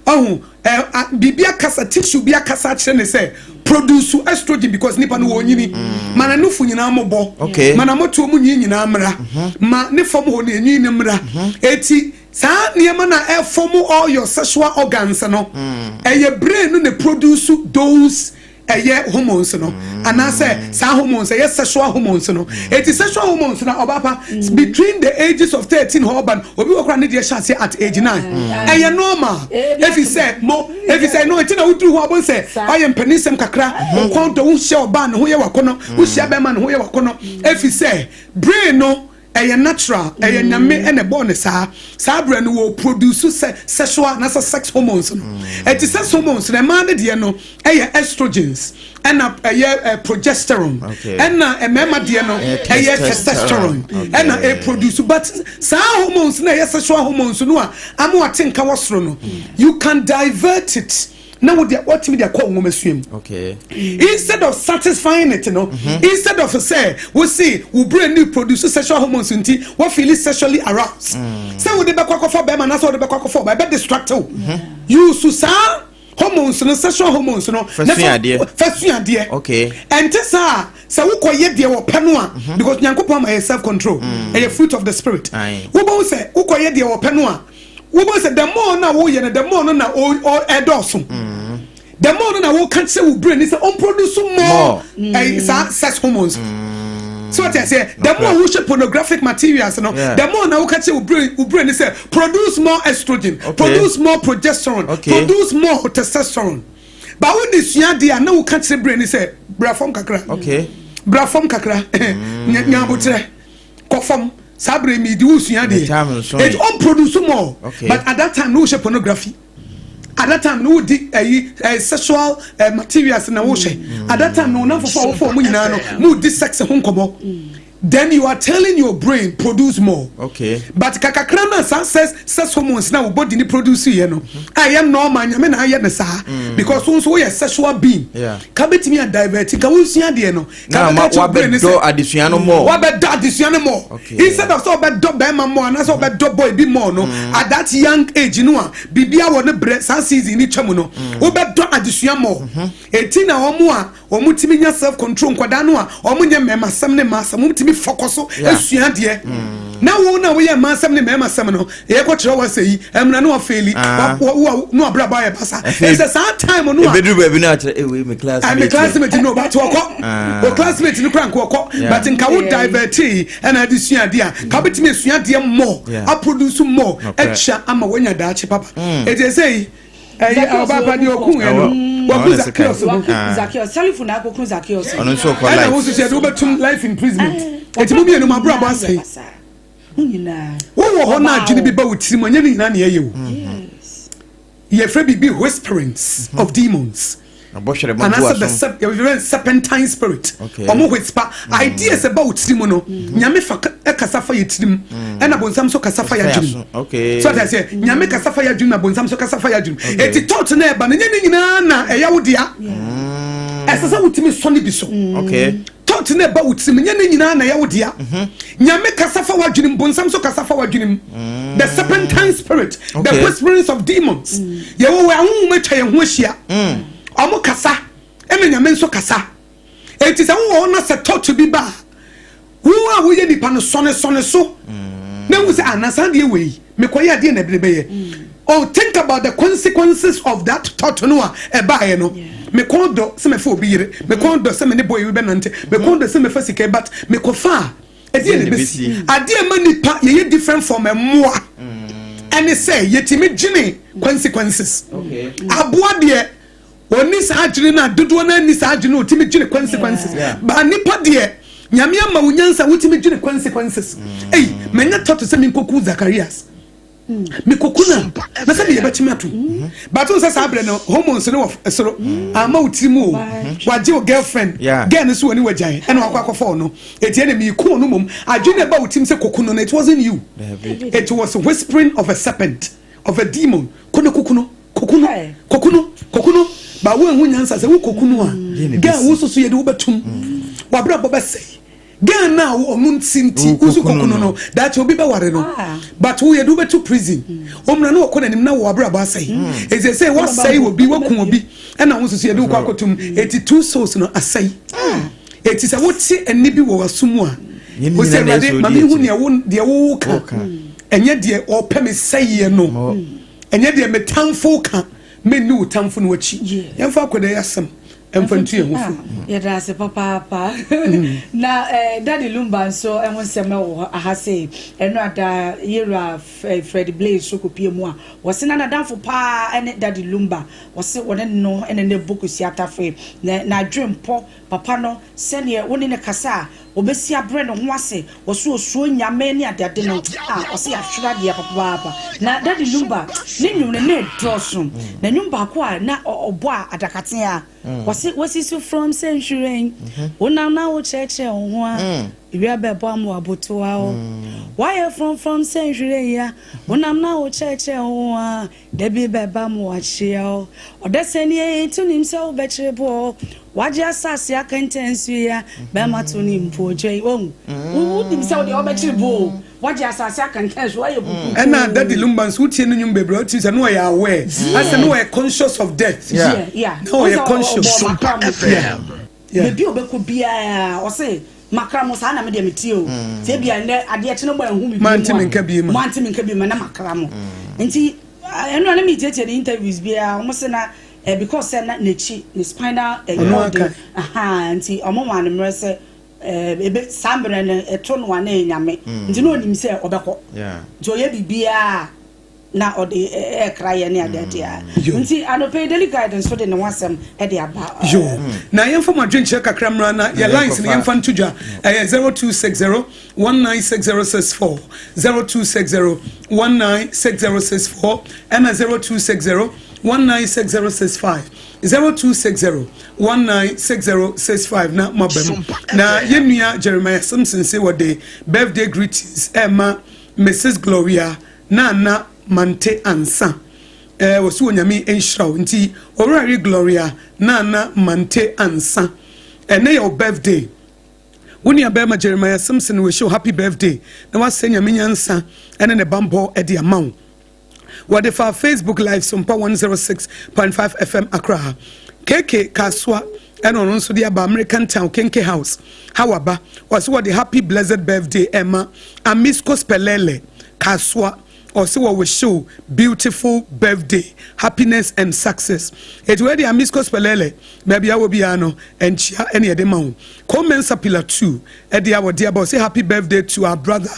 [SPEAKER 1] ɔho ɛ biribi akasa, tissue bi akasa akyerɛ ne sɛ produce estrogen because nipa no wɔ nyini ma na nufu nyinaa mo bɔ ma na motoɔ mu nyi nyinaa mmra ma ne fam hɔ no enyi ne mmra. Eti saa nneɛma na ɛfɔm all your sexual organs no, ɛyɛ brain no na produce those ɛyɛ hormones no, anaasɛ saa hormones ɛyɛ sexual hormones no. Eti sexual hormones na ɔba pa between the ages of 13 hɔ ɔba no, obi wɔ kora ne deɛ hyɛ ase at age 9, ɛyɛ normal. Efi sɛ mo efi sɛ no eti na woduru hɔ ɔbɔn sɛ ɔyɛ mpanisɛm kakra, ɔkɔn dɔ, wohyia ɔbaa ne ho yɛ wakɔnɔ, wohyia bɛrima ne ho yɛ wakɔnɔ, efi sɛ brain no ɛyɛ natural, ɛyɛ Nyame ɛna ɛbɔɔ ne saa. Saa berɛ no wɔ produce sɛ sexual anaasɛ sex hormones no. Ɛti sex hormones no, ɛmaa ne deɛ no ɛyɛ estrogens ɛna ɛyɛ progesterone, ɛna mmarima deɛ no
[SPEAKER 3] ɛyɛ
[SPEAKER 1] ɛyɛ
[SPEAKER 3] testosterone.
[SPEAKER 1] testosterone ɛna ɛproduce. But saa hormones no, ɛyɛ sexual hormones no a ama wate nka wɔ soro no, you can divert it na wo deɛ wɔtumi de akɔ nwomasua mu instead of satisfying it no, instead of say wo see wo brain ni produce sexual hormones nti wo feel sexually aroused sɛ wo de bɛkɔ akɔfɔ bɛrima anaasɛ wo de bɛkɔ akɔfɔ ɔbaa, ɛbɛ distract wo. Use saa hormones no, sexual hormones no,
[SPEAKER 3] fa
[SPEAKER 1] na
[SPEAKER 3] sua adeɛ.
[SPEAKER 1] Fa sua adeɛ. Ɛnte saa sɛ wokɔyɛ deɛ wɔpɛ no a, because Nyankopɔn ama yɛ self control, ɛyɛ fruit of the spirit. Wobɛhu sɛ wokɔyɛ deɛ wɔpɛ no a, wobɛhu sɛ the more na woyɛ no, the more no na ɛdɔɔso, the more no na woka kyerɛ wo brain ni sɛ ɔmproduce more
[SPEAKER 3] More.
[SPEAKER 1] Saa sex hormones. So what I say, the more wohwɛ pornographic materials no, the more na woka kyerɛ wo brain ni sɛ produce more estrogen, produce more progesterone, produce more testosterone. But wo de sua deɛ a, na woka kyerɛ brain ni sɛ bra fam kakra, bra fam kakra, nyabotrɛ kɔ fam. Saa bere mi di wo sua
[SPEAKER 3] Ne
[SPEAKER 1] deɛ
[SPEAKER 3] time nso
[SPEAKER 1] it
[SPEAKER 3] yi.
[SPEAKER 1] ɔmproduce more. But at that time no, wohyɛ pornography, at that time no wodi ɛyi sexual materials na wohyɛ. At that time no, wonam fofoɔ a wofɔ ɔmo nyinaa no mo di sex ho nkɔmɔ. Then you are telling your brain produce more. But kakakra na saa sex hormones na wo body ni produce yɛ no a, ɛyɛ normal, Nyame na ayɛ ne saa because wo nso woyɛ sexual being. Ka bɛtumi a divert ka wonsua deɛ no
[SPEAKER 3] na
[SPEAKER 1] ka
[SPEAKER 3] ma
[SPEAKER 1] bɛka kyerɛ brain ni
[SPEAKER 3] wabɛdɔ
[SPEAKER 1] sɛ
[SPEAKER 3] adesua no more.
[SPEAKER 1] Wabɛdɔ adesua no more instead of sɛ ɔbɛdɔ bɛrima more anaasɛ ɔbɛdɔ boy bi more no at that young age no a biribia wɔ ne brɛ saa season ni twɛ mu no, wobɛdɔ adesua more. Eti na wɔn a wɔn tumi nya self control, nkwadaa no a wɔn nyɛ mmarima asɛm ne mmaa asɛm, wɔn tumi focus so esua adeɛ. Na wo na woyɛ mmaa asɛm ne mmarima asɛm no, yɛ kɔ kyerɛ wɔ sɛ yi ɛmuna ne wa fail wa wa ne wa brabɔ ayɛ basa. Ɛsɛ saa time no a
[SPEAKER 3] ebeduru baabi na akyerɛ ewe mi classmate.
[SPEAKER 1] Mi classmate no, but wɔkɔ o classmate no kora nka wɔkɔ. But nka wo divert yi ɛna ade sua adeɛ a, ka wobɛtumi asua adeɛ more, aproduce more, ɛkyia ama woanya daakye papa. Ɛti ɛsɛ yi ɛyɛ ɔbaapa deɛ ɔku yɛ no, waku Zakios no.
[SPEAKER 2] Zakios Salifu na akɔku Zakios.
[SPEAKER 3] Ɔno nso kɔ
[SPEAKER 1] ɛna
[SPEAKER 3] life.
[SPEAKER 1] Wo nso sɛ yɛde wobɛtum life imprisonment. Ɛti mo mmienu mo abrabɔ asɛe. Wowɔ hɔ no, adwene bi ba wo tirim, ɛnyɛ ne nyinaa ne ɛyɛ o. Yɛfrɛ biribi whisperings of demons
[SPEAKER 3] abɔhwɛrɛ ma bu
[SPEAKER 1] anaasɛ the
[SPEAKER 3] aso.
[SPEAKER 1] Yɛfrɛ serpentine spirit. Ɔmo whisper ideas ɛba wo tirim no. Nyame fa ɛkasa fa yɛ tirim, ɛna bonsam nso kasa fa yɛ adwene. So ɔtɛ sɛ Nyame kasa fa yɛ adwene na bonsam nso kasa fa yɛ adwene. Eti thought na ɛba no, nyɛ ne nyinaa na ɛyɛ wo dea. Ɛsɛ sɛ wotumi sɔ ne bi so. Thought na ɛba wo tirim, nyɛ ne nyinaa na ɛyɛ wo dea. Nyame kasa fa w'adwene mu, bonsam nso kasa fa w'adwene mu. The serpentine spirit, the whisperings of demons. Yɛwɔ wɔ ahohom atwa yɛn ho ahyia, ɔmo kasa ɛna Nyame nso kasa. Eti sɛ wowɔ hɔ na sɛ thought bi ba a, wo a woyɛ nipa no, sɔne sɔne so na wu sɛ anasa deɛ wei mekɔyɛ adeɛ na ɛbere bɛyɛ. Oh, think about the consequences of that thought no a ɛbaeɛ no. Mekɔn dɔ sɛ mɛfa obi yere, mekɔn dɔ sɛ me ne boy bi bɛnante, mekɔn dɔ sɛ mɛfa sika, but mekɔfa a, ɛdeɛ na ɛbɛsi? Adeɛ ma nipa yɛyɛ different from ɛmmoa ɛne sɛ yɛtumi gyene consequences. Aboa deɛ, oni saa adwene no a, dodoɔ no ani saa adwene no, ɔtumi gyene consequences. Ba nipa deɛ, Nyame ama wo nyansa wotumi dwene consequences. Ei, manya thought sɛ menkɔku Zacharias. Mekɔku no a, na sɛ meyɛ bɛkyeme atom. But wo sɛ saa berɛ no, hormones no wɔ soro. Ama wo tiri mu o. Wagye wo girlfriend. Girl no so wɔ ne wagyae. Ɛna wakɔ akɔfa ɔno. Eti ɛna meku ɔno mmom. Adwene na ɛba wo tirim sɛ kɔku no no, it wasn't you. It was whispering of a serpent, of a demon. Kɔ na kɔku no. Kɔku no. Kɔku no. Kɔku no. Ba woanhu nyansa sɛ wokɔku no a, girl wo nso so yɛde wo bɛtum. W'abrabɔ bɛsɛe. Girl no a ɔno nti nti wo nso kɔku no no, daakye obi bɛware no. But wo yɛde wo bɛto prison. Ɔmmra na ɔkɔ n'anim na w'abrabɔ asɛe. Enti sɛ woasɛe obi, woaku obi, ɛna wo nso so yɛde wo kɔ akɔtum. Enti two souls no asɛe. Enti sɛ wote ɛnne bi wɔ w'aso mu a, wo sɛ Awurade ma menhu deɛ woka, ɛnyɛ deɛ ɔpɛ me sɛeɛ no. Ɛnyɛ deɛ me tamfo ka, menni wo tamfo no akyi. Yɛmfa akwadaa yi asɛm mfa ntu yɛn ho fo.
[SPEAKER 2] Ah, yɛda ase papaapa. Na eh, Daddy Lumba nso ɛho nsɛm ɛwɔ aha sei. Ɛno ada yɛwura eh, Fred Blaze so kɔpie mu a, wɔse na n'adamfo paa ɛne Daddy Lumba. Wɔse wɔne no ɛne ne bɔ kɔsi atafere. Na n'adwempɔ papa no, sɛdeɛ wo ne no kasa a, Ɔbɛsi abrɛ ne ho ase, ɔse ɔsuro Nyame ne adeade no a ɔse yɛahwere adeɛ papaapa. Na Daddy Lumba ne nnwom no na ɛdɔɔso. Na nnwom baako a na ɔbɔ a adakatea, ɔse wasisi frɔm sɛ nhwiren, wonam na wokyerɛkyerɛ wo ho a, ewia bɛbɔ ama wabotoa o. Woayɛ frɔmfrɔm sɛ nhwiren a, wonam na wokyerɛkyerɛ wo ho a, Da bi bɛba ma wɔakyea wo. Ɔdasani ei, to nim sɛ wobɛkyere boɔ. Wagye asase akɛntɛn so yi a, bɛrima to ne mpo dwa yi. Wahu? Wonim sɛ wodeɛ wobɛkyere boɔ o. Wagye asase akɛntɛn so, woayɛ kukuruku.
[SPEAKER 1] Ɛna Daddy Lumba nso wotie ne nnwom bebree a wotumi sɛ na ɔyɛ aware. Asɛ na ɔyɛ conscious of death.
[SPEAKER 2] Yeah, yeah.
[SPEAKER 1] Na ɔyɛ conscious.
[SPEAKER 2] Ɔbɔ makra mu.
[SPEAKER 1] Yeah. Yeah.
[SPEAKER 2] Baabi a ɔbɛkɔ biara ɔse makra mo saa na me deɛ metie o. Sɛ ebia nnɛ adeɛ kye no mo anhu me bio mu a,
[SPEAKER 1] Moante me nka bio ma.
[SPEAKER 2] Moante me nka bio ma na makra mo. Nti ɛno a na metietie ne interviews biara wɔn se na eh, because sɛ na n'akyi ne spinal eh,
[SPEAKER 1] Ɔno
[SPEAKER 2] cord
[SPEAKER 1] aka.
[SPEAKER 2] ahaa nti wɔn maa no mmerɛ sɛ eh, ebe saa mmerɛ no ɛto no a na ɛyɛ Nyame. Nti na ɔnim sɛ ɔbɛkɔ. Nti ɔyɛ biribiara a na ɔde ɛkra yɛ ne adeade a nti anɔpɛ yi Daily Guide nso de ne ho asɛm de aba.
[SPEAKER 1] Yo, na yɛmfa mo adwenkyerɛ kakra mmra na yɛ lines no yɛmfa nto dwa. Ɛyɛ 0260 196064, 0260 196064 ɛna 0260 196065, 0260 196065 na moaba mu. Na yɛn nua Jeremiah Simpson se wɔde birthday greetings ɛma Mrs Gloria Nana mante ansa eh wɔse Onyame nhyira wo nti Owurare Gloria Nana mante ansa ɛnɛ yɛ wo birthday wo nua bɛɛma Jeremiah Simpson wish wo happy birthday na wasɛ Nyame nyansa ɛne ne banbɔ de ama wo wɔde faa Facebook live Sompa 106.5 FM Accra KK Kasoa ɛna ɔno nso de aba American Town Kenke House ha waba ɔse wɔde happy blessed birthday ɛma Amisco Spelele Kasoa ɔse wɔ wish wo beautiful birthday happiness and success eti wei de Amisco Spelele baabi a wɔ biara no nkyia ɛne ɛde ma wo Ko Mensah Pillar 2 ɛde a wɔde aba ɔse happy birthday to our brother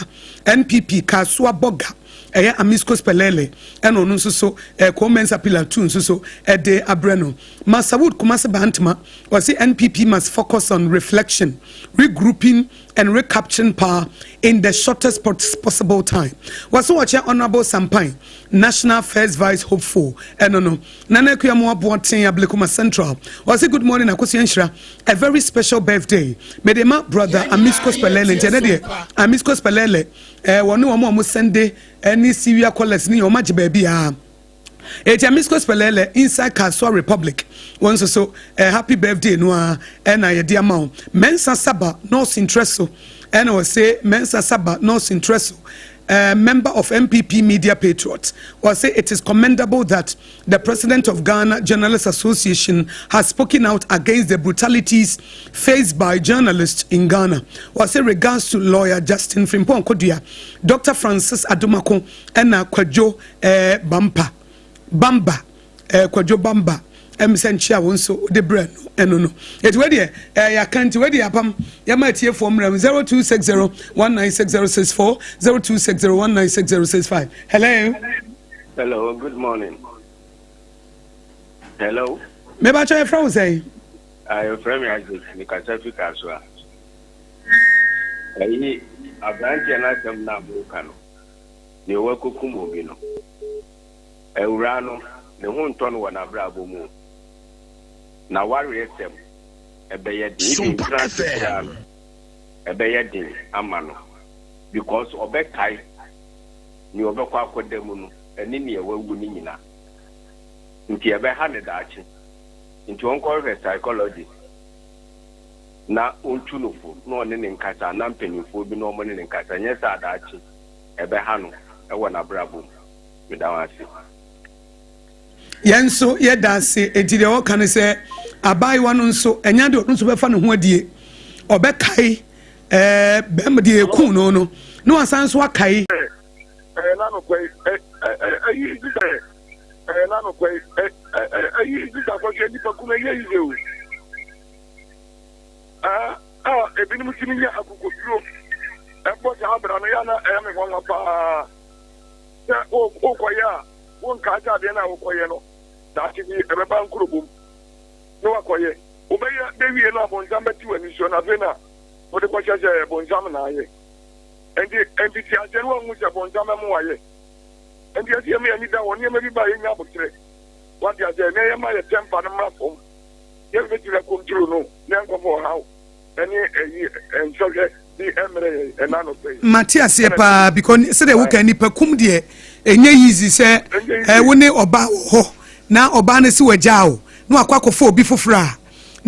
[SPEAKER 1] NPP Kasoa Boga ɛyɛ Amisco Spelele ɛna ɔno nso so eh, Ko Mensah Pillar 2 nso so ɛde abrɛ no Masawood Kumasi Bantama ɔse NPP must focus on reflection, regrouping and recapturing power in the shortest possible time. Wɔse wɔkyɛ Honourable Sampan, National First Vice hopeful ɛno no, Nana Akua Amoah Boateng Ablekuma Central. Ɔse good morning Akosua Nhyira, a very special birthday mede ma brother Amisco Spelele nti ɛnɛ deɛ Amisco Spelele eh, wɔne wɔn a wɔn sɛnde ɛne Syria callers ne wɔn agye baabi a. Eti Amisco Spelele inside Kasoa Republic wɔn nso so eh, happy birthday no a ɛna yɛde ama wo. Mensa Saba North Ntreso ɛna wɔse Mensa Saba North Ntreso uh, member of MPP Media Patriots wɔse it is commendable that the president of Ghana Journalists Association has spoken out against the brutalities faced by journalists in Ghana. Wɔse regards to lawyer Justin Frimpong Kodua, Dr. Francis Adomako ɛna Kwadwo eh, Bampa, Bamba, eh, Kwadwo Bamba, ɛm sɛ nkyea wo nso wode brɛ no ɛno no. Eti wei deɛ eh, yɛaka nti wei deɛ yɛapam yɛma atiefoɔ mmerɛ mu 0260 196064 0260 196065. Hello.
[SPEAKER 4] Hello, good morning. Hello.
[SPEAKER 1] Mebakyɛ yɛfrɛ wo sɛn?
[SPEAKER 4] Yɛfrɛ me Isaac, mekasa fi Kasoa. Ɛyi aberanteɛ no asɛm no a moreka no, deɛ wakokum obi no, awuraa no, ne ho ntɔ no wɔ n'abrabɔ mu o. N'awareɛsɛm, ɛbɛyɛ den, even
[SPEAKER 5] Sompa
[SPEAKER 4] tena ase koraa
[SPEAKER 5] FM.
[SPEAKER 4] no, ɛbɛyɛ den ama no because ɔbɛkae nea ɔbɛkɔ akɔda mu no ɛne nea wawu no nyina nti ɛbɛha no daakye nti ɔnkɔhwehwɛ psychologist na ɔntu no fo na ɔne ne nkasa anaa mpanimfoɔ bi na ɔmo ne ne nkasa nyɛ saa daakye ɛbɛha no ɛwɔ n'abrabɔ mu. Meda wo ase.
[SPEAKER 1] Yɛn nso yɛda ase. Enti deɛ ɔka ne sɛ abaayewa no nso ɛnya deɛ ɔno nso bɛfa ne ho adie. Ɔbɛkae ɛɛ bɛrima deɛ eku no no na wasan nso akae.
[SPEAKER 6] Ɛyɛ n'anokwa yi ɛ ɛ ɛ ɛyi sisa ɛ ɛyɛ n'anokwa yi ɛ ɛ ɛ ɛyi sisa kɔhwɛ nipa kum ɛnyɛ yize o ɛɛ a ebinom tumi nya akokoduro ɛbɔ saa abira no yɛ na ɛyɛ me nwanwa paa sɛ wokɔyɛ a wonkaa sɛ adeɛ no a wokɔyɛ no daakye bi ɛbɛba nkurobom na wakɔyɛ wobɛyɛ bɛwie no abɔnsam bɛte w'ani soɔ na afei na wode kɔhyɛ sɛ bonsam na ayɛ Enti mfitiaseɛ no wanhu sɛ bonsam bɛma wayɛ. Enti ɛsɛ yɛma yɛn ani da hɔ, nneɛma bi ba a yɛnya aboterɛ. Wate aseɛ? Na yɛma yɛ tɛmpa no mmra fam. Yɛbɛtumi akontro no na ɛnkɔfa ɔhaw ne ɛyi nsɔhwɛ bi mmrɛ yɛn ɛna anɔpa yi.
[SPEAKER 1] Mate aseɛ paa because sɛdeɛ woka nipa kum deɛ ɛnyɛ easy sɛ eh, wo ne ɔbaa wɔ hɔ na ɔbaa no si wagyaa wo na wakɔ akɔfa obi foforɔ a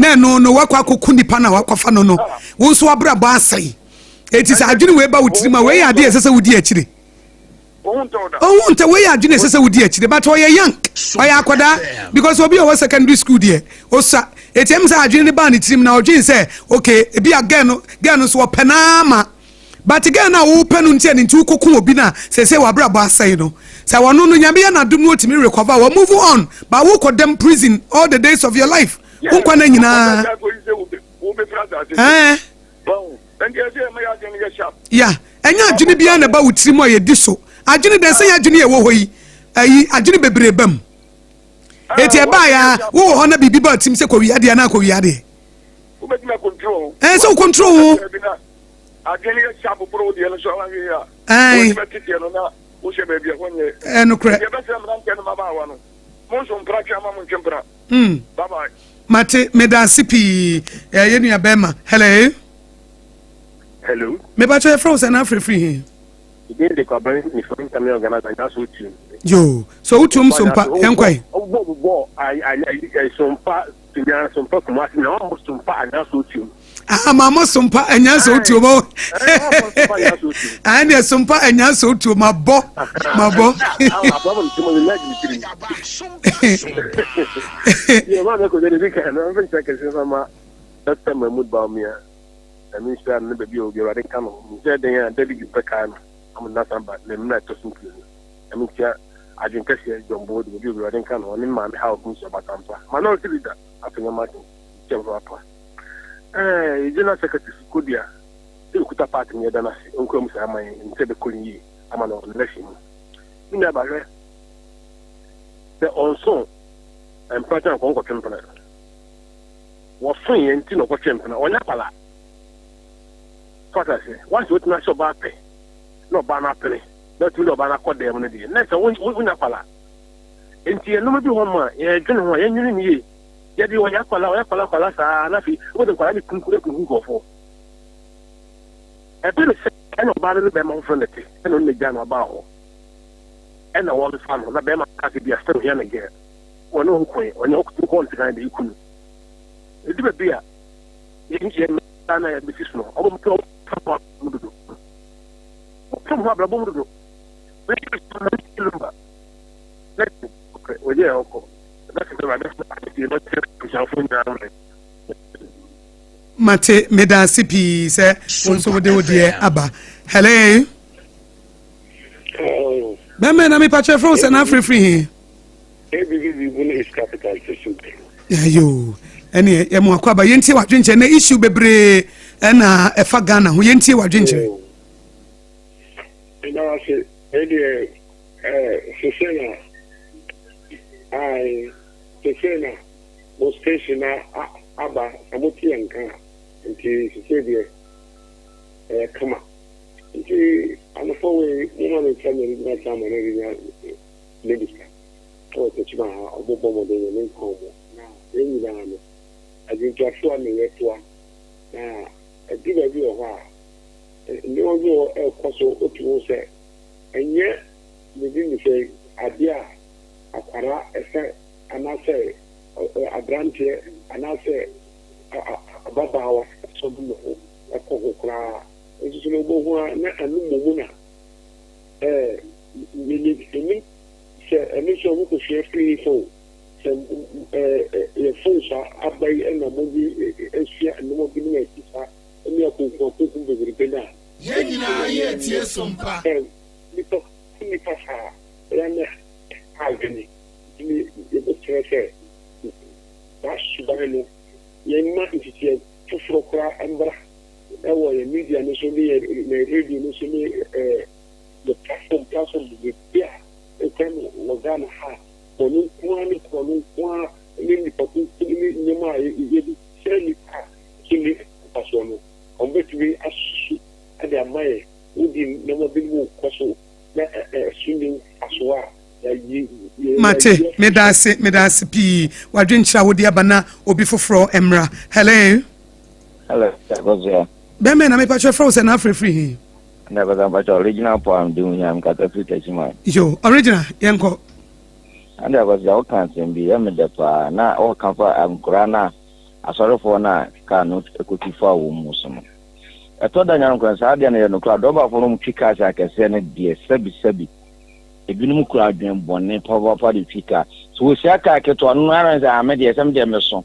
[SPEAKER 1] na ɛno no wakɔ akɔku nipa no a wakɔfa no no wo nso wabrabɔ asɛe. Eti sɛ adwene wei ba wo tirim a, wei yɛ adeɛ ɛsɛ sɛ wodi akyire. Ɔho ntɛ wei yɛ adwene ɛsɛ sɛ wodi akyire but ɔyɛ young, ɔyɛ akwadaa because obi a ɔwɔ secondary school deɛ ɔsa. Eti ɛmu sɛ adwene no baa ne tirim na ɔdwen sɛ okay ebi a girl no girl no nso ɔpɛ naa ma but girl no a wopɛ no nti ɛno nti wokɔku obi no a sɛsɛ wabrabɔ asɛe no sɛ wɔno no nyame yɛ n'adom no ɔtumi recover wɔ move on but wokɔ dɛm prison all the days of your life wo nkwa no nyinaa. Ɛɛ. Ya, ɛnyɛ adwene biara na ɛba wo tirim a yɛdi so. Adwene dɛn sɛ yɛ adwene yɛ wɔ hɔ yi, ayi adwene bebree ba mu. Eti ɛbaa ya, wowɔ hɔ na biribi ba tirim sɛ kɔwia adeɛ anaa kɔwia adeɛ. Ɛɛ sɛ wo control wo.
[SPEAKER 6] Adwene yɛ sharp boro deɛ no so ahwɛ a.
[SPEAKER 1] Ɛɛ.
[SPEAKER 6] Wɔn bɛte no na wohyɛ baabi a wɔnyɛ.
[SPEAKER 1] Ɛɛ nokorɛ.
[SPEAKER 6] Deɛ bɛsɛ mmeranteɛ no mmabaawa no, mo nso mpra twe ama mo ntwe mpra.
[SPEAKER 1] Mm.
[SPEAKER 6] Bye bye.
[SPEAKER 1] Mate, meda ase pii. Eh, yɛ nua bɛrima. Hello.
[SPEAKER 7] Hello.
[SPEAKER 1] Mebakyɛ yɛfrɛ wo sɛ na afrɛfiri he?
[SPEAKER 7] Idin de kwabɛn nifa ntami organizer nya so tu.
[SPEAKER 1] Yo, so wotuom sompa yɛnkwae.
[SPEAKER 7] Ɔbɔ bɔ ayi sompa tunya sompa kumasi na ɔmo sompa anya so tu.
[SPEAKER 1] Ah, ma mo sompa anya so tuo mo. Ah, ne sompa anya so tuo ma bɔ ma bɔ.
[SPEAKER 7] Yo, ma me ko de bi kan na mfe nkyɛ kɛse fa ma Dr. Mahmoud Bawumia. Na me nhyira no ne baabi a obi awurade nka no. Nhyɛ den a delegate bɛkae no. Amu na san ba na mmra ɛtɔ so mmienu. Na me nkyia adwen kɛseɛ John Boadu baabi a obi awurade nka no. Ɔne maame Hawa Kumsi Ɔbatampa. Minority leader Afenyo Martin. Nkyia papa. Ɛɛ yɛ general secretary so Kodua sɛ okuta party no yɛda no ase ɔnkura mu saa ma yɛn nim sɛ ɛbɛkɔ no yie ama no wɔ election mu. Me nua ba hwɛ sɛ ɔnso mpena kyɛn nkɔ nkɔtwe mpena. Wɔso yɛn nti na ɔkɔtwe mpena ɔnyɛ akwala. So ate aseɛ once wotumi ahyɛ ɔbaa pɛ na ɔbaa no apene na wotumi de ɔbaa no akɔ dan mu no deɛ na sɛ wonya akwala. Nti yɛn nneɛma bi hɔ ma yɛdwene ho a yɛnwene no yie. Yɛde ɔyɛ akwadaa ɔyɛ akwadaa akwadaa saa na afei wobɛde nkwadaa no kunkum kunkum nkurɔfoɔ. Ɛbɛ ne sɛ ɛna ɔbaa no ne bɛrima foforɔ na ɛte ɛna ɔno na gya no ɔbaa hɔ ɛna wɔmfa no na bɛrima ka sɛ bi asɛ ohia ne gɛ wɔne wɔn kɔɛ ɔne ɔkɔtumi kɔɔ ne sekan de eku no. Ɛdu baabi a yɛn yɛn mmaa na yɛbɛsi so no ɔmo mpɛ ɔmo fa ho abrabɔ mu dodo ɔmo fa ho abrabɔ mu dodo wɔyɛ wɔyɛ ɔkɔ.
[SPEAKER 1] Mate, meda ase pii sɛ wo nso wode wo deɛ aba. Hello. Bɛmɛ na mepa kyerɛ frɛ wo sɛ na afirifiri he. Ayo, ɛne yɛ mo akɔ aba yɛntie wadwenkyerɛ na issue bebree ɛna ɛfa Ghana ho yɛntie wadwenkyerɛ.
[SPEAKER 8] Ɛda ase, ɛdeɛ Eh, sese na, ae, sese na mo station na aba, sɛ mo te yɛn nka a, nti sese deɛ. Ɛyɛ kama. Nti anɔpa wei moma me nsa me regional chairman ne regional minister ɛwɔ Techiman ha ɔmo bɔ mmɔden Nyame nka ɔmo na yɛn nyinaa no adwintoasoa na yɛtoa na ɛduru baabi wɔ hɔ a nneɛma bi wɔ hɔ ɛrekɔ so wotumi hu sɛ ɛnyɛ medi ne sɛ adeɛ a akwara ɛsɛ anaasɛ aberanteɛ anaasɛ ababaawa sɛ ɔde ne ho kɔ ho koraa nso so no wobɛhu a na ɛno mmom na ɛɛ menim sɛ ɛno nso ɔmo kɔsua firi he o sɛ ɛɛ yɛ phones a aba yi ɛna ɔmo de asua nneɛma binom a ɛte saa ɛne akunkumakunkum bebrebe no a.
[SPEAKER 5] Yɛn nyinaa yɛretie som pa.
[SPEAKER 8] Sɛ nipa ku nipa saa a, ɛyɛ a na ɛha adwene. Nti yɛbɛsrɛ sɛ saa suban no yɛmma nteteɛ foforɔ koraa mbra wɔ yɛn media no so ne yɛn radio no so ne yɛ platform platform bebrebe a ɛkura no wɔ Ghana ha a bɔne nko ara ne korɔno nko ara ne nnipa kunkum ne nneɛma a yɛde kyerɛ nnipa a so nni mfasoɔ no, wɔbɛtumi asusu de ama yɛn. Wodi nneɛma binom kɔ so na ɛso nni mfasoɔ a,
[SPEAKER 1] Mate, medaase, medaase pii. W'adwenkyerɛ a wode aba na obi foforɔ mmra. Hello.
[SPEAKER 9] Hello, Akosua.
[SPEAKER 1] Bɛmɛ na mepa kyerɛ frɛ wo sɛ na afrɛ firi he?
[SPEAKER 9] Na kɔsa mpakyɛ original poem de hu nyam kasa firi Techiman.
[SPEAKER 1] Yo, original, yɛnkɔ.
[SPEAKER 9] Ande Akosua woka asɛm bi yɛ me dɛ paa na wɔka fa nkora no a asɔrefoɔ no a kaa no kɔtu faa wɔn mu so no. Ɛtɔ da nya no saa deɛ no yɛ nokorɛ adɔbafoɔ no twi cars akɛseɛ no deɛ sɛbi sɛbi Ebinom kura adwene bɔne papaapa de twi kaa. Sɛ wɔhyia kaa ketewa no, no ara sɛ, ah, me deɛ, sɛ me deɛ meso.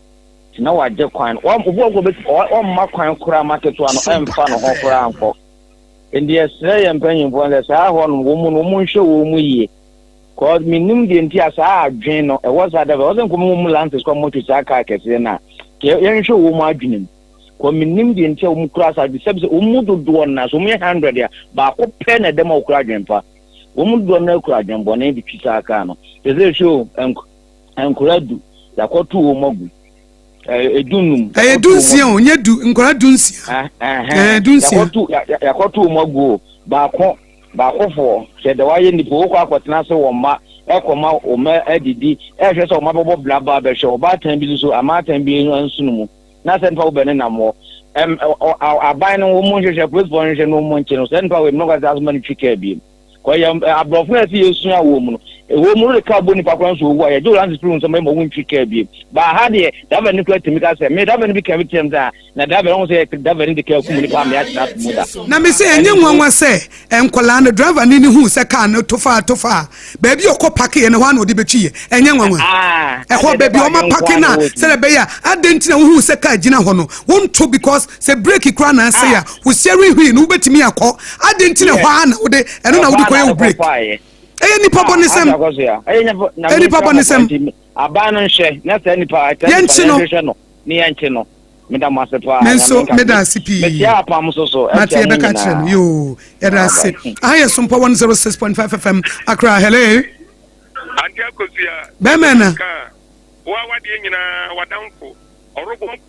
[SPEAKER 9] Nti na wagye kwan. Obi wɔ hɔ a ɔmma kwan koraa ma ketewa no ɛmfa ne ho koraa nkɔ. Nti yɛsrɛ yɛn mpanyimfoɔ no sɛ saa hɔ no, wɔn mu no, wɔn nhwɛ wɔn mu yie. Cause menim deɛ nti a saa adwene no ɛwɔ saa dɛfɛ. Wɔsɛ nkɔmɔ wɔn mu lances kɔ mɔtwi saa kaa kɛseɛ no a, yɛnhwɛ wɔn mu adwene mu. Cause menim deɛ nti a wɔn kura saa adwene. Sɛbi sɛ wɔn mu dodoɔ no na sɛ wɔn yɛ 100 a, baako pɛ na ɛdɛm a wɔkura adwene pa. Wɔn mu dodoɔ no ara kura adwemmɔne de twi saa kaa no. Te sɛ hwɛ o, nkwadaa du, yɛakɔto wɔn agu. Edunnum.
[SPEAKER 1] Ɛyɛ dunsia o, nyɛ du, nkwadaa dunsia. Ɛɛ dunsia.
[SPEAKER 9] Yɛakɔto wɔn agu o, baako, baakofoɔ, hwɛ deɛ wayɛ nipa, wokɔ akɔtena ase wɔn mma, ɛkɔma wɔn mma adidi, ɛhwɛ sɛ wɔn mma bɛbɔ bra ba abɛhwɛ, ɔbaatan bi nso, amaatan bi nsono mu, na sɛ nipa wo bɛ ne nam hɔ. Ɛm, aban no wɔn nhwehwɛ, polisifoɔ nhwehwɛ na wɔn nkye no, sɛ nipa wei, mmrɛ kwasi asoma no twi kaa biem. Kɔ yɛ aborɔfo na ɛsɛ yɛsua wɔ mu no, ɛwɔ mu no de kaa bɔ nipa koraa nso owu a, yɛgye wo lanse firi wo nsam ma wontwi kaa biem. Baa ha deɛ, driver no koraa tumi ka sɛ, me driver no bi ka bi kyerɛ me sɛ, ah, na driver no ho sɛ driver no de kaa kum nipa a me atena ase mu da.
[SPEAKER 1] Na me sɛ ɛnyɛ nwanwa sɛ nkwadaa no driver no ne huu sɛ kaa no to faa to faa baabi a ɔkɔ pake yɛ no hɔ a na ɔde bɛtwi yɛ ɛnyɛ nwanwa
[SPEAKER 9] ah,
[SPEAKER 1] ɛhɔ baabi a ɔma pake no a sɛdeɛ ɛbɛyɛ a adɛn nti na wohuu sɛ kaa gyina hɔ no wonto because sɛ breki koraa na asɛe a wo steering wheel no wobɛtumi akɔ adɛn nti na ɛhɔ a na wode ɛno na wode kɔyɛ wo breki ɛyɛ nipa bɔ ne sɛm ɛyɛ nipa bɔ ne sɛm
[SPEAKER 9] aban no nhwɛ na saa nipa
[SPEAKER 1] yɛnkye
[SPEAKER 9] no ne yɛnkye no meda mo ase paa
[SPEAKER 1] me nso meda ase pii
[SPEAKER 9] metia apam so so
[SPEAKER 1] mate yɛbɛka kyerɛ no yoo yɛda ase aha yɛ sompɔ 106.5 fm akra hello
[SPEAKER 6] Auntie Akosua
[SPEAKER 1] bɛmɛ na
[SPEAKER 6] wa wadeɛ nyinaa wadamfo ɔrobɔ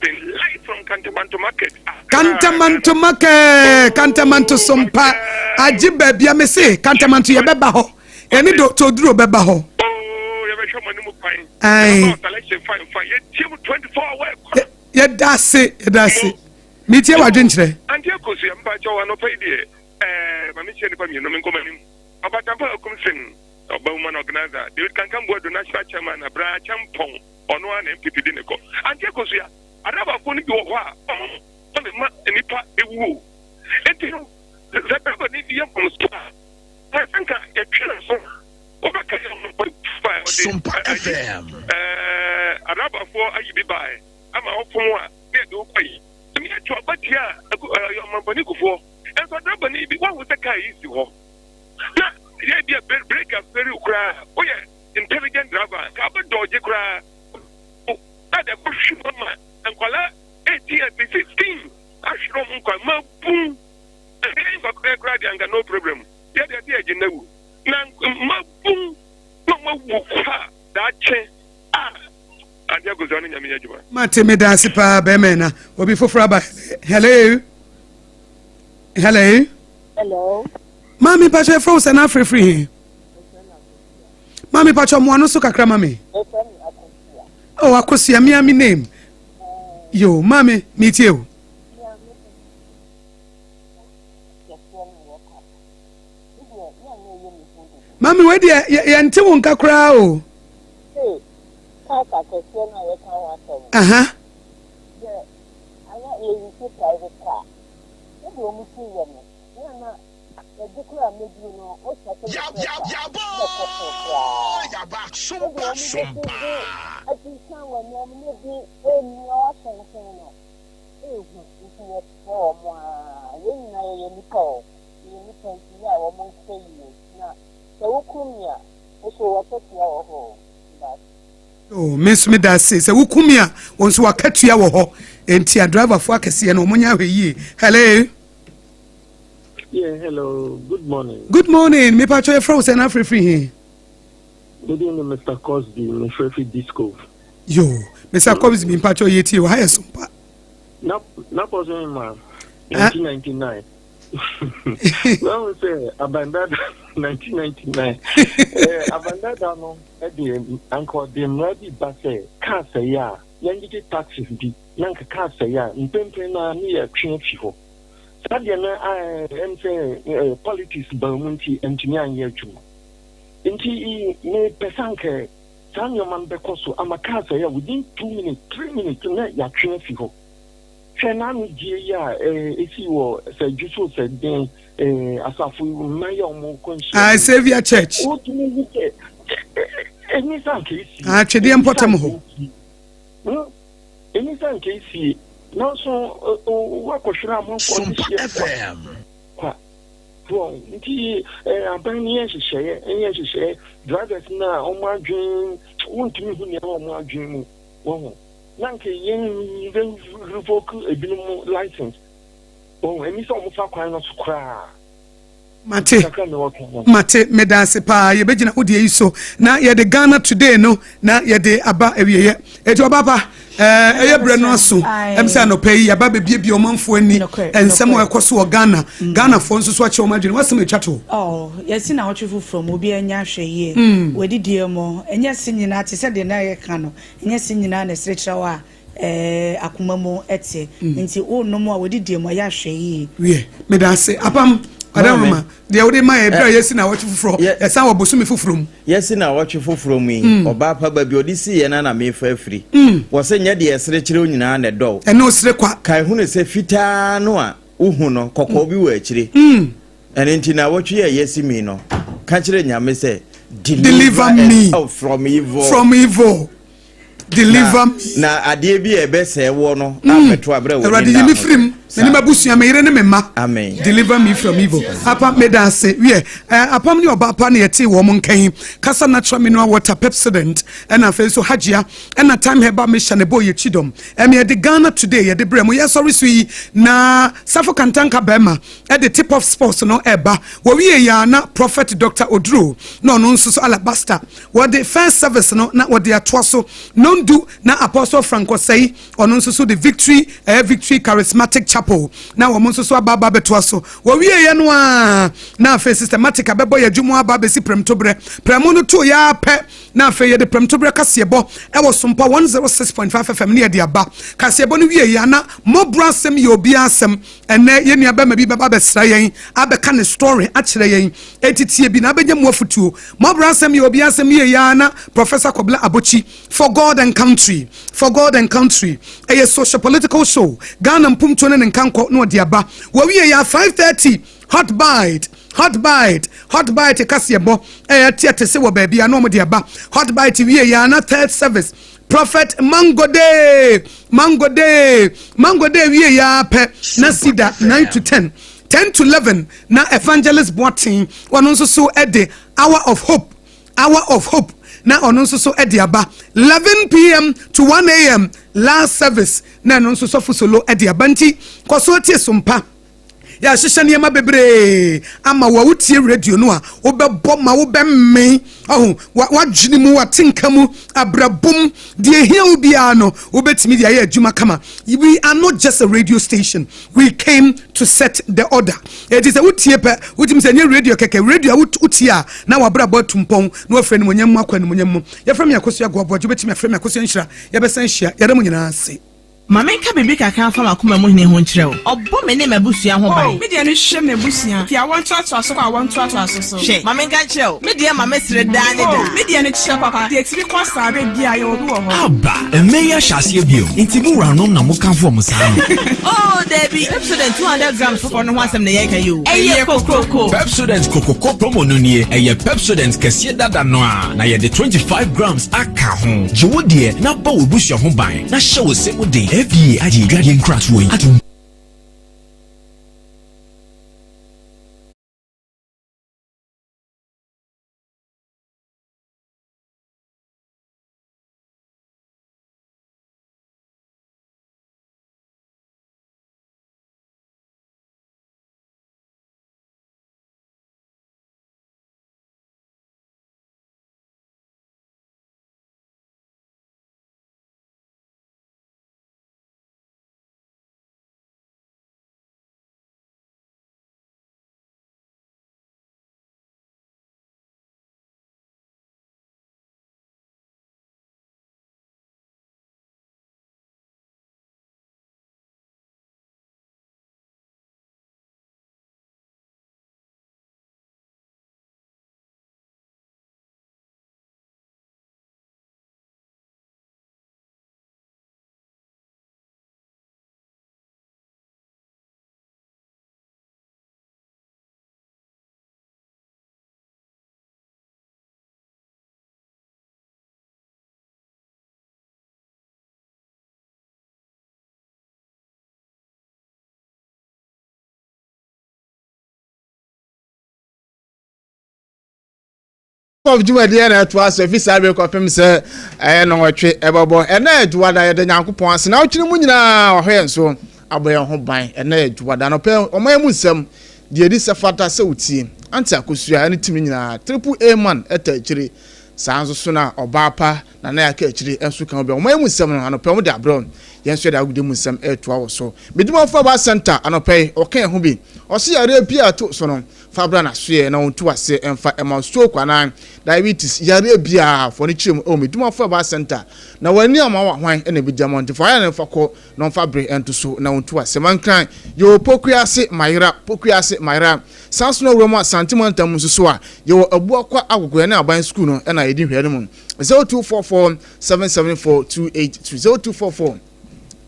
[SPEAKER 6] live from Kantamanto market.
[SPEAKER 1] Kantamanto market Kantamanto sompa agye baabi a mese Kantamanto yɛbɛba hɔ yɛne Dr. Oduro bɛba hɔ.
[SPEAKER 6] Oh, yɛbɛhwɛ mo anim kwan. Ayi. Selection fine fine. Yɛtie mu 24 hour kɔ.
[SPEAKER 1] Yɛda ase yɛda ase. Metie w'adwenkyerɛ.
[SPEAKER 6] Auntie Akosua mpakyɛw anɔpa yi deɛ ɛɛ ma mehyia nipa mmienu menkɔ m'anim. Ɔbatampa Akumsen ɔba woman organizer David Kankan Boadu national chairman Abra Champɔn ɔno ara na NPP de ne kɔ. Auntie Akosua adrabafoɔ no bi wɔ hɔ a wɔn na ma nnipa ewu o. Enti no sɛ driver no yɛ mfomso a ɛsɛ nka yɛtwe ne so wobɛka yɛ ɔde
[SPEAKER 5] Sompa FM.
[SPEAKER 6] ɛɛ adrabafoɔ ayi bi baeɛ ama ɔfom a ne yɛde wokɔ yi ɛmi atwa ɔba tia ɛɛ ɔmampanin kufoɔ nso adrabani bi wahu sɛ kaa yi si hɔ na yɛ bi a brake afɛri koraa woyɛ intelligent driver ka bɛ dɔgye koraa na de kɔ hwi mu ama nkwadaa 18 and 16 ahwerɛ ɔmo nkwa ma bum ɛyɛ nkwadaa koraa deɛ anka no problem yɛ deɛ deɛ agye na wu na ma bum na ɔmo awu kwa daakye a adeɛ agosa no nyame yɛ adwuma.
[SPEAKER 1] Mate meda ase paa bɛrima na obi foforɔ aba hello. Hello.
[SPEAKER 10] Hello.
[SPEAKER 1] Maame mpakyɛ yɛfrɛ wo sɛ na afrɛfiri he? Maame mpakyɛ ɔmo ano so kakra ma me. Oh, Akosua, me me name. Yo, maame, metie o. Maame, wei deɛ yɛnte wo nka koraa o. Aha. Oh, me nso meda ase sɛ woku me a wɔn nso wakatua wɔ hɔ nti adriverfoɔ akɛseɛ no wɔn nyɛ ahwɛ yie. Hello.
[SPEAKER 11] Yeah, hello. Good morning.
[SPEAKER 1] Good morning. Me pacho yɛfrɛ wo sɛ na afrɛfiri he?
[SPEAKER 11] Me din ne Mr. Cosby, me frɛfiri Disco.
[SPEAKER 1] Yo, Mr. Cosby, mpacho yɛtie wɔ ha yɛ sompa.
[SPEAKER 11] Na na pɔso ma 1999. Wahu sɛ abandada 1999. Eh, abandada no de anka ɔde mmara bi ba sɛ kaa sɛe a yɛngyegye taxes bi na anka kaa sɛe a mpempren no a ne yɛtwe afi hɔ. Saa deɛ no ɛm sɛ politics baa mu nti antumi anyɛ adwuma. Nti mepɛ sɛ anka saa nneɛma no bɛkɔ so ama kaa sɛe a within 2 minutes, 3 minutes na yɛatwe afi hɔ. Hwɛ n'ano gye yi a ɛsii wɔ sɛ dwo so sɛ den asafo mma yi a wɔn kɔ nhyia.
[SPEAKER 1] Ah, Saviour Church.
[SPEAKER 11] Wotumi hu sɛ ɛni sɛ anka esie.
[SPEAKER 1] Ah, twedeɛ mpɔtam hɔ.
[SPEAKER 11] Ɛni sɛ anka esie nanso wakɔhwere amanfoɔ de hyɛ kwa kwa nti aban no yɛ nhyehyɛeɛ, yɛ nhyehyɛeɛ. Drivers no a wɔn adwene wontumi hu nea wɔn adwene mu wɔn ho na nka yɛn revoke ebinom license wɔn ɛni sɛ wɔn fa kwan no so koraa.
[SPEAKER 1] Mate, mate, meda ase paa. Yɛbɛgyina wodeɛ yi so na yɛde Ghana Today no na yɛde aba awieɛ. Ɛti ɔba pa ɛyɛ berɛ no aso ɛm sɛ anɔpa yi yɛba bɛbiebie ɔmanfoɔ ani nsɛm a ɛkɔ so wɔ Ghana. Ghanafoɔ nso so akyɛ wɔn adwene wasɛm atwa to.
[SPEAKER 2] Yɛsi na ɔtwe foforɔ mu obi anya ahwɛ yie wɔdidie mu. Ɛnyɛ se nyinaa te sɛ deɛ na yɛka no, ɛnyɛ se nyinaa na ɛsere kyerɛ wɔ a akoma mu ɛte nti wonom a wɔdidie mu ɛyɛ ahwɛ yie.
[SPEAKER 1] Wiɛ, meda ase. Apam ɔdɛroma deɛ wode ma yɛ berɛ a yɛsi na wɔtwe foforɔ yɛsan wɔ bosome foforɔ mu.
[SPEAKER 3] Yɛsi na wɔtwe foforɔ mu yi, ɔbaa pa ba bi ɔde si yɛn na mefa afiri wɔ sɛ nyɛ deɛ ɛsere kyerɛ wo nyinaa na ɛdɔw.
[SPEAKER 1] Ɛne osere kwa.
[SPEAKER 3] Kae hunu sɛ fitaa no a wohu no, kɔkɔɔ bi wɔ akyire. Ɛno nti na wɔtwe yɛ yɛsi mi no, ka kyerɛ Nyame sɛ
[SPEAKER 1] deliver me
[SPEAKER 3] us from evil.
[SPEAKER 1] From evil deliver me.
[SPEAKER 3] Na adeɛ bi a ɛbɛsɛɛ wɔ no abɛto aberɛ wɔ.
[SPEAKER 1] Awurade, yi me firi mu, me ne m'abusua, me yere ne me mma.
[SPEAKER 3] Amen.
[SPEAKER 1] Deliver me from evil. Apa, meda ase. Wiɛ, Apam ne ɔba pa ne yɛtee wɔn mo nkan. Kasa Natural Mineral Water, Pepsodent, ɛna afei nso Hajia, ɛna Time Herbal Mixture ne bɔ yɛ kyidɔm. Ɛmi yɛde Ghana Today yɛde brɛ mo. Yɛsɔre so yi na Safo Kantanka bɛrima ɛde Tip of Sports no ɛba. Wɔwie yɛ na Prophet Dr Oduro na ɔno nso so Alabaster wɔde first service no na wɔde atoa so nondu na Apostle Frank Osei ɔno nso so de Victory, ɛyɛ Victory Charismatic Chapel, na wɔn nso so aba abɛtoa so. Wɔwie yɛ no a na afei Systematic abɛbɔ yɛ adwuma aba abɛsi prɛmtoberɛ. Prɛmo no to yɛ apɛ na afei yɛde prɛmtoberɛ kaseɛbɔ ɛwɔ Sompa 106.5 FM ne yɛde aba. Kaseɛbɔ no wie yɛ ana mmɔborɔ asɛm yɛ obiara asɛm. Ɛnɛ yɛn nua bɛrima bi bɛba abɛsra yɛn abɛka ne story akyerɛ yɛn, etitie bi na abɛnya mu afutuo. Mmɔborɔ asɛm yɛ obiara asɛm yie yɛ ana Professor Kɔbla Abokyi, For God and Country. For God and Country ɛyɛ social political show, Ghana mpomtuo ne ne nkankɔ na ɔde aba. Wɔwie yɛ a 5:30 Hot Bite, Hot Bite, Hot Bite kaseɛbɔ ɛyɛ teɛ te se wɔ baabi a na wɔde aba. Hot Bite wie yɛ ana third service, Prophet Mangode, Mangode, Mangode wie yɛ apɛ na sida 9 to 10, 10 to 11 na Evangelist Boaten ɔno nso so ɛde Hour of Hope, Hour of Hope na ɔno nso so ɛde aba. 11 p.m. to 1 a.m. last service na ɛno nso sɔfo solo ɛde aba. Nti kɔso tie Sompa. Yɛahyehyɛ nneɛma bebree ama wo a wotie radio no a wobɛbɔ ma wobɛmmen ɔho w'adwene mu, w'atenka mu, abrabɔ mu, deɛ ehia wo biara no wobɛtumi de ayɛ adwuma kama. We are not just a radio station, we came to set the order. Eti sɛ wotie pɛ, wotumi sɛ ɛnyɛ radio kɛkɛ, radio a wotie a na w'abrabɔ atu mpɔn na wafiri animuonyam mu akɔ animuonyam mu. Yɛfrɛ me Akosua Agoaboagye, wobɛtumi afrɛ me Akosua Nhyira. Yɛbɛsan hyia. Yɛda mo nyinaa ase.
[SPEAKER 10] Ma menka biribi kakra mfa m'akoma mu hene ho nkyerɛ wo. Ɔbɔ me ne m'abusua ho ban.
[SPEAKER 12] Oh, me deɛ no hwɛ m'abusua, fi awoɔ ntoatoaso kɔ awoɔ ntoatoaso so.
[SPEAKER 10] Hwɛ, ma menka nkyerɛ wo, me deɛ ma mesere daa ne daa.
[SPEAKER 12] Oh, me deɛ no kyerɛ papa, deɛ ɛtumi kɔ saa berɛ biara, yɛwɔ bi wɔ hɔ.
[SPEAKER 13] Aba! Mmɛ yi ahyɛ aseɛ bio, nti mo wuranom na mo kamfo wɔn saa no?
[SPEAKER 10] Oh, dabi, Pepsodent 200 grams foforɔ no ho asɛm na yɛreka yi o. Ɛyɛ kokroko!
[SPEAKER 13] Pepsodent Kokroko promo no nie, ɛyɛ Pepsodent kɛseɛ dada no ara, na yɛde 25 grams aka ho. Gye wo deɛ na bɔ w'abusua ho ban. Na hyɛ wo se mu den. FDA agye adwadeɛ nkratoɔ yi atom.
[SPEAKER 5] Kɔf dwumadie na ɛtoa so ɛfi saa bere kɔpem sɛ ɛyɛ nnɔnwɔtwe ɛbɛbɔ. Ɛnɛ yɛ dwoada, yɛda Nyankopɔn ase na ɔtwene mu nyinaa ɔhwɛ yɛn so abɔ yɛn ho ban. Ɛnɛ yɛ dwoada anɔpɛ ɔman mu nsɛm deɛ ɛdi sɛ fata sɛ wotie. Ante Akosua ɛne team no nyinaa Triple A man ɛta akyire saa nso so na ɔbaa pa Nana Yaka akyire nso ka ho bi. Ɔman mu nsɛm no anɔpɛ wɔde abrɛ wo. Yɛn nso yɛde agodi mu nsɛm ɛretoa wo so. Medwumafoɔ Aba Center anɔpɛ yi ɔka yɛn ho bi. Ɔse yareɛ biara ɛto so no Fa bra n'asoɛɛ na ɔntu aseɛ mfa mma wo stroke anaa diabetes yareɛ biara fa no kyerɛ mu ɛwɔ Medumafo Herbal Center na w'ani amma wo a hwan na ɛbɛdi ama wo nti fa w'ayare no fa kɔ na ɔmfa bere nto so na ɔntu aseɛ Mankran yɛwɔ Pokuase Mayera Pokuase Mayera saa nso na wura mu Asante mantam mu nso so a yɛwɔ Abuakwa Agogo yɛne aban sukuu no na yɛdi nhwɛɛ no mu 0244 774 282 0244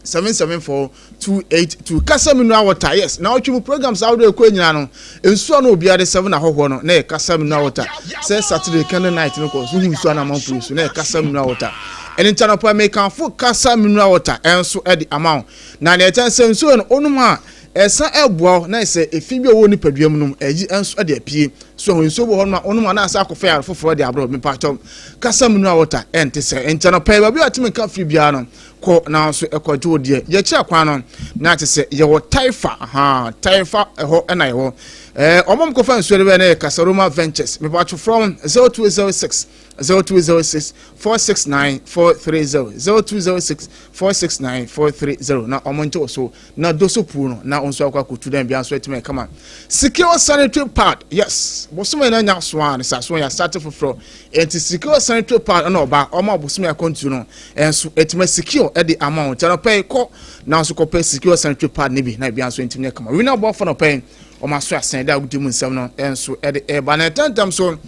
[SPEAKER 5] 774 282 Kasa mineral water yes na ɔtwe mu programs ahodoɔ ɛkɔ nyinaa no nsuo a na obiara de sɛve na ahɔhoɔ no na yɛ kasa mineral water sɛ Saturday candle night no kɔ so hu nsuo a na amanfoɔ yi so na yɛ kasa mineral water ɛne nti anɔpa mekamfo kasa mineral water ɛnso ɛde ama wo na nea ɛkyɛn sɛ nsuo no onom a ɛsan ɛboa wo na sɛ efi bi a ɛwɔ nipadua mu nom ɛyi ɛnso ɛde apue so ɛho nsuo wɔ hɔ nom a onom a na asa akɔfa yare foforɔ de abrɛ mepatɔ kasa mineral water ɛnte sɛ nti anɔpa yi baabi a tumi nka firi biara no kɔ na nso ɛkɔgye wo deɛ yɛkyerɛ kwan no na te sɛ yɛwɔ taifa ha taifa ɛhɔ ɛna yɛwɔ ɛɛ wɔn kɔfa nsuo de bɛyɛ na yɛ kasaroma ventures mepatwo from 0206 0206 469 430 0206 469 430 na wɔn nkyɛw so na doso puu no na nso akɔ akɔtu dɛn bia nso atumi kama secure sanitary pad yes bosome na nya so a ne sa so yɛ asate foforɔ enti secure sanitary pad ɛna ɔba ɔma bosome akɔntu no ɛnso atumi secure ɛde ama wo nti anɔpɛ yi kɔ na nso kɔpɛ secure sanitary pad ne bi na bia nso ntumi kama wina boafo anɔpɛ yi ɔma so asɛn da agudi mu nsɛm no ɛnso ɛde ɛba na ɛtɛntɛm so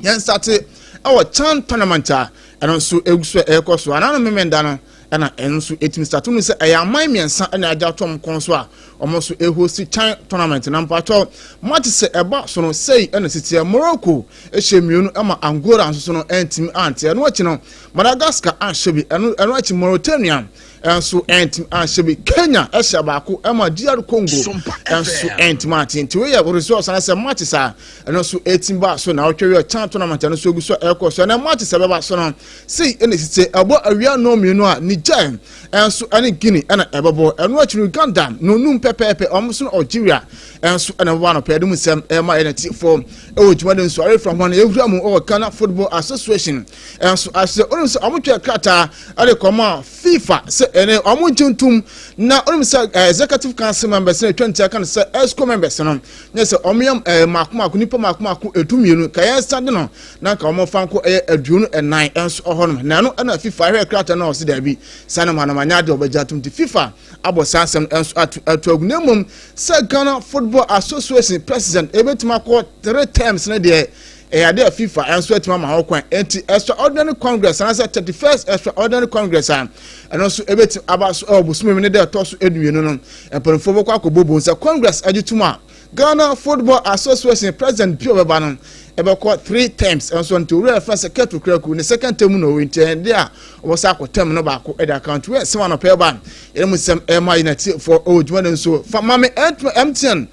[SPEAKER 5] yɛn sate ɛwɔ chan tournament a ɛno nso egu so ɛrekɔ so anano memenda no Ɛna ɛno nso ɛtumi start wonim sɛ ɛyɛ aman mmiɛnsa ɛna agye ato wɔn kɔn so a wɔn nso ɛhosti Chan tournament na mpakyɛw match sɛ ɛba so no sei ɛna siteɛ Morocco ɛhyɛ mmienu ɛma Angola nso so no ɛntumi ante ɛno akyi no Madagascar anhyɛ bi ɛno ɛno akyi Mauritania ɛnso ɛntumi anhyɛ bi Kenya ɛhyɛ baako ɛma DR Congo ɛnso ɛntumi ante nti wei yɛ results anasɛ match saa ɛno nso ɛtumi ba so na ɔtwe wei Chan tournament ɛno nso egu so ɛkɔ so ɛna match sɛ ɛbɛba so no. Sei na ɛsi sɛ ɛbɔ awia nnɔn mmienu a Niger nso ne Guinea na ɛbɛbɔ. Ɛno akyi no Uganda nnɔnnum pɛpɛɛpɛ wɔn nso ne Algeria nso na ɛbɛbɔ anɔpa. Yɛde mu nsɛm ɛma yɛn atiefoɔ ɛwɔ dwumadi nso arefra ho no yɛwura mu wɔ Ghana Football Association nso ase. Wonim sɛ wɔn twɛ krataa ɛde kɔma FIFA sɛ ɛne wɔn ngye ntom na wonim sɛ Executive Council members na ɛtwa ntia ka no sɛ EXCO members no nyɛ sɛ wɔn yɛ mako mako nipa mako mako 12 ka yɛn nsa de no na nka wɔn fa nko ɛyɛ 24 nso ɛhɔ nom na ɛno ɛna FIFA ahwɛ krataa no a ɔsi daabi saa na ma na ma nyɛ adeɛ ɔbɛgye atom nti FIFA abɔ saa asɛm nso ato ato agu na mmom sɛ Ghana Football Association president ebetumi akɔ three terms no deɛ ɛyɛ adeɛ a FIFA nso atumi ama ho kwan nti extraordinary congress anaasɛ 31st extraordinary congress a ɛno nso ebetumi aba so ɛwɔ bosome mu ne deɛ ɛtɔ so 12 no mpanimfoɔ bɛkɔ akɔbɔ bon sɛ congress agye tum a Ghana Football Association president bi a ɔbɛba no ɛbɛkɔ three terms nso nti owura ɛfɛ sɛ Kurt Okraku ne second term na ɔwɔ nti ɛde a ɔwɔ sɛ akɔ term no baako ɛde account wei ɛsɛm anɔpɛ ba yɛn mu nsɛm ɛma yɛn atiefoɔ ɛwɔ dwuma no nso fa maame MTN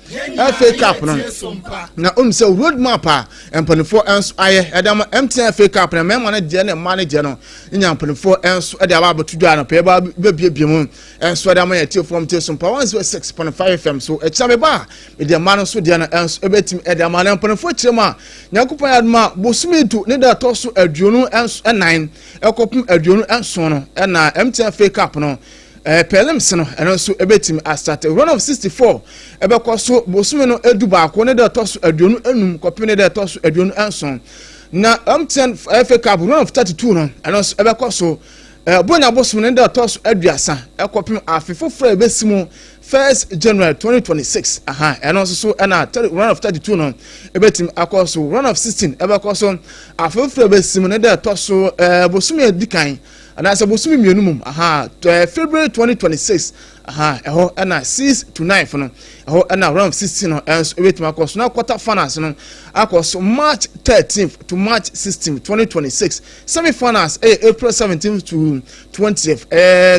[SPEAKER 5] FA Cup no na ɔnim sɛ road map a mpanimfoɔ nso ayɛ ɛde ama MTN FA Cup na mmarima no deɛ ne mmaa no deɛ no nya mpanimfoɔ nso ɛde aba abɛto dwa anɔpɛ ba bɛbiebie mu nso ɛde ama yɛn atiefoɔ mte so mpa 106.5 FM so ɛkyina me ba a mede mma no nso deɛ no nso ɛbɛtumi ɛde ama na mpanimfoɔ kyerɛ mu a Nyankopɔn yɛ adom a bosome 10 ne da ɛtɔ so 24 ɛkɔpem 27 no ɛna MTN FA Cup no prelims no ɛno nso ɛbɛtumi asate. Round of 64 ɛbɛkɔ so bosome no 11 ne da ɛtɔ so 25 kɔpem ne da ɛtɔ so 27 na MTN FA Cup round of 32 no ɛno nso ɛbɛkɔ so Buronya bosom no da ɛtɔ so 30 kɔpem afe foforɔ a ɛbɛsi mu 1st January 2026. Aha, ɛno nso so ɛna round of 32 no ɛbɛtumi akɔ so. Round of 16 ɛbɛkɔ so afe foforɔ a ɛbɛsi mu ne da ɛtɔ so bosome a ɛdi kan anaasɛ bosome 2 mu, aha, February 2026. Aha, ɛhɔ ɛna 6 to 9 no, ɛhɔ ɛna round of 16 no ɛnso ɛbɛtumi akɔ so na quarter finals no akɔ so March 13th to March 16, 2026. Semi-finals ɛyɛ April 17th to 20th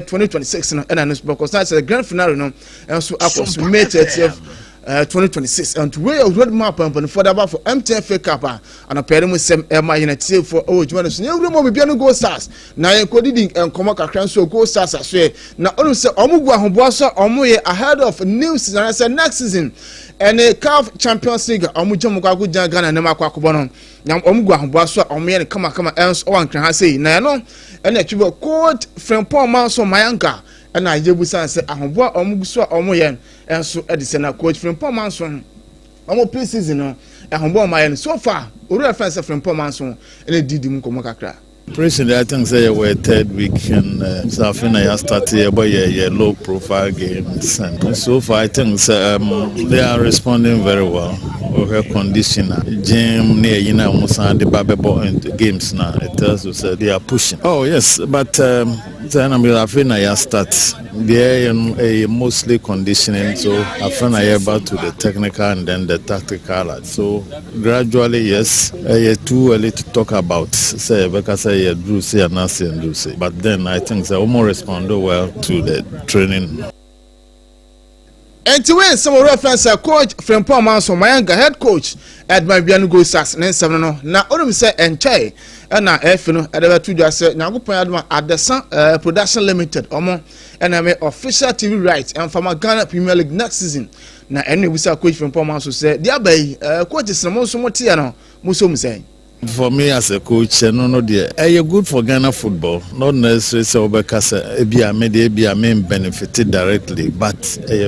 [SPEAKER 5] 2026 no ɛna no bɛkɔ so na sɛ grand finale no ɛnso akɔ so May 30th 2026. Nti wei yɛ road map mpanimfoɔ de aba for MTN FA Cup a anɔpɛ no mu nsɛm ɛma yɛn atiefoɔ ɛwɔ dwuma no so. Na yɛwura mu biribiara no Gold Stars na yɛnkɔdidi nkɔmmɔ kakra nso Gold Stars asoɛ na ɔno sɛ ɔmo gu ahoboa so a ɔmo yɛ ahead of new season anaasɛ next season ɛne CAF Champions League a ɔmo gya mu kɔ akɔgyina Ghana anim akɔ akɔbɔ no na ɔmo gu ahoboa so a ɔmo yɛ no kamakama ɛnso ɔwɔ Nkran ha sei na ɛno ɛna atwi bɔ coach Frimpong Manso Mayanga ɛna yɛbusan sɛ ahoboa a ɔmo gu so a ɔmo yɛ ɛnso ɛde sɛ na coach Frimpong Manso ɔmo pre-season no ahoboa ɔmo ayɛ no so far owura fɛn sɛ Frimpong Manso ɛna didi mu nkɔmɔ kakra.
[SPEAKER 14] President, I think say we're third week and so I think I started about yeah, low profile games and so far I think they are responding very well. Our condition gym near musa the babebo games now, it tells us they are pushing. Oh yes, but then I'm I think I start there mostly conditioning, so I think I about to the technical and then the tactical. So gradually, yes, too early to talk about say because say drew say and and do say, but then I think they almost respond well to the training.
[SPEAKER 5] Nti wei nsɛm owura fɛn sɛ coach Frimpong Manso Mayanga, head coach Edmund Bianu Gold Stars ne nsɛm no na onim sɛ ɛnkyɛe ɛna ɛfi no ɛde bɛto dwa sɛ Nyankopɔn adom a Adesa Production Limited ɔmo ɛna ɛmɛ official TV right ɛmfama Ghana Premier League next season na ɛno ebusa coach Frimpong Manso sɛ deɛ aba yi coach sene mo nso mo teɛ no mo so mu sɛn.
[SPEAKER 14] For me as a coach, no, dear, good for Ghana football. Not necessarily say obeka ebia me de ebia me benefit directly, but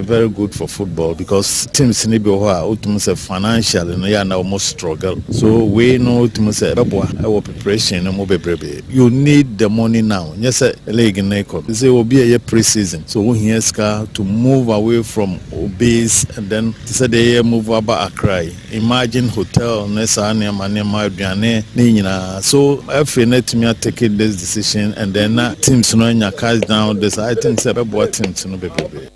[SPEAKER 14] very good for football because teams ni bi hɔ a wotumi sɛ financially no ya na almost struggle. So we know wotumi sɛ bɛboa ɛwɔ preparation no mu bebrebe. You need the money now. Nyɛ sɛ league ne kɔ. Sɛ obi a pre-season. So we here sika to move away from base and then to say they move aba Accra. Imagine hotel ne saa nneɛma nneɛma aduane ne nyinaa, so afei na tumi atake this decision and then na teams no anya cash down this. I think sɛ bɛboa teams no bebrebe.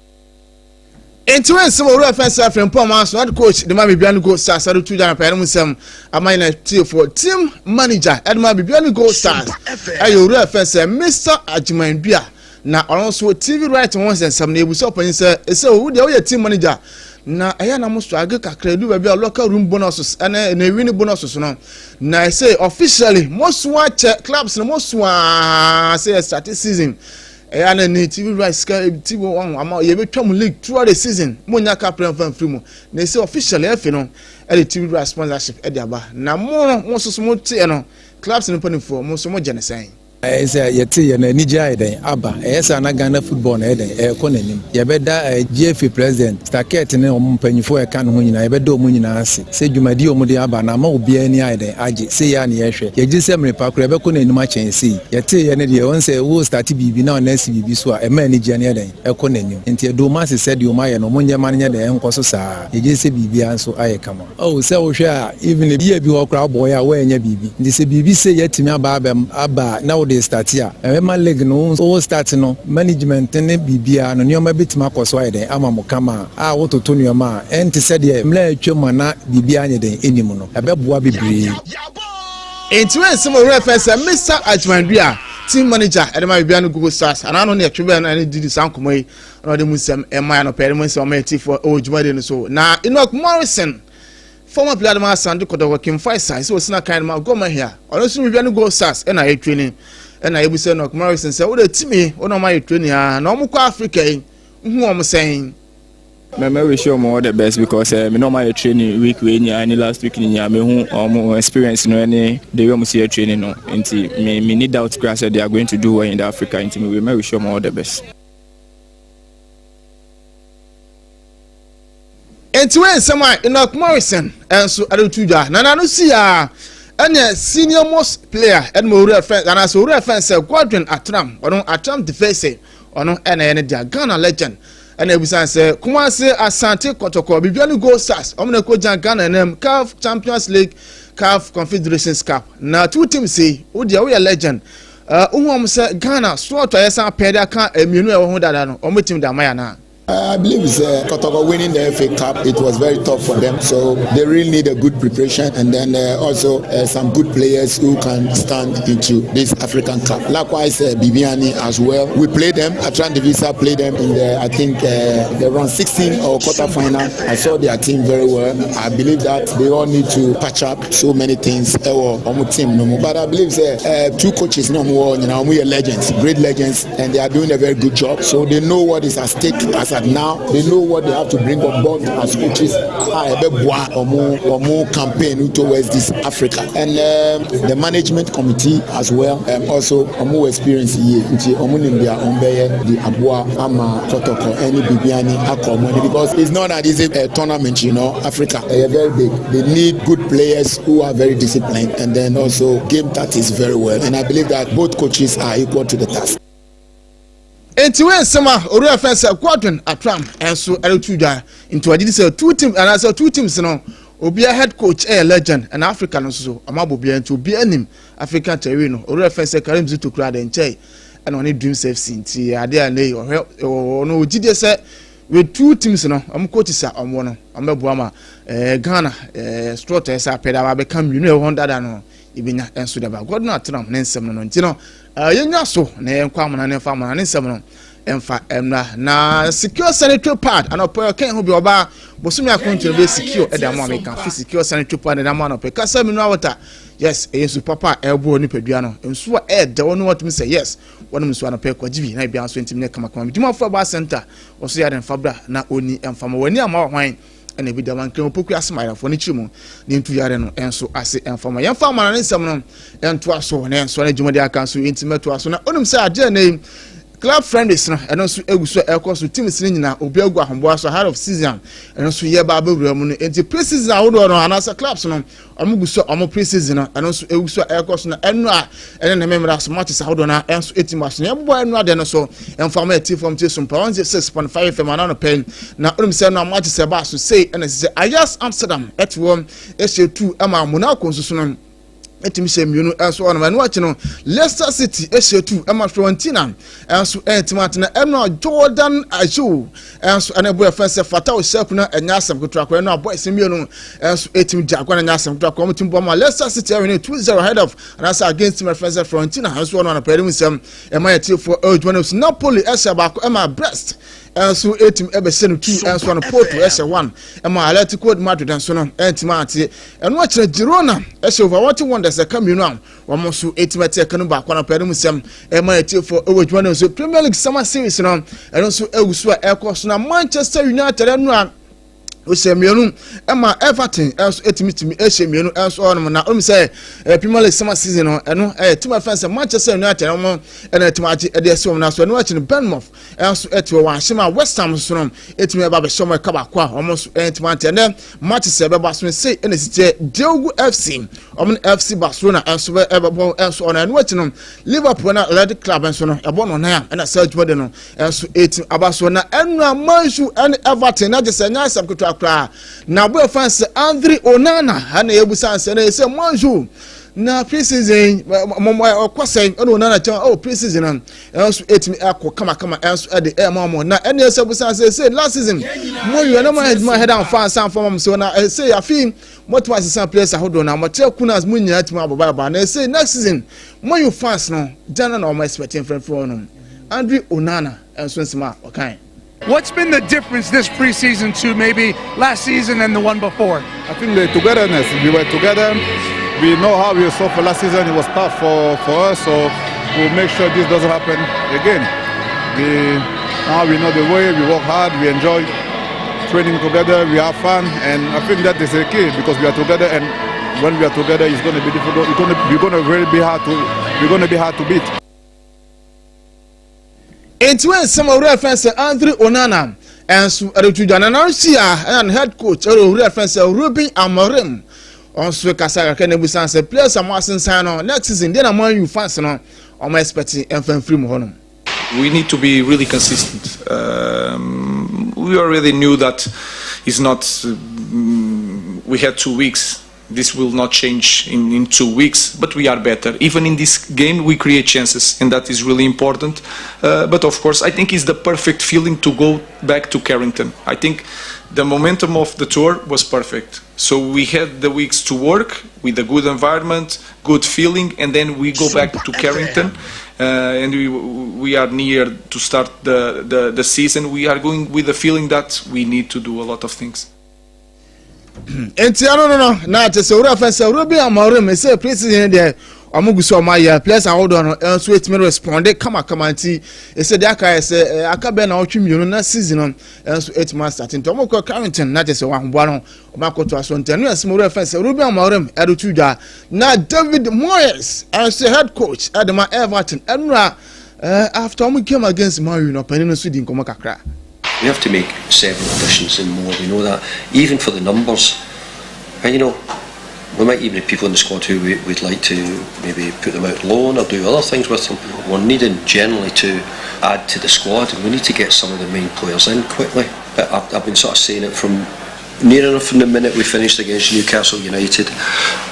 [SPEAKER 5] Nti wei nsɛm owura fɛn sɛ Frimpong Manso head coach de ma Bibiani Gold Stars ɛde tu dwa pɛɛ no mu nsɛm ama yɛn tiefoɔ. Team manager ɛde ma Bibiani Gold Stars ɛyɛ owura fɛn sɛ Mr Agyeman na ɔno nso TV right ho nsɛnsɛm na ebusa ɔpanyin sɛ ɛsɛ owu deɛ woyɛ team manager. Na ɛyɛ na mo struggle kakra edu baabi a locker room bonuses ɛne na ewi ne bonuses no. Na ɛsɛ officially mo so akyɛ clubs no mo so aa sɛ yɛ start season. Ɛyɛ na ne TV rights sika TV wɔn ama yɛbɛtwa mo league throughout the season mo nya kapra mfa mfiri mu. Na ɛsɛ officially ɛfi no ɛde TV rights sponsorship ɛde aba. Na mo no mo nso so mo teɛ no clubs no mpanimfoɔ mo nso mo gye ne sɛn.
[SPEAKER 15] Ɛyɛ sɛ yɛte yɛ no anigye ayɛ dɛn aba. Ɛyɛ saa na Ghana football no ɛyɛ dɛn ɛrekɔ n'anim. Yɛbɛda GFA president Stakert ne wɔn mpanyinfoɔ a ɛka ne ho nyinaa yɛbɛda wɔn nyinaa ase sɛ dwumadi a wɔde aba no ama obiara ani ayɛ dɛn agye. Sei ara na yɛhwɛ. Yɛgye sɛ mmere pa koraa ɛbɛkɔ n'anim akyɛn sei. Yɛte yɛ no deɛ wɔn sɛ wo starte biribi na wɔn asi biribi so a ɛma anigyeɛ no yɛ dɛn ɛkɔ n'anim. Nti yɛda wɔn ase sɛ deɛ wɔn ayɛ no wɔn nyɛ ma no nyɛ dɛn ɛnkɔ so saa. Yɛgye sɛ biribiara nso ayɛ kama. Oh sɛ wohwɛ a even year bi hɔ koraa wobɔeɛ a woannya biribi nti sɛ biribi sei atumi aba abɛm aba a na wode starte a ɛbɛma league no wo start no management ne biribiara no nneɛma bɛtumi akɔ so ayɛ dɛn ama mo kama a wototo nneɛma a ɛnte sɛ deɛ mmerɛ a atwam a na biribiara nyɛ dɛn ɛnni mu no ɛbɛboa bebree.
[SPEAKER 5] Enti wei nsɛm owura fɛ sɛ Mister Agyeman-Duah, team manager ɛde ma biribiara no Google Stars anaa no ne ɛtwe bɛn no ɛne didi saa nkɔmɔ yi na ɔde mu nsɛm ɛma yɛ anɔpɛ ɛde mu nsɛm ɔma yɛ tifoɔ ɛwɔ dwumadie no so. Na Enoch Morrison, former player de ma Asante Kotoko, King Faisal sɛ ɔsina kan de ma Gor Mahia, ɔno nso biribiara no Gold Stars ɛna ayɛ training. Ɛna yɛbu sɛ Enoch Morrison sɛ wode timi wo na ɔma yɛ training a na ɔmo kɔ Africa yi hu ɔmo sɛn.
[SPEAKER 16] Mɛ mɛ wish ɔmo all the best because me na ɔmo ayɛ training week wei nyinaa ne last week nyinaa me hu ɔmo experience no ɛne the way ɔmo si yɛ training no nti me me ni doubt kura sɛ they are going to do well in the Africa nti me mɛ wish ɔmo all the best.
[SPEAKER 5] Enti wei nsɛm a Enoch Morrison nso de to dwa na n'ano si a ɛne senior most player ɛne ma owura fɛn anaasɛ owura fɛn sɛ Godwin Atram ɔno Atram Defese ɔno ɛna ɛyɛ ne dea Ghana legend ɛna ebusan sɛ Kumasi Asante Kɔtɔkɔ Bibiani Gold Stars ɔmo na ɛkɔ gyan Ghana nam CAF Champions League CAF Confederations Cup na two teams yi wo deɛ woyɛ legend wohu wɔn sɛ Ghana slot a yɛsan pɛ de aka mmienu a ɛwɔ ho dada no wɔn bɛtumi de ama yɛn anaa?
[SPEAKER 17] I believe Kotoko winning the FA Cup, it was very tough for them. So they really need a good preparation and then also some good players who can stand into this African Cup. Likewise, Bibiani as well. We played them. Atran Divisa played them in the, I think, the round 16 or quarter final. I saw their team very well. I believe that they all need to patch up so many things. Ɔmo team no mu. But I believe two coaches no more, we are legends, great legends, and they are doing a very good job. So they know what is at stake as at now. They know what they have to bring on board as coaches. Ɔmo ɔmo campaign towards this Africa and the management committee as well. Also ɔmo experience yie nti ɔmo nim deɛ ɔmo bɛyɛ de aboa ama Kɔtɔkɔ ɛne Bibiani akɔ ɔmo ani because it's not an easy tournament. Africa ɛyɛ very big. They need good players who are very disciplined and then also game tactics very well. And I believe that both coaches are equal to the task.
[SPEAKER 5] Enti wei nsɛm a owura fɛn sɛ Godwin Atram nso ɛretu dwa nti wɔgye di sɛ two team anaasɛ two teams no obiara head coach ɛyɛ legend ɛna Africa no nso so ɔmo abɔ obiara nti obiara nim African terrain no. Owura fɛn sɛ Karim Zito kura de nkyɛn ɛna ɔne Dreams FC nti adeɛ a ne ɔhwɛ ɔno ogyi die sɛ with two teams no ɔmo coaches a ɔmo no ɔmo bɛboa ma Ghana slot ɛsɛ apɛ dɛ abɛka mmienu a ɛwɔ hɔ dada no ebenya nso daba. Godwin Atram ne nsɛm no nti no yɛnya so na yɛnkɔ amana ne mfa amana ne nsɛm no mfa mmra. Na secure sanitary pad anɔpɛ ɔkɛn ho bi ɔbaa bosomi akonto no bɛ secure ɛde ama meka fi secure sanitary pad ɛde ama anɔpɛ kasa mineral water. Yes, ɛyɛ nsu papa a ɛboɔ nipadua no, nsu a ɛɛdɛ wɔn no wɔtumi sɛ yes wɔnom nsu anɔpɛ kɔgye bi na ebi nso ntumi nyɛ kamakama. Dwumafo ɛbɔ center wɔso yɛ ade mfa bra na oni mfa ma wɔn ani ama wɔ hwan ɛna ebi dama nkran opoku ase ma ayarafo ne kyiri mu ne ntu yare no nso ase mfa ma yɛmfa ama ne nsɛm no ntoa so na nso ne dwumadi aka nso nti mɛtoa so. Na onim sɛ adeɛ na yi club friendlies no ɛno nso egu so ɛkɔ so, teams no nyinaa obi agu ahoboa so ahead of season ɛno nso yɛ ba abɛwura mu no. Nti pre-season ahodoɔ no anaasɛ clubs no ɔmo gu so ɔmo pre-season no ɛno nso egu so ɛkɔ so. Na ɛno a ɛne ne mmemmra so matches ahodoɔ no ɛnso eti mu aso na yɛbobɔ ɛno adeɛ no so ɛnfa ɔmo ɛti fam ti so mpa 106.5 FM anano pɛn. Na onim sɛ ɛno a matches ɛba so sei ɛna sɛ Ajax Amsterdam ɛte hɔ ɛhyɛ 2 ɛma Monaco nso so no ɛtumi hyɛ 2 ɛnso ɔnom. Ɛno akyi no Leicester City ɛhyɛ 2 ɛma Fiorentina ɛnso ɛntumi atena. Ɛno a Jordan Ayew ɛnso ɛna ɛbɔ ɛfɛn sɛ Fatawu Issahaku no ɛnyɛ asɛm ketewa kɔ. Ɛno a boys 2 ɛnso ɛtumi gya akɔ na ɛnyɛ asɛm ketewa kɔ. Ɔmo tumi bɔ ma Leicester City ɛwɛ ne 2-0 ahead of anaasɛ against team ɛfɛn sɛ Fiorentina ɛnso ɔno anɔpɛ ɛde mu nsɛm ɛma yɛ tiefoɔ ɛwɔ dwuma no so. Napoli ɛhyɛ 1 ɛma Brest. nso ɛtumi ɛbɛhyɛ no 2 nso no Porto ɛhyɛ 1 ɛma Atletico Madrid nso no ɛntumi ante. Ɛno akyerɛ Girona ɛhyɛ Wolverhampton Wanderers ɛka 2 a wɔn nso ɛtumi ɛte ɛka no baako no pɛɛ no mu sɛm ɛma ɛtiefoɔ ɛwɔ adwuma no nso. Premier League Summer Series no, ɛno nso ɛgu so a ɛkɔ so, na Manchester United ɛno a ɔhyɛ 2 ɛma Everton ɛnso ɛtumi ɛhyɛ 2 ɛnso ɔnom. Na ɔnom sɛ Premier League summer season no, ɛno ɛyɛ team ɛfɛn sɛ Manchester United ɛmo ɛna ɛtumi agye ɛde ɛsi wɔn na so. Ɛno akyi no, Bournemouth ɛnso ɛte wɔ wɔn ahyɛm a West Ham nso no ɛtumi ɛba abɛhyɛ wɔn ɛka baako a wɔn nso ɛntumi ante. Ɛnɛ matches ɛbɛba so sei ɛna esi teɛ: Daegu FC wɔn ne FC Barcelona ɛnso ɛbɛbɔ ɛnso ɔno. Ɛno akyi no, Liverpool na Athletic Club nso no ɛbɔ no nan a ɛna saa adwuma de no ɛnso ɛtumi aba so. Na ɛnura Man U ɛne Everton na gye sɛ ɛnyɛ asɛm ketewa koraa na abo ɛfa sɛ Andre Onana ɛna yɛbusa nsɛ na yɛsɛ Man U na pre-season ɔkɔ sɛn, ɛna Onana kyɛn oh pre-season no ɛnso ɛtumi ɛkɔ kamakama ɛnso ɛde ɛma ɔmo. Na ɛna ɛsɛ busa sɛ last season mo yɛ na mo ayɛ adwuma head and fa nsa nfa mo so, na ɛsɛ afi mo tumi asesa players ahodoɔ na mo kyerɛ kunas mo nyinaa tumi abɔba aba, na ɛsɛ next season mo you fans no gyana na ɔmo expect mfrɛmfrɛ no. Andre Onana ɛnso nsɛm a ɔkan.
[SPEAKER 18] What's been the difference this preseason to maybe last season and the one before?
[SPEAKER 19] I think the togetherness. We were together. We know how we suffered last season. It was tough for us, so we'll make sure this doesn't happen again. We now we know the way. We work hard. We enjoy training together. We have fun, and I think that is the key because we are together. And when we are together, it's going to be difficult. It's going to we're going to really be hard to we're going to be hard to beat.
[SPEAKER 5] Nti wɔn nsɛm a owurɛ fɛn sɛ Andre Onana ɛnso ɛretu dwa na nansi a ɛna ne head coach ɛrɛ owurɛ fɛn sɛ Ruben Amorim ɔnso kasa kakra na ebusan sɛ players a mo asensan no, next season deɛ na mo ayi fans no ɔmo expect ɛnfɛn firi mu hɔ nom.
[SPEAKER 20] We need to be really consistent. We already knew that it's not. We had 2 weeks. This will not change in 2 weeks, but we are better. Even in this game, we create chances, and that is really important. But of course, I think it's the perfect feeling to go back to Carrington. I think the momentum of the tour was perfect. So we had the weeks to work with a good environment, good feeling, and then we go back to Carrington. And we are near to start the season. We are going with the feeling that we need to do a lot of things.
[SPEAKER 5] Nti ɛno no na kyerɛ sɛ owura fɛn sɛ Ruben Amorim sɛ pre-season deɛ ɔmo gu so ɔmo ayɛ, players ahodoɔ no nso etumi respond kamakama. Nti ɛsɛ deɛ aka yɛ sɛ aka bɛn na ɔtwe 2 na season no nso etumi asate. Nti ɔmo kɔ Carrington na kyerɛ sɛ wɔn ahoboa no ɔmo akɔto aso. Nti ɛno yɛ sɛ owura fɛn sɛ Ruben Amorim ɛde to dwa. Na David Moyes ɛnso head coach ɛde ma Everton ɛnura after ɔmo game against Man U no, ɔpanin no nso di nkɔmɔ kakra.
[SPEAKER 21] We have to make several additions and more. We know that. Even for the numbers, and we might even have people in the squad who we'd like to maybe put them out loan or do other things with them. We're needing generally to add to the squad, and we need to get some of the main players in quickly. But I've been sort of saying it from near enough from the minute we finished against Newcastle United.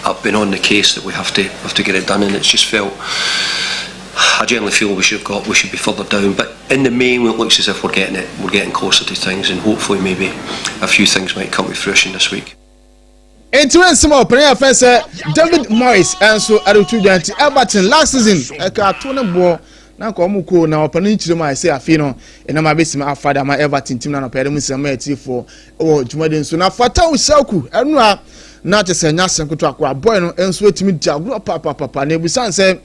[SPEAKER 21] I've been on the case that we have to get it done, and it's just felt. I generally feel we should be further down, but in the main it looks as if we're getting it, we're getting closer to things, and hopefully maybe a few things might come to fruition this week.
[SPEAKER 5] Nti wɔn nsɛm a ɔpanin afɛn sɛ David Moyes nso ɛde dwa. Nti Everton last season ɛka ato ne boɔ na nka wɔn kɔ na ɔpanin kyerɛ mu a ɛsɛ afei no ɛnam abɛsimi afa de ama Everton team na nɔpɛ ɛde mu nsɛm a ɛtiefoɔ ɛwɔ dwumadi nso. Na Fatawu Issahaku ɛno a na kyerɛ sɛ ɛnya asɛm ketewa akɔ abɔɛ no nso etumi di agorɔ paapaapaapa na ebusan sɛ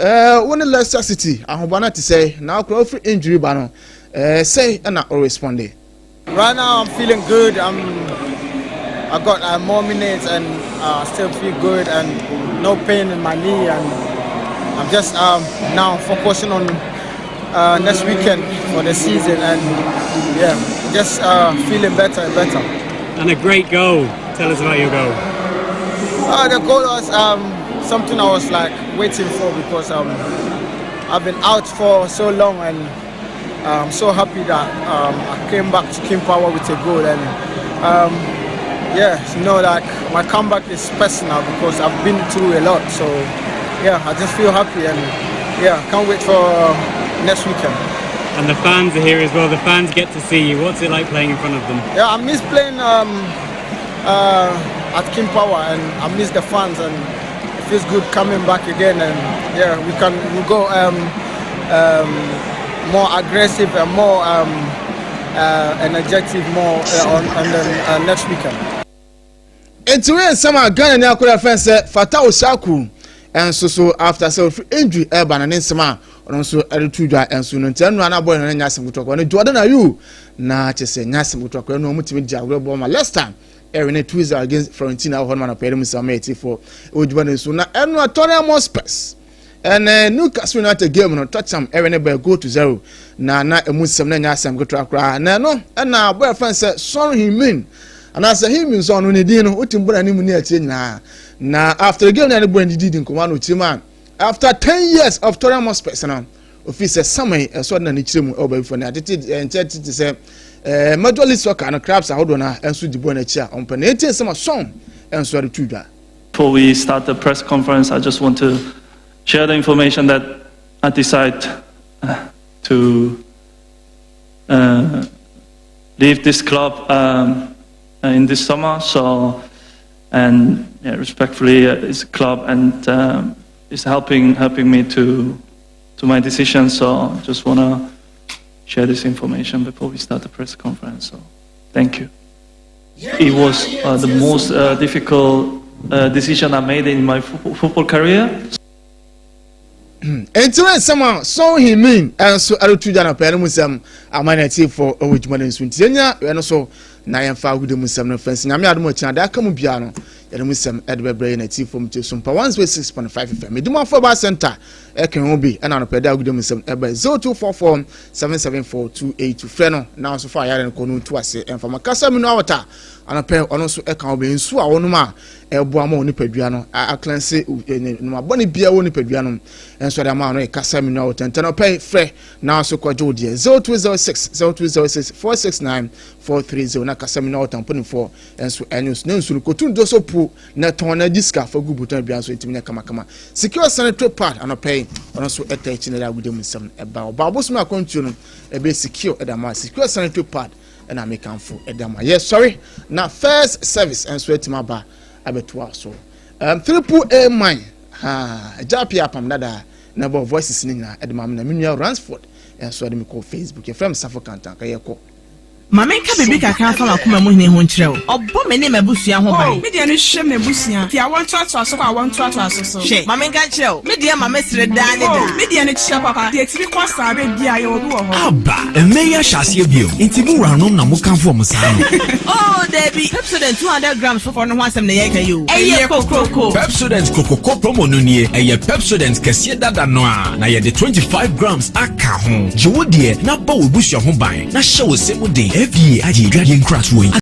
[SPEAKER 5] wɔn ne Leicester City ahoba no te sɛ na akora ofiri injury ba no sɛ ɛna ɔresponde.
[SPEAKER 22] Right now I'm feeling good. I got more minutes and still feel good and no pain in my knee, and I'm just now focusing on next weekend for the season, and yeah, just feeling better and better.
[SPEAKER 23] And a great goal. Tell us about your goal.
[SPEAKER 22] The goal was something I was like waiting for because I've been out for so long, and I'm so happy that I came back to King Power with a goal. And yeah, like my comeback is personal because I've been through a lot. So yeah, I just feel happy and yeah, can't wait for next weekend.
[SPEAKER 23] And the fans are here as well. The fans get to see you. What's it like playing in front of them?
[SPEAKER 22] Yeah, I miss playing at King Power, and I miss the fans, and it feels good coming back again. And yeah, we go more aggressive and more energetic more on the next weekend.
[SPEAKER 5] Nti wei nsɛm a Ghana ni akɔda fɛn sɛ Fata Osako nso so after sɛ ofiri injury ɛreba na ne nsɛm a ɔno nso ɛde to dwa nso no. Nti ɛno ana bɔyɛ no nya asɛm ketewa no. Jordan Ayew na kyɛ sɛ nya asɛm ketewa koraa no, ɔmo tumi di agorɔ bɔ ma Leicester ɛwɛ ne 2-0 against Fiorentina wɔ hɔ nom anɔpɛ. Yɛde mu nsɛm ama yɛtifoɔ ɛwɔ dwuma no nso. Na ɛno a Tottenham Hotspurs ɛne Newcastle United game no, Tottenham ɛwɛ ne bɛ 0-goal na emu nsɛm na nya asɛm ketewa koraa. Na ɛno ɛna abɔ ɛfɛn sɛ Son Heung-min anaasɛ Heung-min nso, ɔno ne din no wotim bɔ n'anim ne akyire nyinaa. Na after the game na ne bɔ ne didi nkɔmɔ ano kyerɛ mu a, after 10 years of Tottenham Hotspurs no, ofi sɛ saman ɛsɔ de n'ani kyerɛ mu ɛwɔ baabi fɔ ne atete nkyɛn tete sɛ Major League Soccer no clubs ahodoɔ no nso di bɔ n'akyi a ɔmpɛ na eti nsɛm a Son nso de to dwa.
[SPEAKER 4] Before we start the press conference, I just want to share the information that I decide to leave this club in this summer. So, and yeah, respectfully, it's a club and it's helping me to my decision. So, I just wanna share this information before we start the press conference. So, thank you. It was the most difficult decision I made in my football career.
[SPEAKER 5] Nti wɔ nsɛm a Son Heung-min nso ɛreto dwa na pɛɛ no mu nsɛm ama ne atiefo ɛwɔ dwuma no nso. Nti yɛnya ɛno so na yɛmfa agode mu nsɛm no fɛnsi. Nyame adom, akyi ade aka mu biara no, yɛde mu nsɛm ɛde bɛbrɛ yɛ n'atiefo mu. Tie so mpa 106.5 FM Medumafo ba center ɛka ho bi ɛna anɔpɛ de agode mu nsɛm ɛbɛ 0244 774 282. Frɛ no na nso fa ayare no kɔ no ntu ase ɛmfama kasa mu no awɔta anɔpɛ. Ɔno nso ɛka ho bi nsuo a wɔnom a ɛboa ma wɔ nipadua no acleanse noma bɔne biara wɔ nipadua no nso de ama no yɛ kasa mu no awɔta. Ntɛnɛ ɔpɛ frɛ na nso kɔgye wo deɛ 0206 0206 469 430 na kasa mu no awɔta mpanimfoɔ nso ɛne nso ne nsuo no kotu ndo so po na tɔn na gyi sika fa gu butɔn bia nso ntumi nyɛ kamakama. Secure sanitary pad anɔpɛ yi, ɔno nso ɛta akyi na ɛde agudie mu nsɛm ɛba ɔba abosom akwantuo no ɛbɛ secure ɛda ma secure sanitary pad ɛna mekanfo ɛda ma yɛ sɔre na first service nso ɛtumi aba abɛtoa so triple A mine ha agya pia apam dada na bɔ voices ne nyinaa ɛde ma me na me nua Ransford ɛnso ɛde me kɔ Facebook. Yɛfrɛ me Safo Kantanka, yɛkɔ.
[SPEAKER 10] Ma menka biribi kakra mfa m'akoma mu hene ho nkyerɛ wo. Ɔbɔ me ne m'abusua ho ban.
[SPEAKER 12] Me deɛ no hwɛ m'abusua fi awɔ ntoatoa so kɔ awɔ ntoatoa so.
[SPEAKER 10] Hwɛ, ma menka nkyerɛ wo, me deɛ ma mesere daa ne daa.
[SPEAKER 12] Me deɛ no kyerɛ papa deɛ tumi kɔ saa bɛ bia yɛwɔ bi wɔ hɔ.
[SPEAKER 13] Aba mmɛ yi ahyɛ aseɛ bio, nti mo wuranom na mokamfo ɔmo saa no?
[SPEAKER 10] Oh dabi, Pepsodent 200 grams foforɔ no ho asɛm na yɛreka yi o. Ɛyɛ kokroko.
[SPEAKER 13] Pepsodent Kokroko promo no nie. Ɛyɛ Pepsodent kɛseɛ dada no a na yɛde 25 grams aka ho. Gye wo deɛ na bɔ wo busua ho ban na hyɛ wo se mu den. FDA agye dwadeɛ nkratoɔ yi.